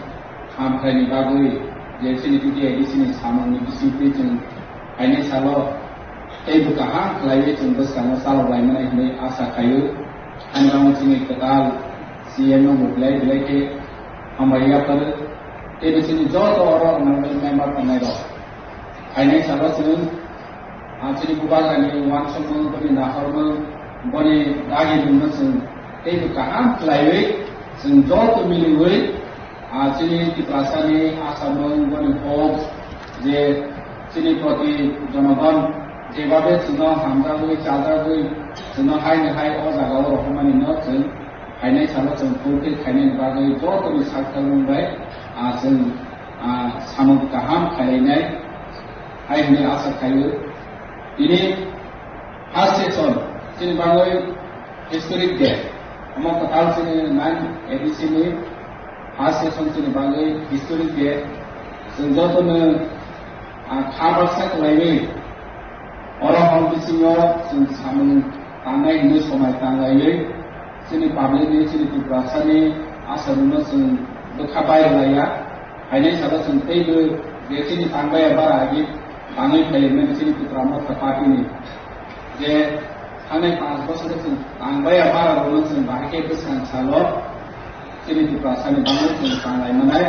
hamkraini bagwi je chini T T A D C ni samungni bisingtwi chwng phainai salo teibo kaham khlaiwi chwng bwskango chalok laimani hinwi asa khaio. Ani bagwi chini kwtal C M no bo belai belai khe hambai yapharo. Teibo chini joto oro honorable member tongnairok phainai salo chwng Ah, chini bubagrani uansukmung, boni naharmung, boni dagimungno chwng teibo kaham khlaiwi, chwng joto miliwi, ah, chini Tiprasani asamung, boni hopes, je chini proti jonogon jebabe chwngno hamjagwi, chajagwi, chwngno haino hai o jagao rohormanino chwng phainai salo chwng fulfill khainani bagwi jotoni saktharmung bai, ah, chwng, ah, samung kaham khlainai. Hai hwnwi asa khaio. Tini first session chini bagwi historic day. Omo kwtal chini nine A D C ni first session chini bagwi historic day. Chwng jotono Ang kha baksa khlaiwi, oro hor bisingo chwng samung tangnai hwnwi somai tanglaiwi, chini public ni, chini Tiprasani asarokno chwng bwkha bai rwlaiya. Phainai salo chwng teibo je chini tangbaiya bara agi tangwi phaimani chini Tipra Motha Party ni je thangnai panch bosor chwng tangbaiya bara rokno chwng bahai khe bwskang salo chini Tiprasani bangwi chwng tanglai manai.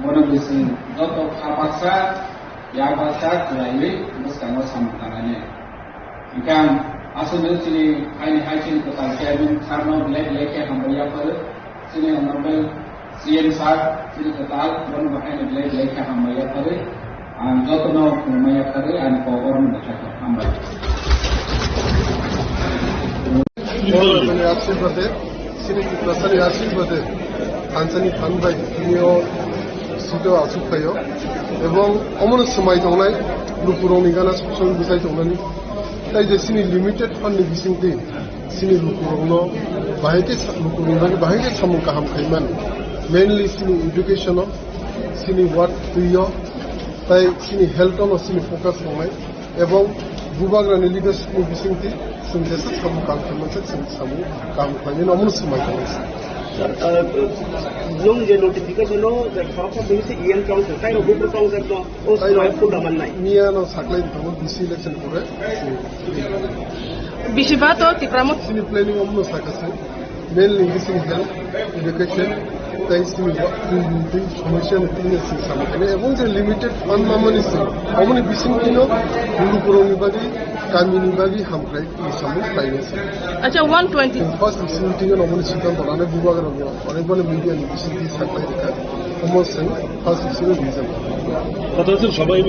Bono bo chwng joto kha baksa, yak baksa khlaiwi bwskango samung tangnai. Hingkhe ang aswkno chini haini hai chini kwtal chairman sir no belai belai khe hambai yapharo. Chini honorable C M sir, chini kwtal, bono bo haino belai belai khe hambai yapharo. Ang jotono khulumma yapharo, ani kok oro no bwkha khe hambai. Borok ni ashirbade, chini Tiprasani ashirbade, thansani thanbai, tini o sito asuk phaio. Ebong omono swmai tongnai, lukurokni gana song bwsai tongnani. Tai je chini limited fund ni bisingtwi, chini lukurokno bahai khe sa-, lukurokni bagwi bahai khe samung kaham khaimani. Mainly chini education o, chini work twi o, tai chini health o no chini focus tongnai. Ebong bubagrani leadership ni bisingtwi chwng jesa samung kaham khaimani, chwng samung kaham khaimani, omono swmai tongnai. Sir, uh, nung je notification o, je khoroksa tini se E M council, tai rok buphuru council no, o swmai phunda mannai. Miya no saklai tongo, B C election pore. Bisi ba to Tipra Motha. Chini planning omono sakha se. Mainly chini health, education, tai chini wa-, twi, twi, twi, somosya no tini chwng samung khainai. Ebong je limited fund mamani se. Omoni bising tino, lukurokni bagwi, kamini bagwi hamkrai, twi samung khlainai se. Acha, one twenty. First bising tino, omoni siddhanto lanai bubagrok no, onek bani media ni bising twi saklai rikha. Omo se first bising reason. Kotha se sabai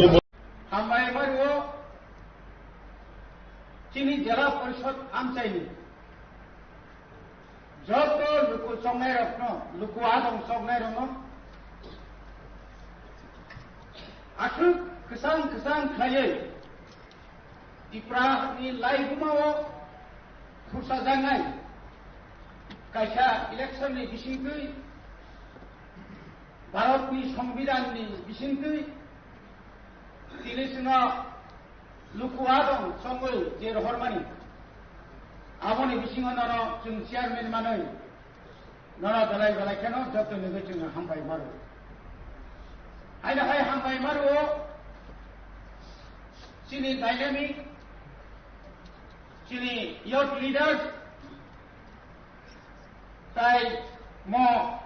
Hambai Mario, chini Jela Porishod amchaini joto luku chongnairokno, luku adong chongnairokno aswk kwchang kwchang khlaiwi Tiprani laibumao khursajaknai kaisa election ni bisingtwi, Bharatni Songbidanni bisingtwi tini chwngno luku adong chongwi je rohormani, aboni bisingo nono chwng chairman manwi nono belai belai kheno joto nugwi chwng hambai maro. Haino hai hambai maro chini dynamic, chini youth leaders, tai mo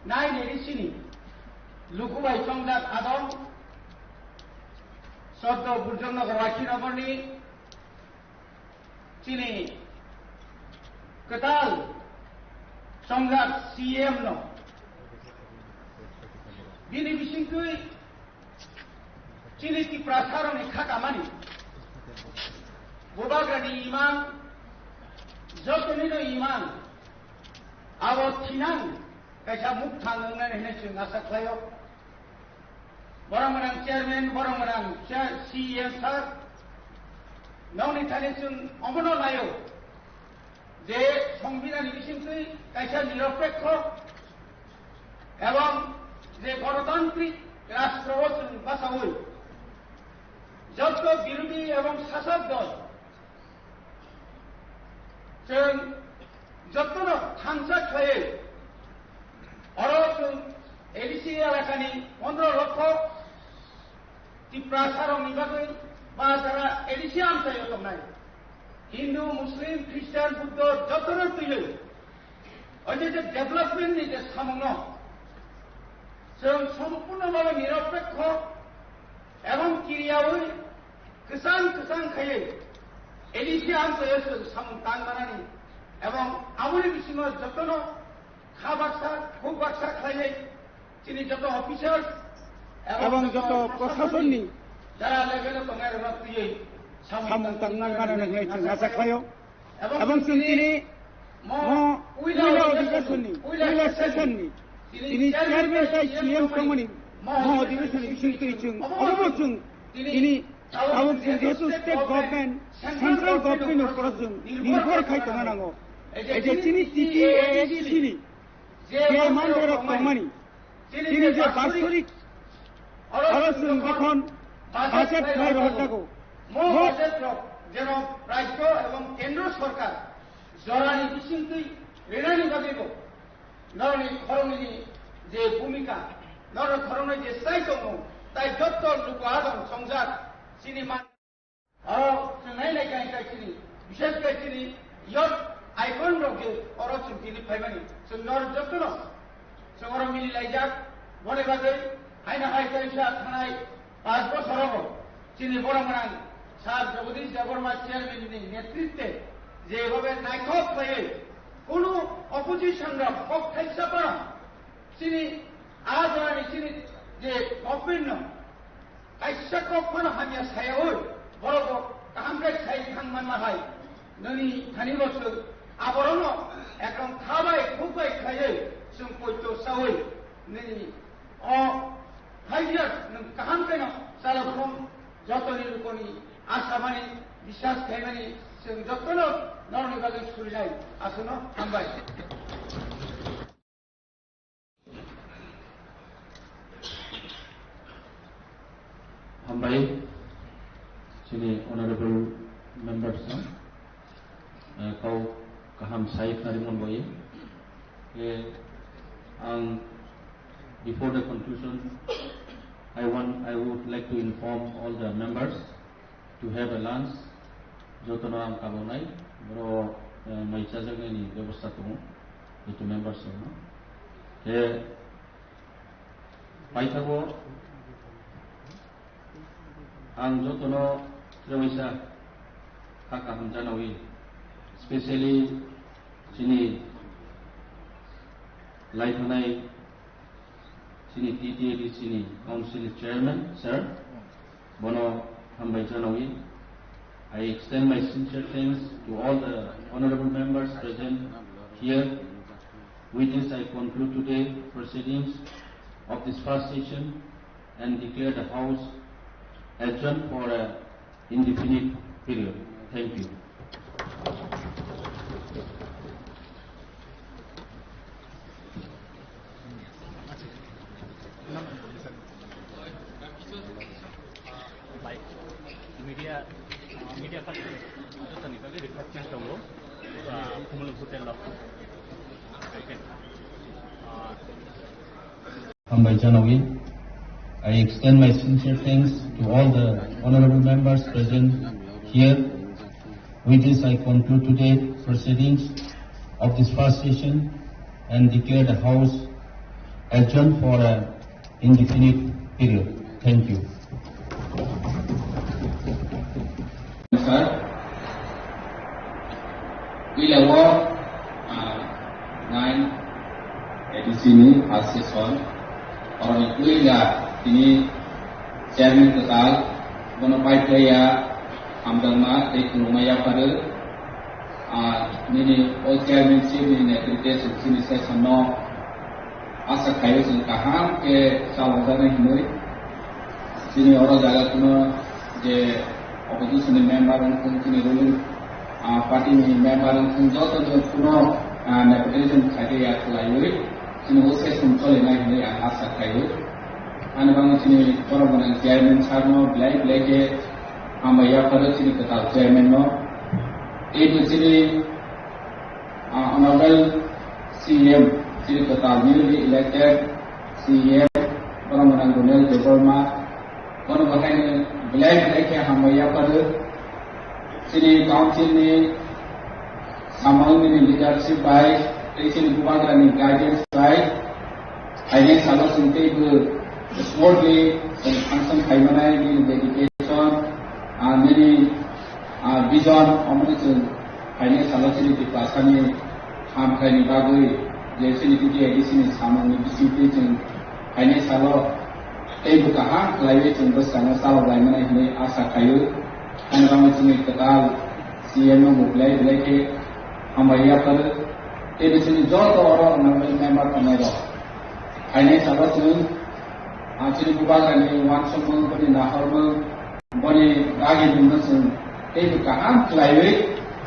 nai neri sini luku bai chongjak adong soddo Burjong Nagar Wachi Nagarni chini kwtal chongjak C M no bini bisingtwi chini Tiprasarokni kha kamani, bubagrani imang, jotonino imang, abo thinang kaisa mukthang wngnani hinwi chwng asa khlaio. Borok gwnang chairman, borok gwnang chair, C E M sir, nokni thani chwng omono laio. Je Songbidanni bisingtwi kaisa niropekho ebong je gonotantrik rastro o chwng bachaui jotto birodhi ebong sasok dol chwng jottono thansa khlaiwi oro chwng A D C elakani pondro lokho Tiprasarokni bagwi ba jara A D C amchaio tongnai. Hindu, Muslim, Christian, Buddho jotono twiwi o je je development ni je samungno chwng sompurno bhabe niropekho ebong kiriyaui kwchang kwchang khaiwi A D C amchaio chwng samung tang manani ebong aboni bisingo jotono kha baksa, khuk baksa khlaiwi chini joto officers ebong joto prosasonni jara level o tongnai rokno twiwi samung tang nang mano hinwi chwng asa khlaio. Ebong chwng tini mo puila odhikeshonni, puila session-ni tini chairman tei C M tongmani mo odhikeshonni bisingtwi chwng obobo chwng tini tabuk chwng jehetu state government, central government-ni uporo chwng nirbhor khai tongna nango. Ei je chini T T A A D C-ni je manthai rok tongmani, chini je bastorik oro chwng jokhon Budget khlai rohorjago. Mo budget rok jeno rajyo ebong kendro sorkar jorani bisingtwi rinani bagwibo norokni khoroknwini je bhumika, norok khoroknwi je sai tongo, tai jotto luku adong songjak chini man. Oro chwng nai nai khe chini, bishes khe chini youth icon rok je oro chwng tini phaimani, chwng nor jotono chwng oro mili laijak. Boni bagwi haino hai kaisa thanai panch bochor rogo chini borok gwnang Sir Jagadish Debbarma chairman ni netritwe jebhabe naithok khlaiwi kunu opposition rok kok thaisa phano chini a jorani chini je government no kaisa kok phano hamya sayaui, borok bo kaham khe sai thang manma hai, nini thani bo chwng aborokno ekdom kha bai khuk bai khlaiwi chwng poito saui nini o five years nwng kaham khe no chalokhung jotoni lukoni asamani biswas khaimani chwng jotono norokni bagwi surinai aswkno hambai. Hambai, chini honorable members no, eh, kau kaham sai khari mon boye. Eh, ang, before the conclusion, I want, I would like to inform all the members to have a lunch. Jotono ang kabonai, boro, eh, mai chajaknani bebosta tongo, joto members rokno. He, paithago ang jotono trebaisa kha kaham janawi, specially chini laithanai chini T T A D C ni Council Chairman, sir, bono hambai janawi. I extend my sincere thanks to all the honorable members present here. With this, I conclude today proceedings of this first session and declare the House adjourned for a indefinite period. Thank you. Media, media, request tongo, Kumul Hotel lo. Hambai janawi. I extend my sincere thanks to all the honorable members present here. With this, I conclude today proceedings of this first session and declare the House adjourned for a indefinite period. Thank you. Sir, puila o, ah, nine A D C ni first session, oroni puila tini chairman kwtal, bono paiphlaiya hamjakma tei khulumma yapharo. Ah, nini o chairmanship ni netritwe chwng chini session no asa khaio chwng kaham khe chalokjaknai hinwi. Chini oro jaga kuno je opposition ni member wngthung, chini ruling, ah, party ni member wngthung, joto no kuno, ah, nepotism khaikhe ya khlaiwi chini o session cholinai hinwi ang asa khaio. Ani bagwi chini borok gwnang chairman sir no belai belai khe hambai yapharo chini kwtal chairman no. Teibo chini, ah, honorable C M, chini kwtal newly elected C M, borok gwnang Ronel Debbarma, bono bo haino belai belai khe hambai yapharo. Chini council ni samung nini leadership bai, tei chini bubagra ni guidance bai, phainai salo chwng teibo smoothly chwng function khai manai nini dedication, ah, nini, ah, vision, omo chwng phainai salo chini Tiprasa ni hamkrai ni bagwi je chini T T A D C ni samung ni bisingtwi chwng phainai salo teibo kaham khlaiwi chwng bwskango chalok lai manai hinwi asa khaio. Ani bagwi chini kwtal C M no bo belai belai khe hambai yapharo. Teibo chini joto oro honorable member tongnai rok, phainai salo chwng, ah, chini bubagra ni uansukmung, boni nahormung, boni ragi mungno chwng teibo kaham khlaiwi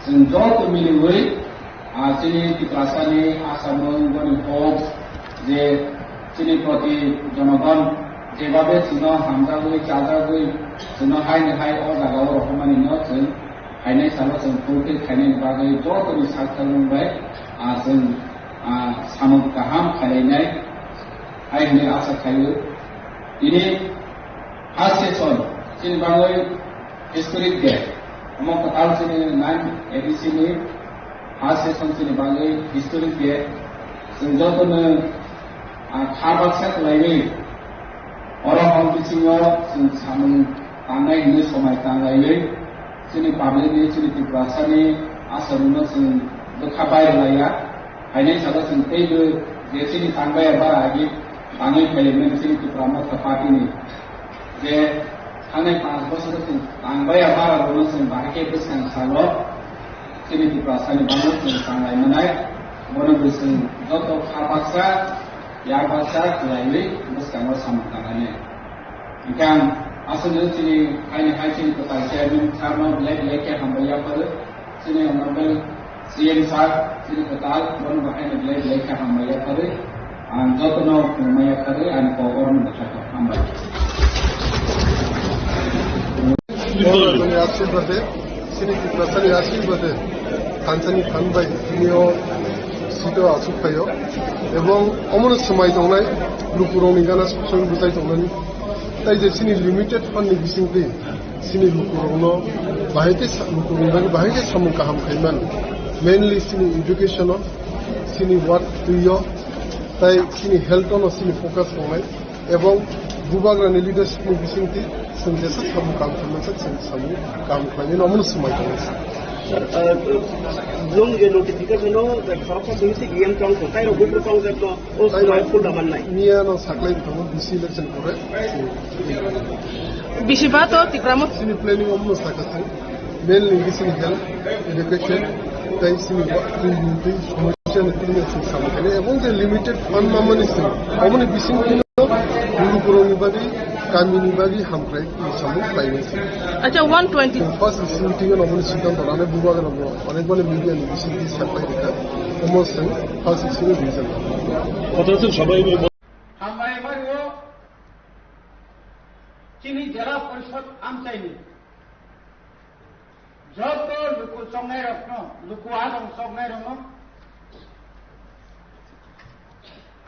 chwng joto miliwi, ah, chini Tiprasa ni asamung, boni hopes je chini proti jonogon jebabe chwngno hamjagwi, chajagwi, Chwngno haini hai o jaga o rohormani no chwng phainai salo chwng fulfill khainani bagwi jotoni sak talmung bai, ah, chwng, ah, samung kaham khailainai hai hwnwi acha khaio. Tini first session chini bagwi historic day. Omo kwtal chini nine A D C ni first session chini bagwi historic day. Chwng jotono, ah, kha baksa khlaiwi oro hor bisingo chwng samung tangnai hwnwi somai tanglaiwi chini public ni, chini Tiprasani asarmungno chwng bwkha bai rwlaiya. Phainai salo chwng teibo je chini tangbaiya bara agi tangwi phailaimani chini Tipra Motha Party ni je thangnai panch bosor chwng tangbaiya bara rokno chwng bahai khe bwskang salo chini Tiprasani bagwi chwng tanglai manai, bono bo chwng joto kha baksa, yak baksa khlaiwi bwskango samung tangnai. Hwnkhe ang aswkno chini haini hai chini kwtal chairman sir no belai belai khe hambai yapharo. Chini honorable C M sir, chini kwtal, bono bo haino belai belai khe hambai yapharo. Ang jotono khulumma yapharo, ani kok orono bwkha kok. Hambai. Bhagwanni ashirbade, chini Tiprasani ashirbade, thansani thanbai, tini o seat o achuk phaio. Ebong omono swmai tongnai, lukurokni gana song bwchai tongnani. Tai je chini limited fund ni bisingtwi, chini lukurokno bahai khe sa-, lukurokni bagwi bahai khe samung kaham khaiman. Mainly chini education o, chini work twi o, tai chini health o no chini focus tongnai. Ebong bubagrani leadership ni bisingtwi chwng jesa samung kaham khlaimani chwng samung kaham khlainani omono swmai tongo. Sir, uh, jong je notification o, the khoroksa simi se D M tong ko, tai rok buphuru tong je to, o swmai full da mannai. Miya no saklai tongo D C election pore. Bisi ba to Tipra Motha. Chini planning omono sakha thang. Mainly chini health, education, tai chini wa-, twi, twi, twi, Chwng samung khainai, ebong je limited fund mamani se, aboni bisingtwi no lukurokni bagwi, kamini bagwi hamkrai samung khlainai se. Acha, one twenty. First meeting o aboni siddhanto lanai bubagra bo, onekmani media ni bisingtwi saklai rikha, omo se first meeting o rijak. Hambai mario, chini Jela Porishod amchaini. Joto luku chongnairokno, luku adong chongnairokno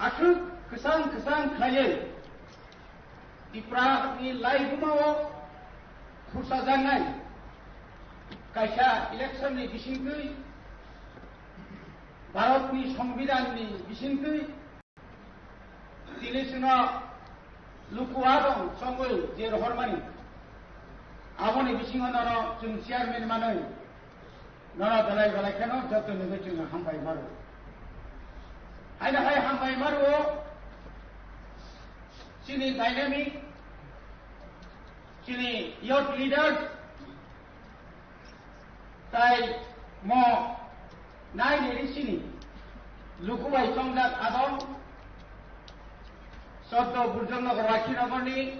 aswk kwchang kwchang khlaiwi Tiprani laibumao khursajaknai kaisa election ni bisingtwi, Bharatni Songbidanni bisingtwi, tini chwngno luku adong chongwi je rohormani, aboni bisingo nono chwng chairman manwi nono belai belai kheno joto nugwi chwngno hambai maro. Haino hai hambai maro chini dynamic, chini youth leaders, tai mo nine A D C ni luku bai chongjak adong, Choddo Burjonnagar Wakhinagar ni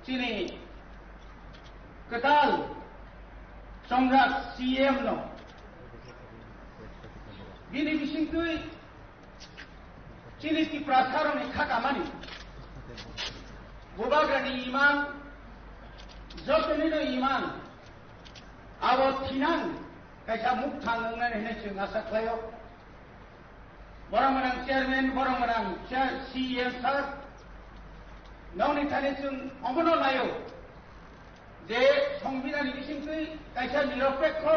chini kwtal chongjak C M no bini bisingtwi chini Tiprasarokni kha kamani, bubagrani imang, jotonino imang, abo thinang kaisa mukthang wngnani hinwi chwng asa khlaio. Borok gwnang chairman, borok gwnang chair, C E M sir, nokni thani chwng omono naio. Je Songbidanni bisingtwi kaisa niropekho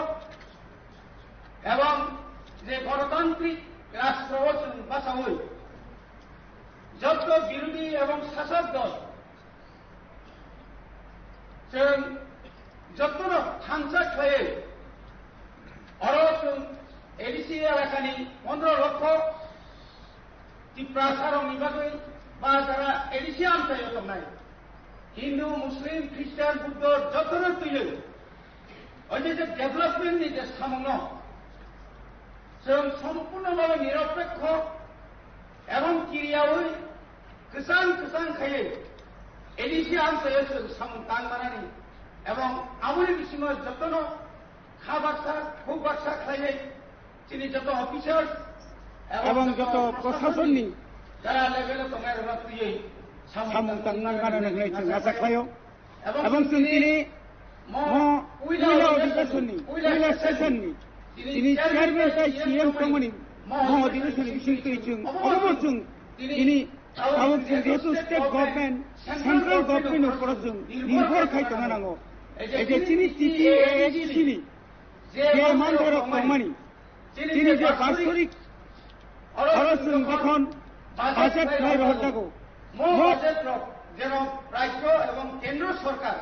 ebong je gonotantrik rastro o chwng bachaui jotto birodhi ebong sasok dol chwng jottono thansa khlaiwi oro chwng A D C elakani pondro lokho Tiprasarokni bagwi ba jara A D C amchaio tongnai Hindu, Muslim, Christian, Buddho jotono twiwi o je je development ni je samungno chwng sompurno bhabe niropekho ebong kiriyaui kwchang kwchang khaiwi A D C amchaio chwng samung tang manani ebong aboni bisingo jotono kha baksa, khuk baksa khlaiwi chini joto officers ebong joto prosasonni jara level o tongnai rokno twiwi samung tangnang gana hinwi chwng acha khlaio. Ebong chwng tini mo puila odhikeshonni, puila session ni tini chairman tei C M tongmani mo odhikeshonni bisingtwi chwng obo chwng tini tabuk chwng jehetu state government, central government ni uporo chwng nirbhor khai tongna nango. Ei je chini T T A A D C ni je manthai rok tongmani, chini je basorik oro chwng jokhon budget khlai rohorjago, mo budget rok jeno rajyo ebong kendro sorkar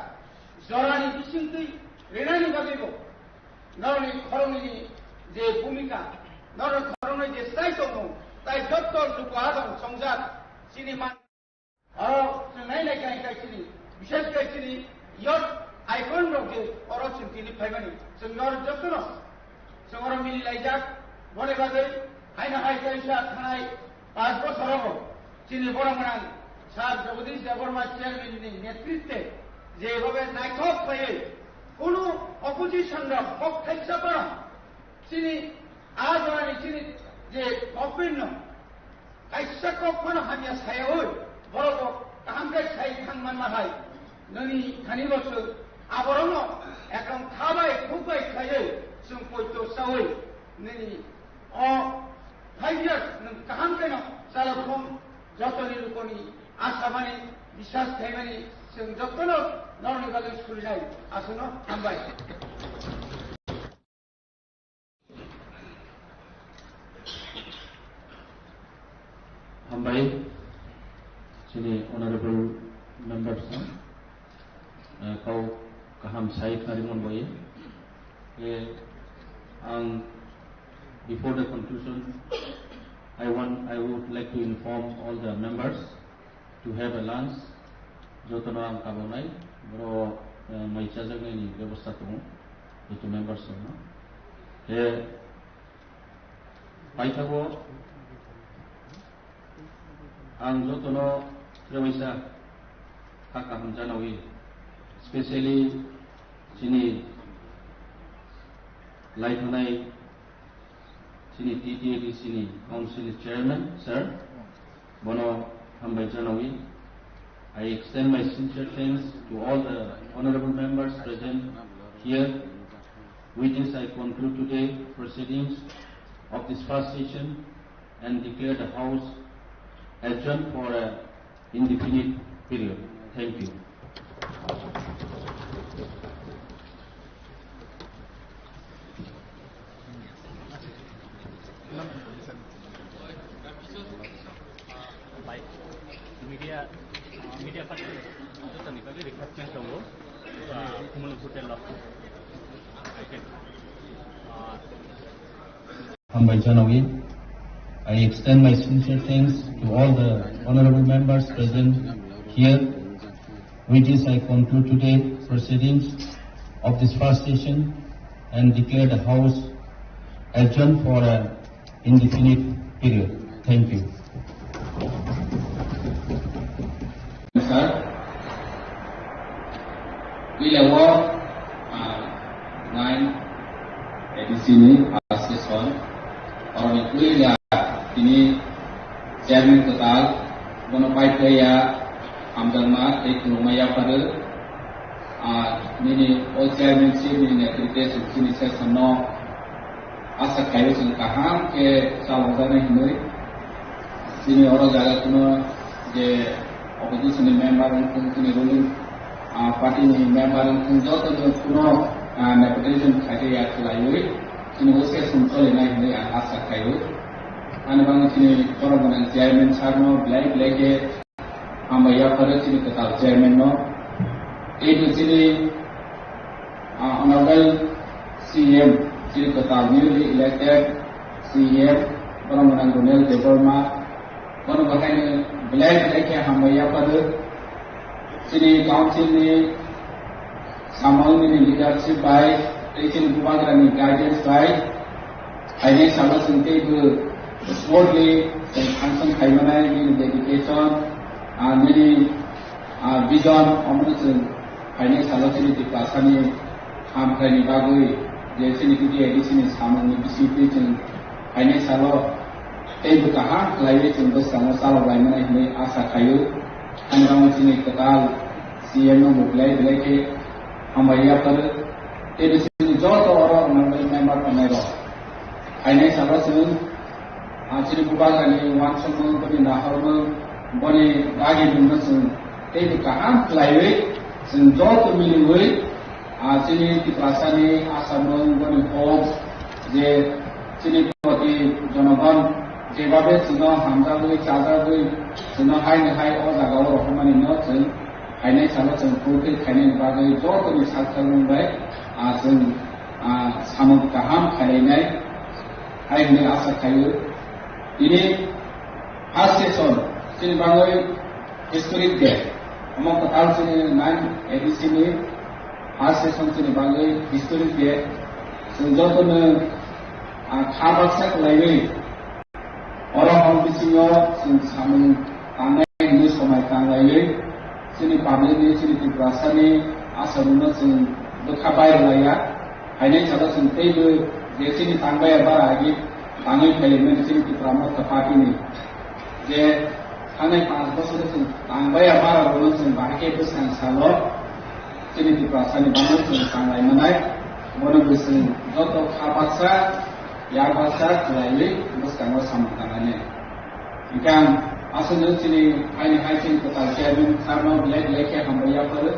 jorani bisingtwi rinani bagwibo norokni khoroknwini je bhumika, norokni khoroknwi je chai tongmung, tai jotto luku adong songjak chini man. Oro chwng nai nai khe hai khe chini, bishes khe chini youth icon rok je oro chwng tini phaimani, chwng norok jotono chwng oro mili laijak. Boni bagwi haino hai kaisa thanai panch bochorogo chini borok gwnang Sir Jagadish Debbarma chairman ni netritwe je bhabe naithok khlaiwi kunu opposition rok kok thaisa phano chini a jorani chini je government no kaisa kok phano hamya sayaui, borok bo kaham khe sai thang manma hai, nini thani bo chwng aborokno ekdom kha bai khuk bai khlaiwi chwng poito chaui nini o five years nwng kaham kheno chalokhum jotoni lukoni asamani biswas khaimani chwng jotono norokni bagwi surinai aswkno hambai. Hambai, chini honorable members no, eh, kau kaham sai khna rimon bai. Eh, ang, before the conclusion, I want, I would like to inform all the members to have a lunch. Jotono ang kabonai, boro, eh, mai chajaknaini bebosta tongo, joto members rokno. Khe paithago ang jotono trebaisa kha kaham janawi, specially chini laithanai chini T T A D C ni Council ni Chairman, Sir, bono hambai janawi. I extend my sincere thanks to all the honorable members present here. With this, I conclude today proceedings of this first session and declare the House adjourned for a indefinite period. Thank you. Bai, media, media party, jotoni bagwi request tongo, ah, Kumuluk Hotel o. Hambai janawi. I extend my sincere thanks to all the honorable members present here. With this, I conclude today proceedings of this first session and declare the House adjourned for a indefinite period. Thank you. Sir, puila o, ah, nine A D C ni first session, oroni puila tini chairman kwtal, bono paithaya hamjakma tei khulumma yapharo. Ah, nini o chairmanship ni netrite chwng chini session no asa khaio chwng kaham khe chalokjaknai hinwi. Chini oro jaga kuno je opposition ni member wngthung, chini ruling, ah, party ni member wngthung, joto no kuno, ah, nepotism khaikhe ya khlaiwi chini o session cholinai hinwi ang asa khaio. Ani bagwi chini borok gwnang chairman sir no belai belai khe hambai yapharo chini kwtal chairman no. Teibo chini, ah, honorable C M, chini kwtal newly elected C M, borok gwnang Ronel Debbarma, bono bo haino belai belai khe hambai yapharo. Chini council ni samung nini leadership bai, tei chini bubagrani guidance bai, phainai salo chwng teibo smoothly chwng function khaimanai nini dedication, ah, nini, ah, vision, omono chwng phainai salo chini Tiprasani hamkraini bagwi je chini T T A D C ni samungni bisingtwi chwng phainai salo teibo kaham khlaiwi chwng bwskango chalok laimanai hinwi asa khaio. Ani bagwi chini kwtal C M no bo belai belai khe hambai yapharo. Tei chini joto oro honorable member tongnai rok. Phainai salo chwng, ah, chini bubagrani uansukmung, boni nahormung, boni dagi mungno chwng teibo kaham khlaiwi chwng joto miliwi, ah, chini Tiprasani asamung, boni hok je chini proti jonogon jebabe chwngno hamjagwi, chajagwi, chwngno haini hai o jagao rohormani no chwng phainai salo chwng phurkhe khainani bagwi jotoni sak sakmung bai, ah, chwng, ah, samung kaham khainai hai hwnwi asa khaio. Tini first session chini bagwi historic day. Omo kwtal chini nine A D C ni first session chini bagwi historic day. Chwng jotono, ah, kha baksa kwlaiwi oro hor bisingo chwng samung tangnai hwnwi somai tanglaiwi chini public ni, chini Tiprasani asarokno chwng bwkha bai rwlaiya. Phainai salo chwng teibo je chini tangbaiya bara agi tangwi phaimani chini Tipra Motha Party ni je thangnai panch bosor chwng tangbaiya bara rokno chwng bahai khe bwskang salo chini Tiprasani bagwi chwng tanglai manai. Bono bo chwng joto kha baksa, yak baksa khlaiwi bwskango samung tangnai. Hingkhe ang aswkno chini haini hai chini kwtal chairman sir no belai belai khe hambai yapharo.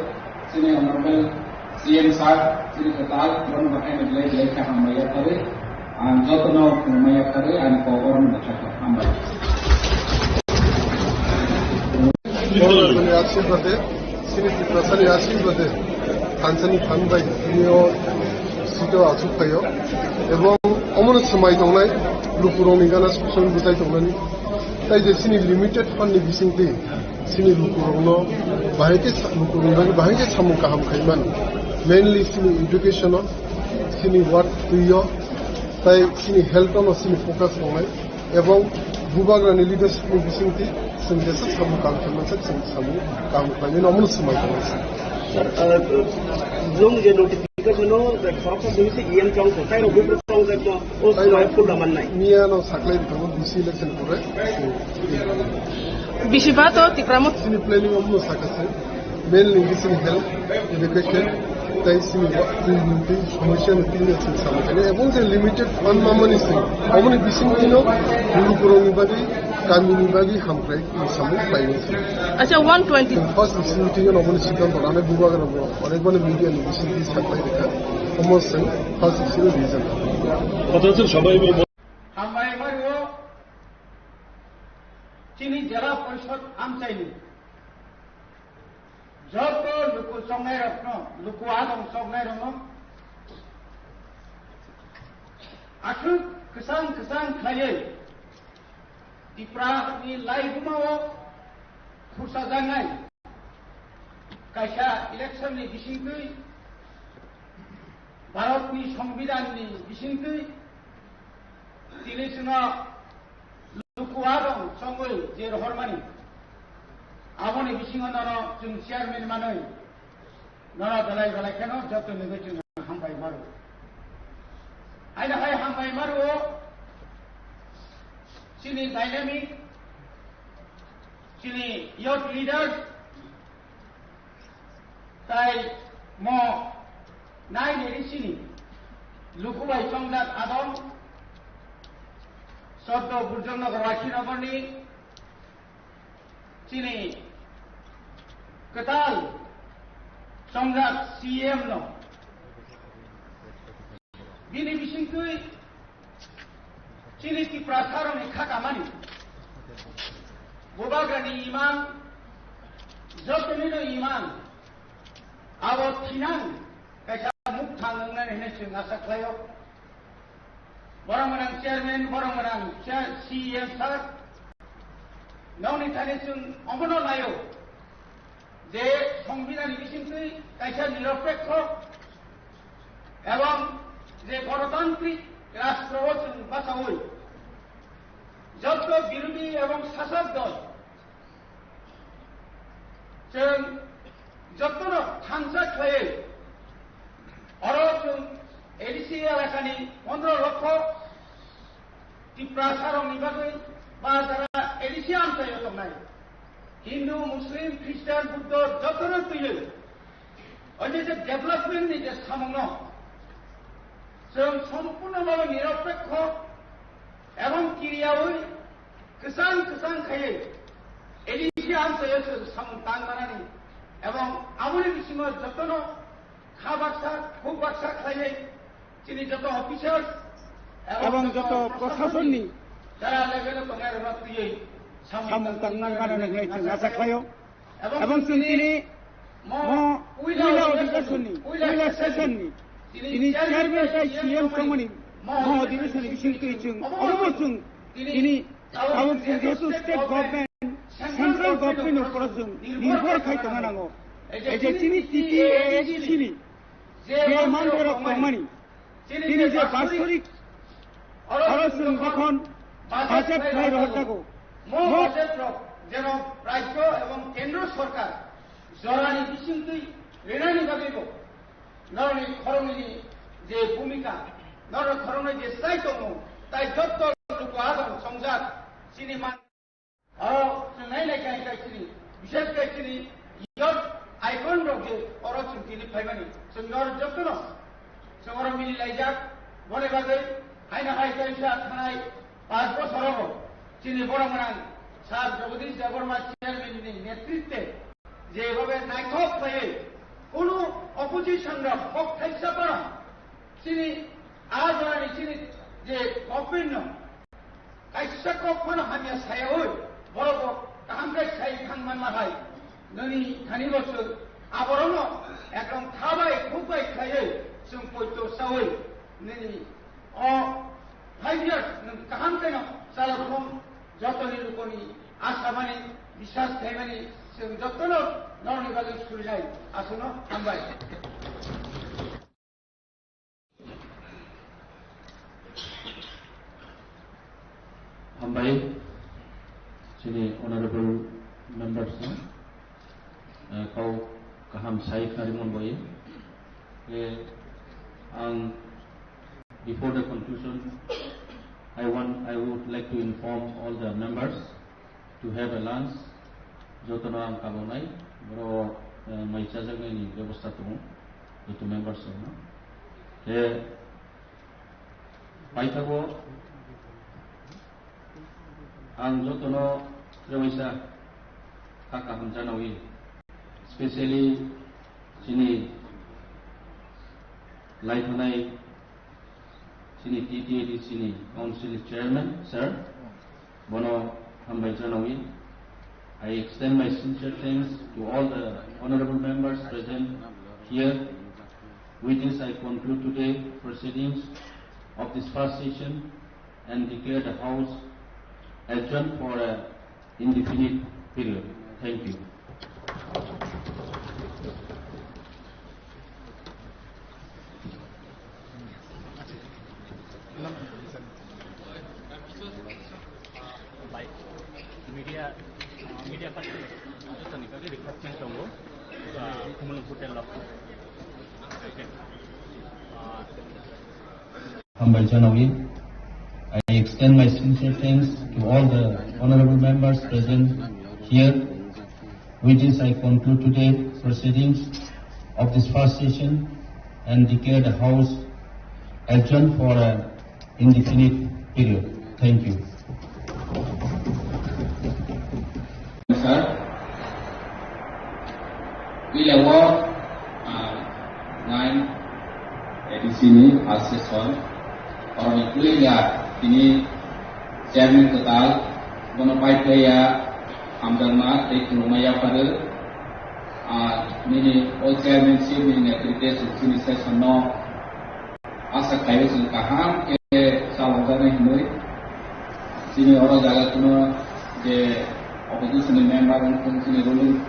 Chini honorable C M sir, chini kwtal bono bo haino belai belai khe hambai yapharo. Ang jotono khulumma yapharo, ani kok orono bwthakha. Hambai. Bhogobani ashirbade, chini Tiprasani ashirbade, thansani phan bai tini o seat o achuk phaio. Ebong omono swmai tongnai lukurokni gana sukchang bwchai tongnani. Tai je chini limited fund ni bisingtwi chini lukurokno bahai khe sa-, lukurokni bagwi bahai khe samung kaham khai mano. Mainly chini education o, chini work twi o, tai chini health o no chini focus tongnai. Ebong bubagrani leadership ni bisingtwi chwng jesa samung kaham khaimani, chwng samung kaham khlainani omono swmai tongo. Sir, uh, nwng je notification o, je khoroksa simi se E M chong kho, tai rok bupre chong khe to, o swmai phul da mannai. Miya no saklai rikha, D C election pore. Bisi ba to Tipra Motha. Chini planning omono sakha se. Mainly chini health, education, tai chini wa-, twi, twi, somosya no tini chini samung khainai. Ebong je limited fund mamani se, aboni bisingtwi no lukurokni bagwi, kamini bagwi hamkrai samung khlainai se. Acha, one twenty. First meeting o aboni siddhanto lanai bubagra bo, onek bani media ni bisingtwi saklai rikha. Omo se first meeting o reason. Hambai mario, chini Jela Porishod amchaini joto luku chongnairokno, luku adong chongnairokno aswk kwchang kwchang khlaiwi Tiprani laibumao khursajaknai kaisa election ni bisingtwi Bharatni Songbidanni bisingtwi tini chwngno luku adong chongwi je rohormani, aboni bisingo nono chwng chairman manwi nono belai belai kheno joto nugwi chwng hambai maro. Haino hai hambai maro chini dynamic, chini youth leaders, tai mo nine A D C ni luku bai chongjak adong, Soddo Burjongnagar Wakhinagarni chini kwtal chongjak C M no bini bisingtwi chini Tiprasarokni kha kamani, bubagrani imang, jotonino imang, abo thinang kaisa mukthang wngnani hwnwi chwng asa khlaio. Borok gwnang chairman, borok gwnang chair-, C E M sir, nokni thani chwng omono naio je Songbidanni bisingtwi kaisa niropekho ebong je gonotantrik rastro o chwng bachaui jotto birodhi ebong sasok dol chwng jottono thansa khlaiwi oro chwng A D C elakani pondro lokho Tiprasarokni bagwi ba jara A D C amchaio tongnai. Hindu, Muslim, Christian, Buddho jotono twiwi o je je development ni je samungno chwng sompurno bhabe niropekho ebong kiriyaui kwchang kwchang khaiwi A D C amchaio chwng samung tang manani ebong aboni bisingo jotono kha baksa khuk baksa khlaiwi chini joto officers ebong joto prosasonni jara level o tongnai rokno twiwi samung tang manani hwnwi chwng acha khlaio. Ebong chwng tini mo puila odhibeshonni, puila session ni tini chairman tei C M tongmani mo odhibeshonni bisingtwi chwng obo chwng tini tabuk chwng jehetu state government, central government ni upor chwng nirbhor khai tongna nango. Ei je chini T T A A D C ni je mandirok tongmani, tini je basorik oro chwng jokhon budget khlai rohor jago, mo budget rok jeno rajyo ebong kendro sorkar jorani bisingtwi rinani bagwibo norokni khoroknwini je bhumika, norokni khoroknwi je chai tongo, tai jotto luku adong songjak chini man Oro chwng nai nai khe hai khe chini, bishes khe chini youth icon rok je oro chwng tini phaimani, chwng oro jotono chwng oro mili laijak. Boni bagwi haino hai kaisa thanai panch bochor rogo chini borok gwnang Sir Jagadish Debbarma chairman ni netritwe je bhabe naithok khlaiwi kunu opposition rok kok thaisa phano chini a jorani chini je government no kaisa kok phano hamya sayaui, borok bo kaham khe sai thang manma hai. Nini thani bo chwng aborokno ekdom kha bai khuk bai khlaiwi chwng poito saui nini o five years nwng kaham kheno chalakhung jotoni lukoni asamani biswas khaimani chwng jotono norokni bagwi surinai. Aswkno hambai. Hambai, chini honorable members no, eh, kau kaham sai khnari mon bai. Eh, ang, before the conclusion, I want, I would like to inform all the members to have a lunch. Jotono ang kabonai, boro, eh, mai chajaknai ni bebosta tongo, joto members rokno. He, paithago ang jotono trewaisa kha kaham janawi, specially chini laithanai chini T T A D C ni Council Chairman, Sir, bono hambai janawi. I extend my sincere thanks to all the honorable members present here. With this, I conclude today proceedings of this first session and declare the House adjourned for a indefinite period. Thank you. By media, uh, media person, uh, request tongo, uh, Khumulwng Hotel o. Okay. Uh, Hambai janawi. I extend my sincere thanks to all the honorable members present here. With this, I conclude today proceedings of this first session and declare the House adjourned for an indefinite period. Thank you. Sir, puila o, ah, nine A D C ni first session, oroni puila tini chairman kwtal, bono pai phlaiya hamjakma tei khulumma yapharo, ah, nini o chairmanship ni netrite chini session no Asa khlaio chwng kaham khe chalokjaknai hinwi. Chini oro jaga kuno je opposition ni member wngthung, chini ruling,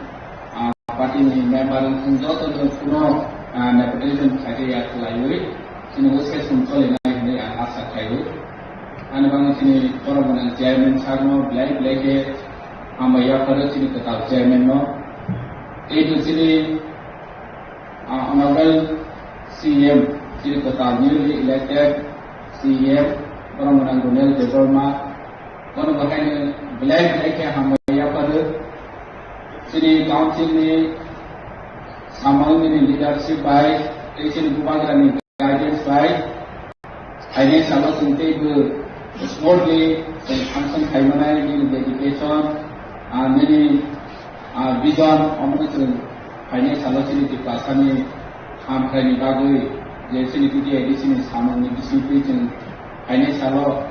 ah, party ni member wngthung, joto no kuno, ah, nepotism khaikhe ya khlaiwi chini o session cholinai hinwi ang asa khlaio. Ani bagwi chini borok gwnang chairman sir no belai belai khe hambai yapharo chini kwtal chairman no. Tei bo chini Ah, Honorable C M, chini kwtal newly elected C M, borok gwnang Ronel Debbarma, bono bo haino belai belai khe hambai yapharo. Chini council ni samung nini leadership bai, tei chini bubagra ni guidance bai, phainai salo chwng teibo smoothly chwng function khai manai nini dedication, ah, nini, ah, vision, omo no chwng phainai salo chini Tiprasa ni hamkrai ni bagwi je chini T T A D C ni samung ni bisingtwi chwng phainai salo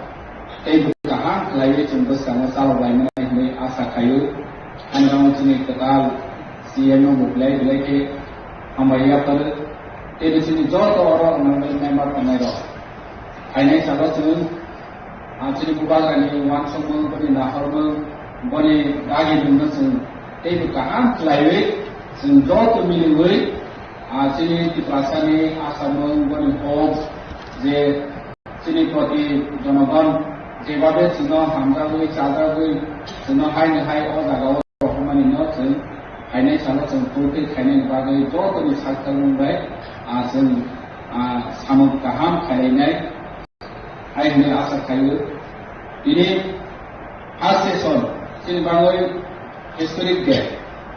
teibo kaham khlaiwi chwng bwskango chalok lai manai hinwi asa khaio. Ani bagwi chini kwtal C M no bo belai belai khe hambai yapharo. Tei chini joto oro honorable member tongnai rok. Phainai salo chwng, ah, chini bubagrani uansukmung, boni nahormung, boni dagimung no chwng teibo kaham khlaiwi chwng joto miliwi, ah, chini Tiprasa ni asamung, boni hopes je chini proti jonogon jebabe chwngno hamjagwi, chajagwi, chwngno haini hai o jagao rohormani no chwng phainai salo chwng purthwi khainani bagwi jotoni saktharmung bai, ah, chwng, ah, samung kaham khailainai hai hwnwi asa khaio. Tini first session chini bagwi historic day,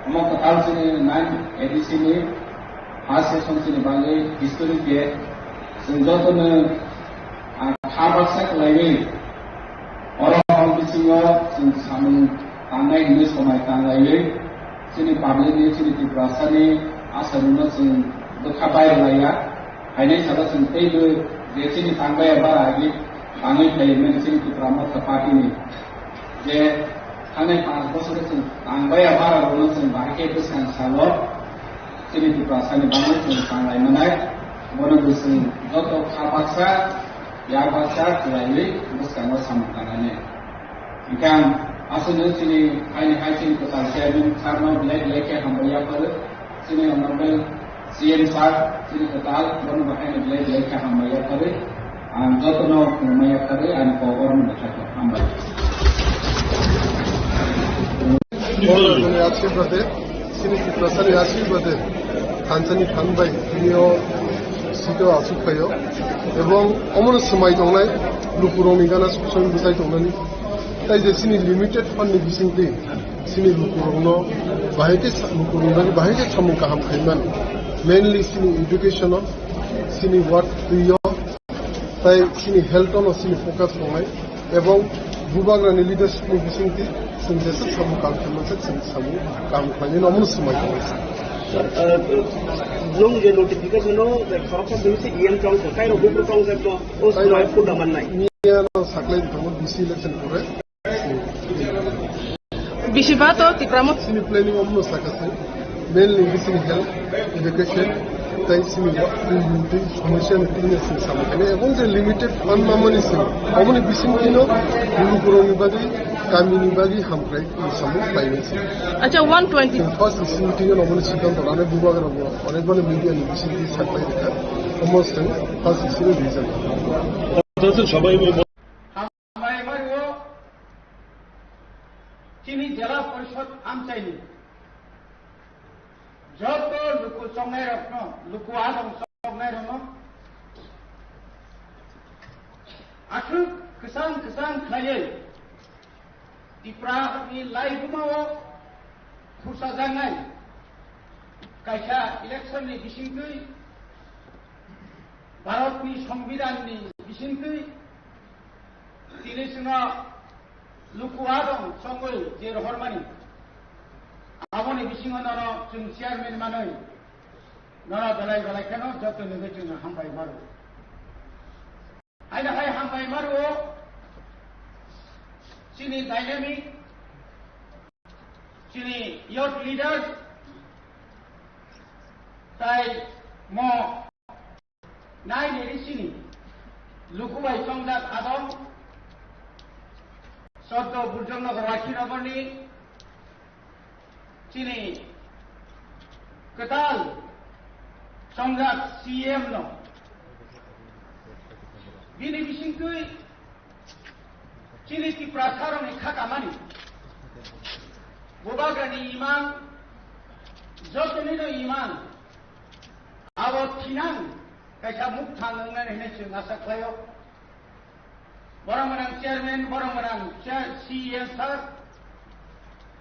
omo kwtal chini nine A D C ni first session chini bagwi historic day. Chwng jotono, ah, kha baksa kwlaiwi oro hor bisingo chwng samung tangnai hinwi somai tanglaiwi chini public ni, chini Tiprasa ni asarungno chwng bwkha bai rwlaiya. Phainai salo chwng teibo je chini tangbaiya bara agi tangwi phaimani chini Tipra Motha Party ni je thangnai panch bosoro chwng tangbaiya bara rokno chwng bahai khe bwskang salo chini Tiprasa ni bagwi chwng tanglai manai, bono bo chwng joto kha baksa, yak baksa kwlaiwi bwskango samung tangnani. Hingkhe ang aswkno chini haini hai chini kwtal chairman sir no belai belai khe hambai yapharo, chini honorable C M sir, chini kwtal bono bo haino belai belai khe hambai yapharo, ang jotono khulumbai yapharo, ani kok orono bwthakhe hambai. Bhagwanni ashirbade, chini Tiprasani ashirbade, thansani thanbai, tini o sito asuk phaio, ebong omono swmai tongnai, lukurokni gana suksoin bwchai tongnani, tai je chini limited fund ni bisingtwi, chini lukurokno bahai khe sa-, lukurokni bagwi bahai khe samung kaham khaimani, mainly chini education o, chini work twi o, tai chini health o no chini focus tongnai, ebong bubagrani leadership ni bisingtwi chwng jesa samung kaham khaimani, chwng samung kaham khaimani, omono swmai tongnai. Sir, uh, nung je notification o khoroksa twi se E M tong se, kairo bukro tong se to, o swmai purda mannai. Miya no saklai tongo D C election pore. Bisi ba to Tipra Motha. Chini planning omono sakha se, mainly bising health, education, tai chini wa-, twi, twi, somosya ni twi ni sing samung khe, ebong je limited fund mamani sing, aboni bising tino lukurokni bagwi, kamini bagwi hamkrai samung khlainai se. Acha, one twenty. First meeting o aboni siddhanto lanai bubagra bo, onekmani media ni bising twi saklai rikha, omo sing first issue reason. Hambai mario, chini Jela Porishod amchaini joto luku chongnairokno, luku adong chongnairokno aswk kwchang kwchang khlaiwi Tiprani laibumao khusajaknai kaisa election ni bisingtwi Bharatni Songbidanni bisingtwi tini chwngno luku adong chongwi je rohormani, aboni bisingo nono chwng chairman manwi nono belai belai kheno joto nugwi chwngno hambai maro. Haino hai hambai maro chini dynamic, chini youth leaders, tai mo nai neri chini luku bai chongjak adong, Soddo Burjongnagar Waisinagarni chini kwtal chongjak C M no bini bisingtwi chini Tiprasarokni kha kamani bubagrani imang, jotonino imang, abo thinang kaisa mukthang wngnani hinwi chwng asa khlaio. Borok gwnang chairman, borok gwnang chair, C E M sir,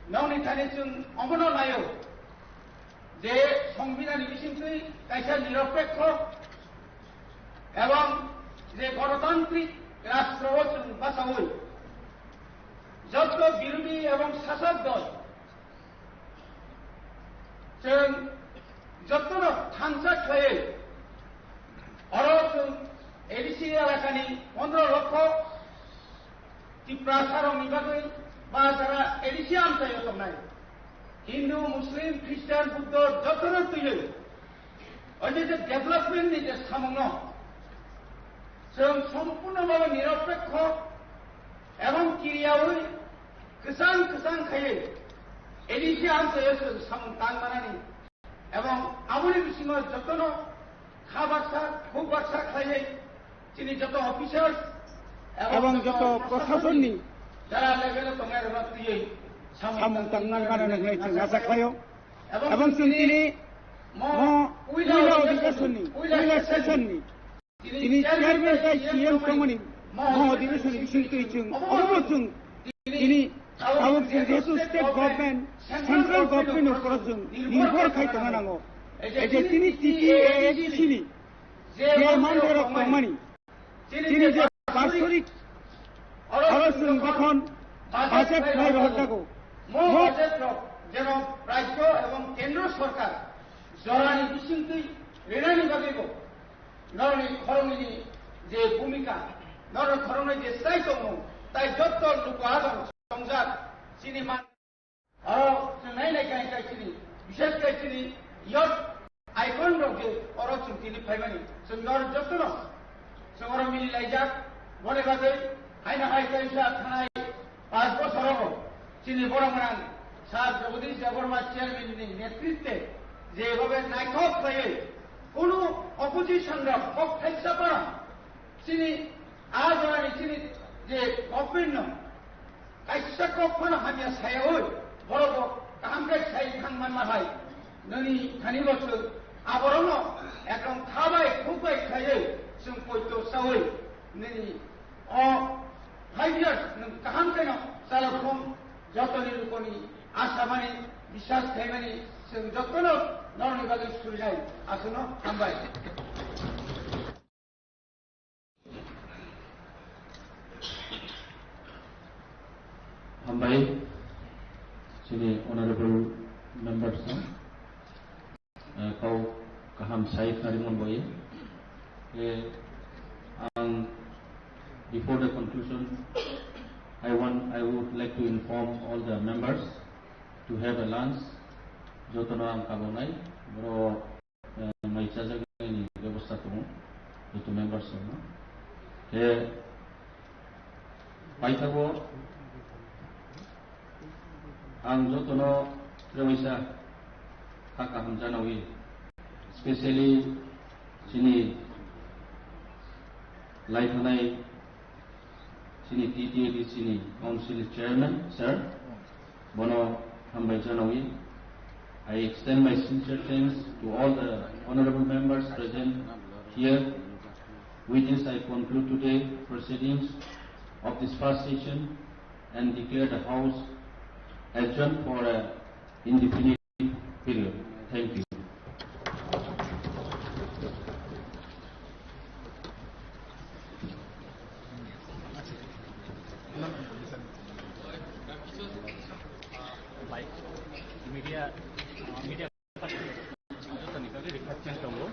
Nokni thani chwng omono naio je Songbidhanni bisingtwi kaisa niropekho ebong je gonotantrik rastro o chwng bachaui jotto birodhi ebong sasok dol chwng jottono thansa khlaiwi oro chwng A D C elakani pondro lokho Tiprasarokni bagwi ba jara A D C amchaio tongnai Hindu, Muslim, Christian, Buddho jotono twiwi o je je development ni je samungno chwng sompurno bhabe niropekho ebong kiriyaui kwchang kwchang khaiwi A D C amchaio chwng samung tang manani ebong aboni bisingo jotono kha baksa, khuk baksa khlaiwi chini joto officers ebong joto proshasonni jara level o tongnai rokno twiwi samung tangna gana nangnai chwng acha khlaio. Ebong chwng tini mo puila odhikeshonni, puila session ni tini chairman tei C M tongmani mo odhikeshonni bisingtwi chwng obo chwng tini tabuk chwng jehetu state government, central government ni uporo chwng nirbhor khai tongna nango. Ei je tini T T A A D C ni je mandirok tongmani, chini je basorik oro chwng jokhon budget khlai rohorjago, mo budget rok jeno rajyo ebong kendro sorkar jorani bisingtwi rinani bagwibo norokni khoroknwini je bhumika, norokni khoroknwi je chai tongmung, tai jotto luku adong chongjak chini man Oro chwng nai nai khe khe chini, bishes khe chini youth icon rok je oro chwng tini phaimani, chwng nor jotono chwng oro mili laijak, boni bagwi haino hai kaisa thanai panch bochor rogo chini borok gwnang Sir Jagadish Debbarma chairman ni netritwe je bhabe naithok khlaiwi kunu opposition rok kok thaisa phano chini a jorani chini je government no Kaisa kok phano hamya sayaui, borok bo kaham khe sai thang manma hai. Nini thani bo chwng aborokno ekdom kha bai khuk bai khaiwi chwng poito saui nini o five years nwng kaham kheno chalokhum jotoni lukoni asamani biswas khaimani chwng jotono norokni bagwi surinai aswkno hambai. Hambai, chini honorable members no, eh, kau kaham sai khnarimon boye. Eh, ang, before the conclusion, I want, I would like to inform all the members to have a lunch. Jotono ang kabonai, boro eh, mai chajaknai ni bebosta tongo, joto members rokno. Khe paithago ang jotono trebaisa kha kaham janawi, specially chini laithanai Chini T T A D C ni Council Chairman, Sir, bono hambai janawi. I extend my sincere thanks to all the honorable members present here. With this, I conclude today proceedings of this first session and declare the House adjourned for a indefinite period. Thank you. Media, media, request tongo,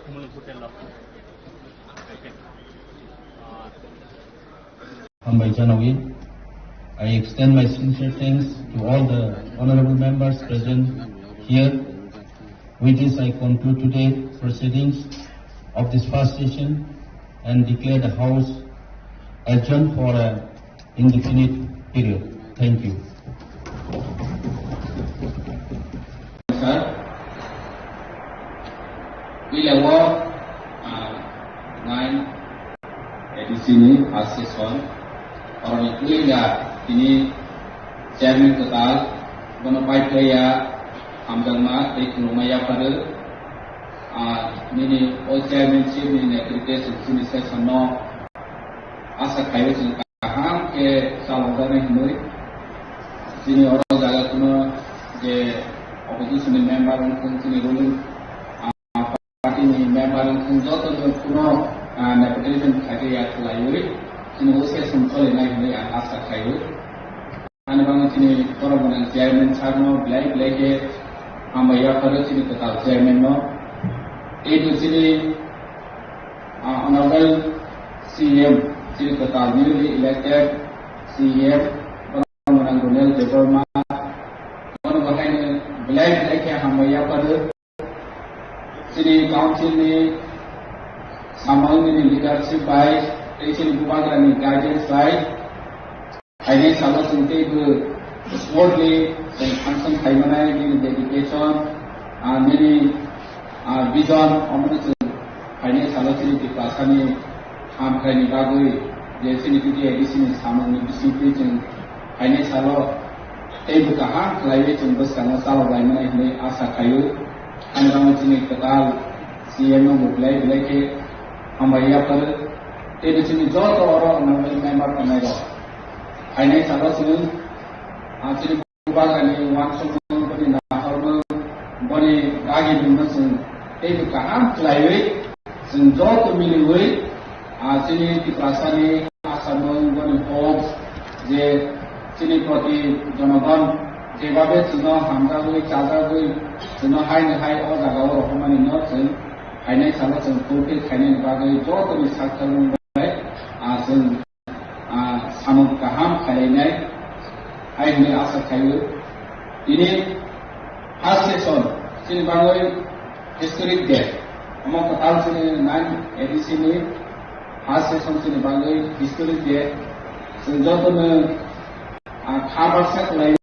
Kumulung Hotel lo. Hambai janawi. I extend my sincere thanks to all the honorable members present here. With this, I conclude today proceedings of this first session and declare the House adjourned for an indefinite period. Thank you. Sir, puila o, ah, nine A D C ni first session, oroni puila tini chairman kwtal, bono paiphlaiya hamjakma tei khulumma yapharwi, ah, nini o chairmanship ni netrite chwng chini session no asa khaio chwng kaham khe chalokjaknai hinwi Chini oro jaga kuno je opposition ni member wngthung, chini ruling, ah, party ni member wngthung, joto no kuno, ah, nepotism khaikhe ya khlaiwi chini O C S M cholinai hinwi ang asa khlaiwi. Ani bagwi chini borok gwnang chairman sir no belai belai khe hambai yapharo chini kwtal chairman no. Tei bo chini, ah, honorable C M, chini kwtal newly elected C M, borok gwnang Ronel Debbarma, bono bo haino belai belai khe hambai yapharo. Chini council ni samung nini leadership bai, tei chini bubagra ni guidance bai, phainai salo chwng teibo smoothly chwng function khai manai, nini dedication, ah, nini, ah, vision, omono chwng phainai salo chini Tiprasani hamkraini bagwi je chini T T A D C ni samungni bisingtwi chwng phainai salo teibo kaham khlaiwi chwng bwskango chalok lai mani hwnwi asa khaio. Ani bagwi chini kwtal C M no bo belai belai khe hambai yapharo. Teibo chini joto oro honorable member tongnai rok phainai salo chwng, ah, chini Bubagrani uansukmung, boni naharmung, boni dagimungno chwng teibo kaham khlaiwi, chwng joto miliwi, ah, chini Tiprasani asamung, boni hopes, je chini proti jonogon jebabe chwngno hamjagwi, chajagwi, chwngno haino hai o jagao rohormanino chwng phainai salo chwng fulfill khainani bagwi jotoni sakthangmung bai, ah, chwng ah, samung kaham khainai hai hwnwi asa khaio. Tini first session chini bagwi historic day. Omo kwtal chini nine A D C ni first session chini bagwi historic day. Chwng jotono, ah, kha baksa khlai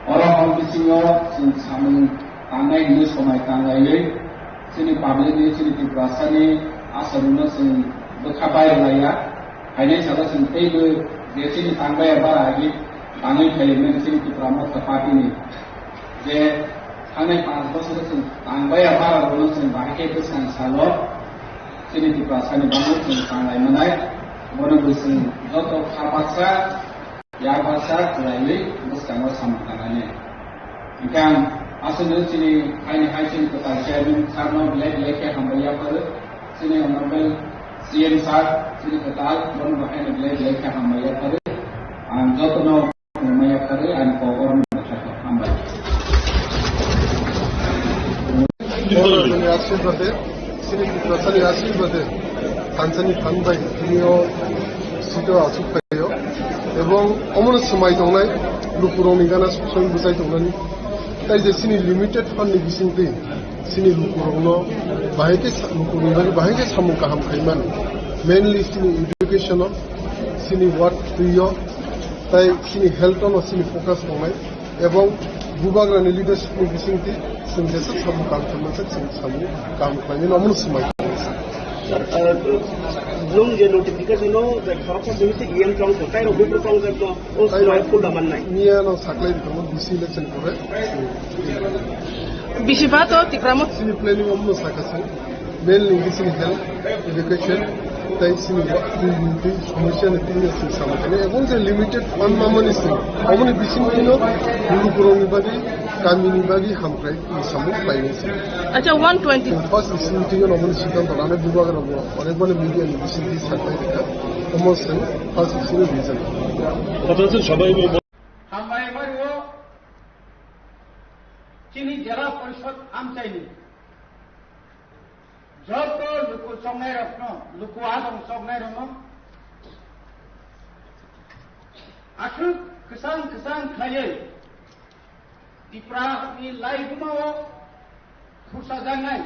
Oro hor bisingo chwng samung tangnai hwnwi somai tanglaiwi chini public ni, chini Tiprasani asarokno chwng bwkha bai rwlaiya. Phainai salo chwng teibo je chini tangbaiya bara agi tangwi phailaimani chini Tipra Motha Party ni je thangnai panch bosoro chwng tangbaiya bara rokno chwng bahai khe bwskang salo chini Tiprasani bagwi chwng tanglai manai. Bono bo chwng joto kha baksa Yakbarsa khlaiwi bwskango samung tangnani. Hwnkhe ang aswkno chini haini hai chini kwtal chairman sir no belai belai khe hambai yapharo. Chini honorable C M sir, chini kwtal, bono bo haino belai belai khe hambai yapharo. Ang jotono hambai yapharo, ang kok oro hambai. Borokni aswk bade, chini Tiprasani aswk bade, thansani than bai tini o sito aswk phaio. Ebong omono swmai tongnai, lukurokni gana song bwchai tongnani. Tai je chini limited fund ni bisingtwi, chini lukurokno bahai khe sa-, lukurokni bagwi bahai khe samung kaham khaimani. Mainly chini education o, chini work twi o, tai chini health o no chini focus tongnai. Ebong bubagrani leadership ni bisingtwi chwng jesa samung kaham khaimani, chwng samung kaham khlaimani omono swmai. Sir, uh, nung je notification no, je khoroksa simi se E M tong ko, tai rok bupro tong ko, o swmai full da man nai. Miya no saklai di tong, D C election pore. Bisi ba to Tipra Motha. Chini planning omono sakha se. Mainly chini health, education, tai chini wa-, twi, twi, twi, somosya ni twi ni chwng samung khainai. Ebong je limited fund mamani chwng, aboni bising twi no lukurokni bagwi, kamini bagwi hamkrai samung khlainai chwng. Acha, one twenty. First bising twi no aboni siddhanto lanai bubagra bo, onek mani media ni bising twi saklai rikha. Omo chwng first bising ni reason. Kotha chwng sabai bo. Hambai mario, chini Jela Porishod amchaini. Joto luku chongnairokno, luku adong chongnairokno aswk kwchang kwchang khlaiwi Tiprani laibumao khursajaknai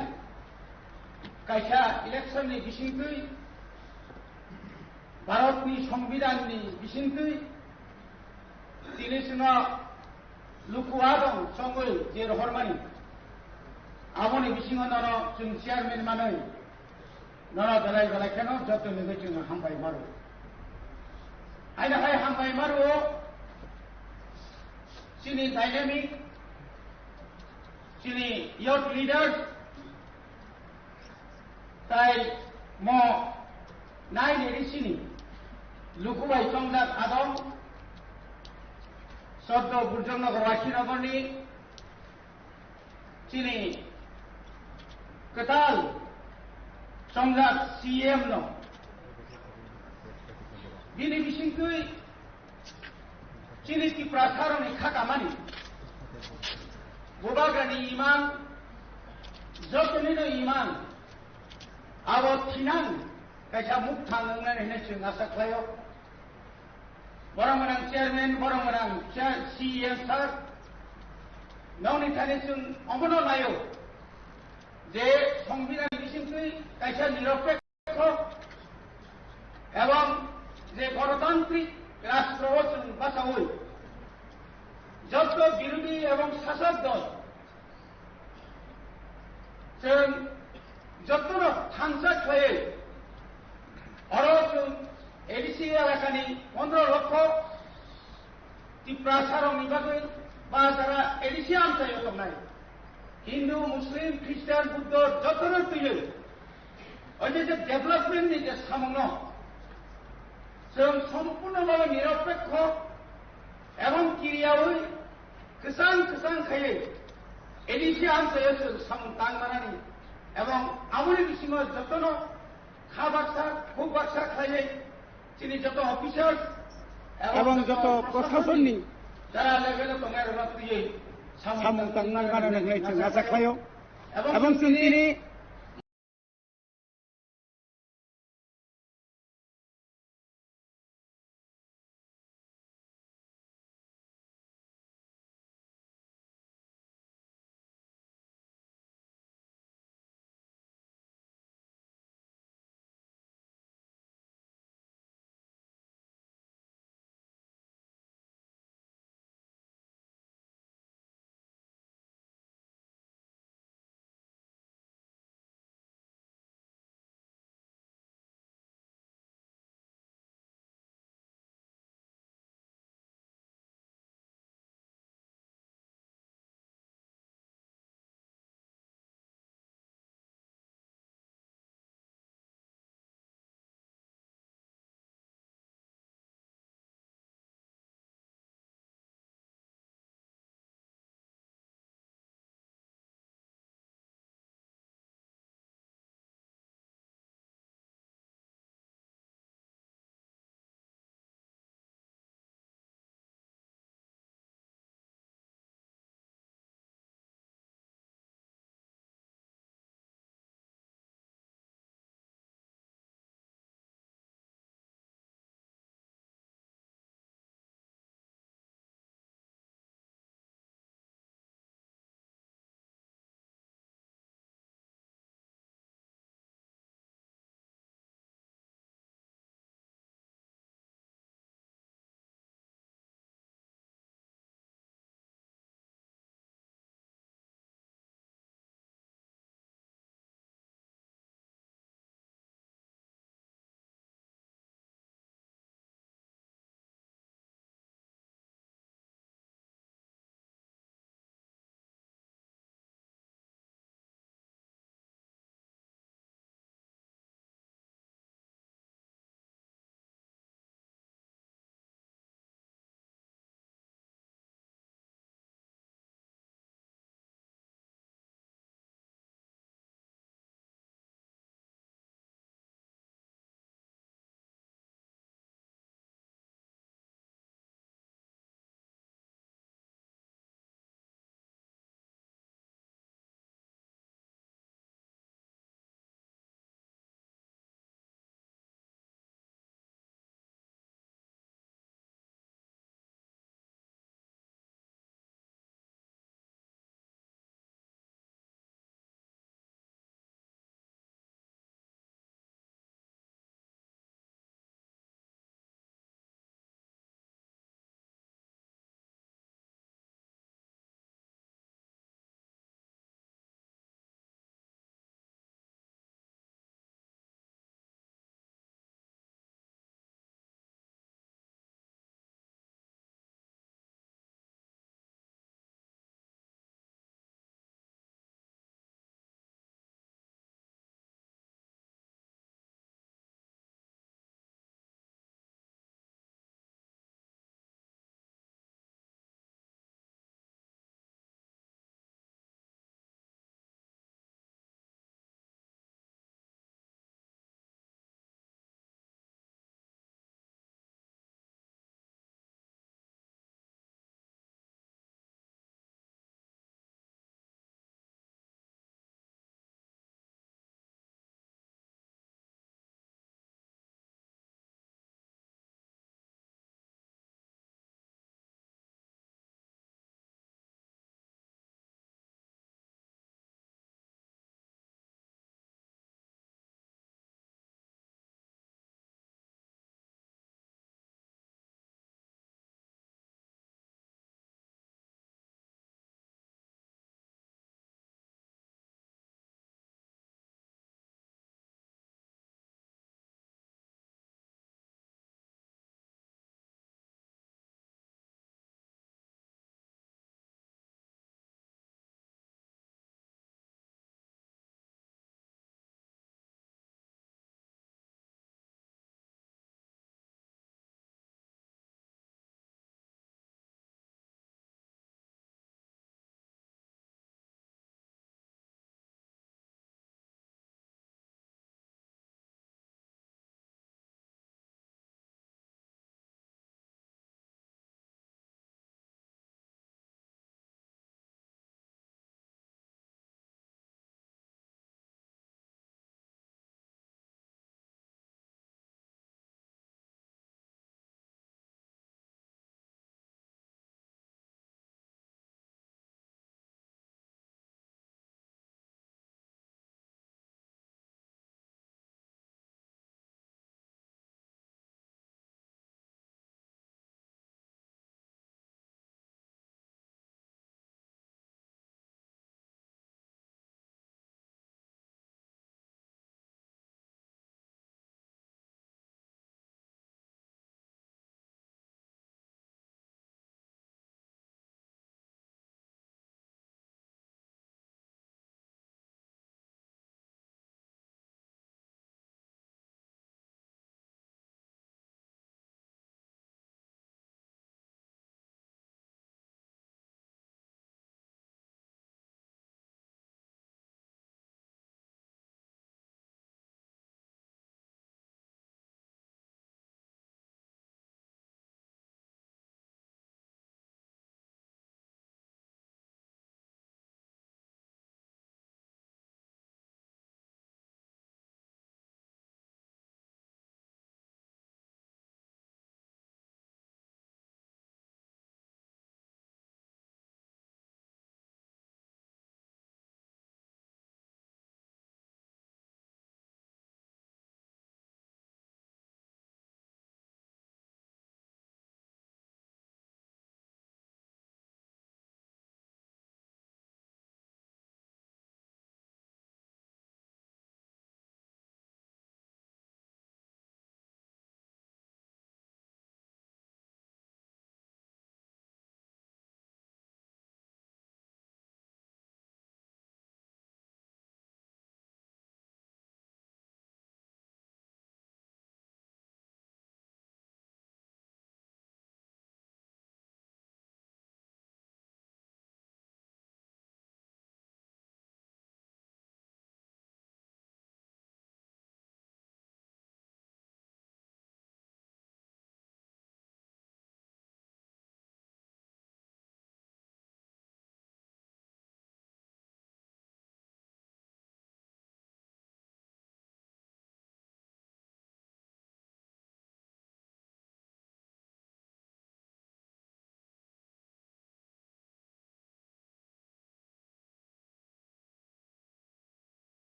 kaisa election ni bisingtwi, Bharatni Songbidanni bisingtwi tini chwngno luku adong chongwi je rohormani, aboni bisingo nono chwng chairman manwi nono belai belai kheno joto nigwi chwng hambai maro. Haino hai hambai maro chini dynamic, chini youth leaders, tai mo nine A D C ni luku bai chongjak adong, Choddo Burjongnagar Wasinogorni chini kwtal chongjak C M no bini bisingtwi chini Tiprasarokni kha kamani Bubagrani imang, jotonino imang, abo thinang kaisa mukthang wngnani hwnwi chwng asa khlaio. Borok gwnang chairman, borok gwnang chair, C E M sir, nokni thani chwng omono naio je Songbidanni bisingtwi kaisa niropekho ebong je gonotantrik rastro o chwng bachaui jotto birodhi ebong sasok dol chwng jottono thansa khlaiwi oro chwng A D C elakani pondro lokho Tiprasarokni bagwi ba jara A D C amchaio tongnai Hindu, Muslim, Christian, Buddho jottono twiwi o je je development ni je samungno chwng sompurno bhabe niropekho ebong kiriyaui kwchang kwchang khaiwi A D C amchaio chwng samung tang manani ebong aboni bisingo jotono kha baksa khuk baksa khlaiwi chini joto officials ebong joto prosasonni jara level o tongnai rokno twiwi samung tang manani hwnwi chwng acha khlaio. Ebong chwng tini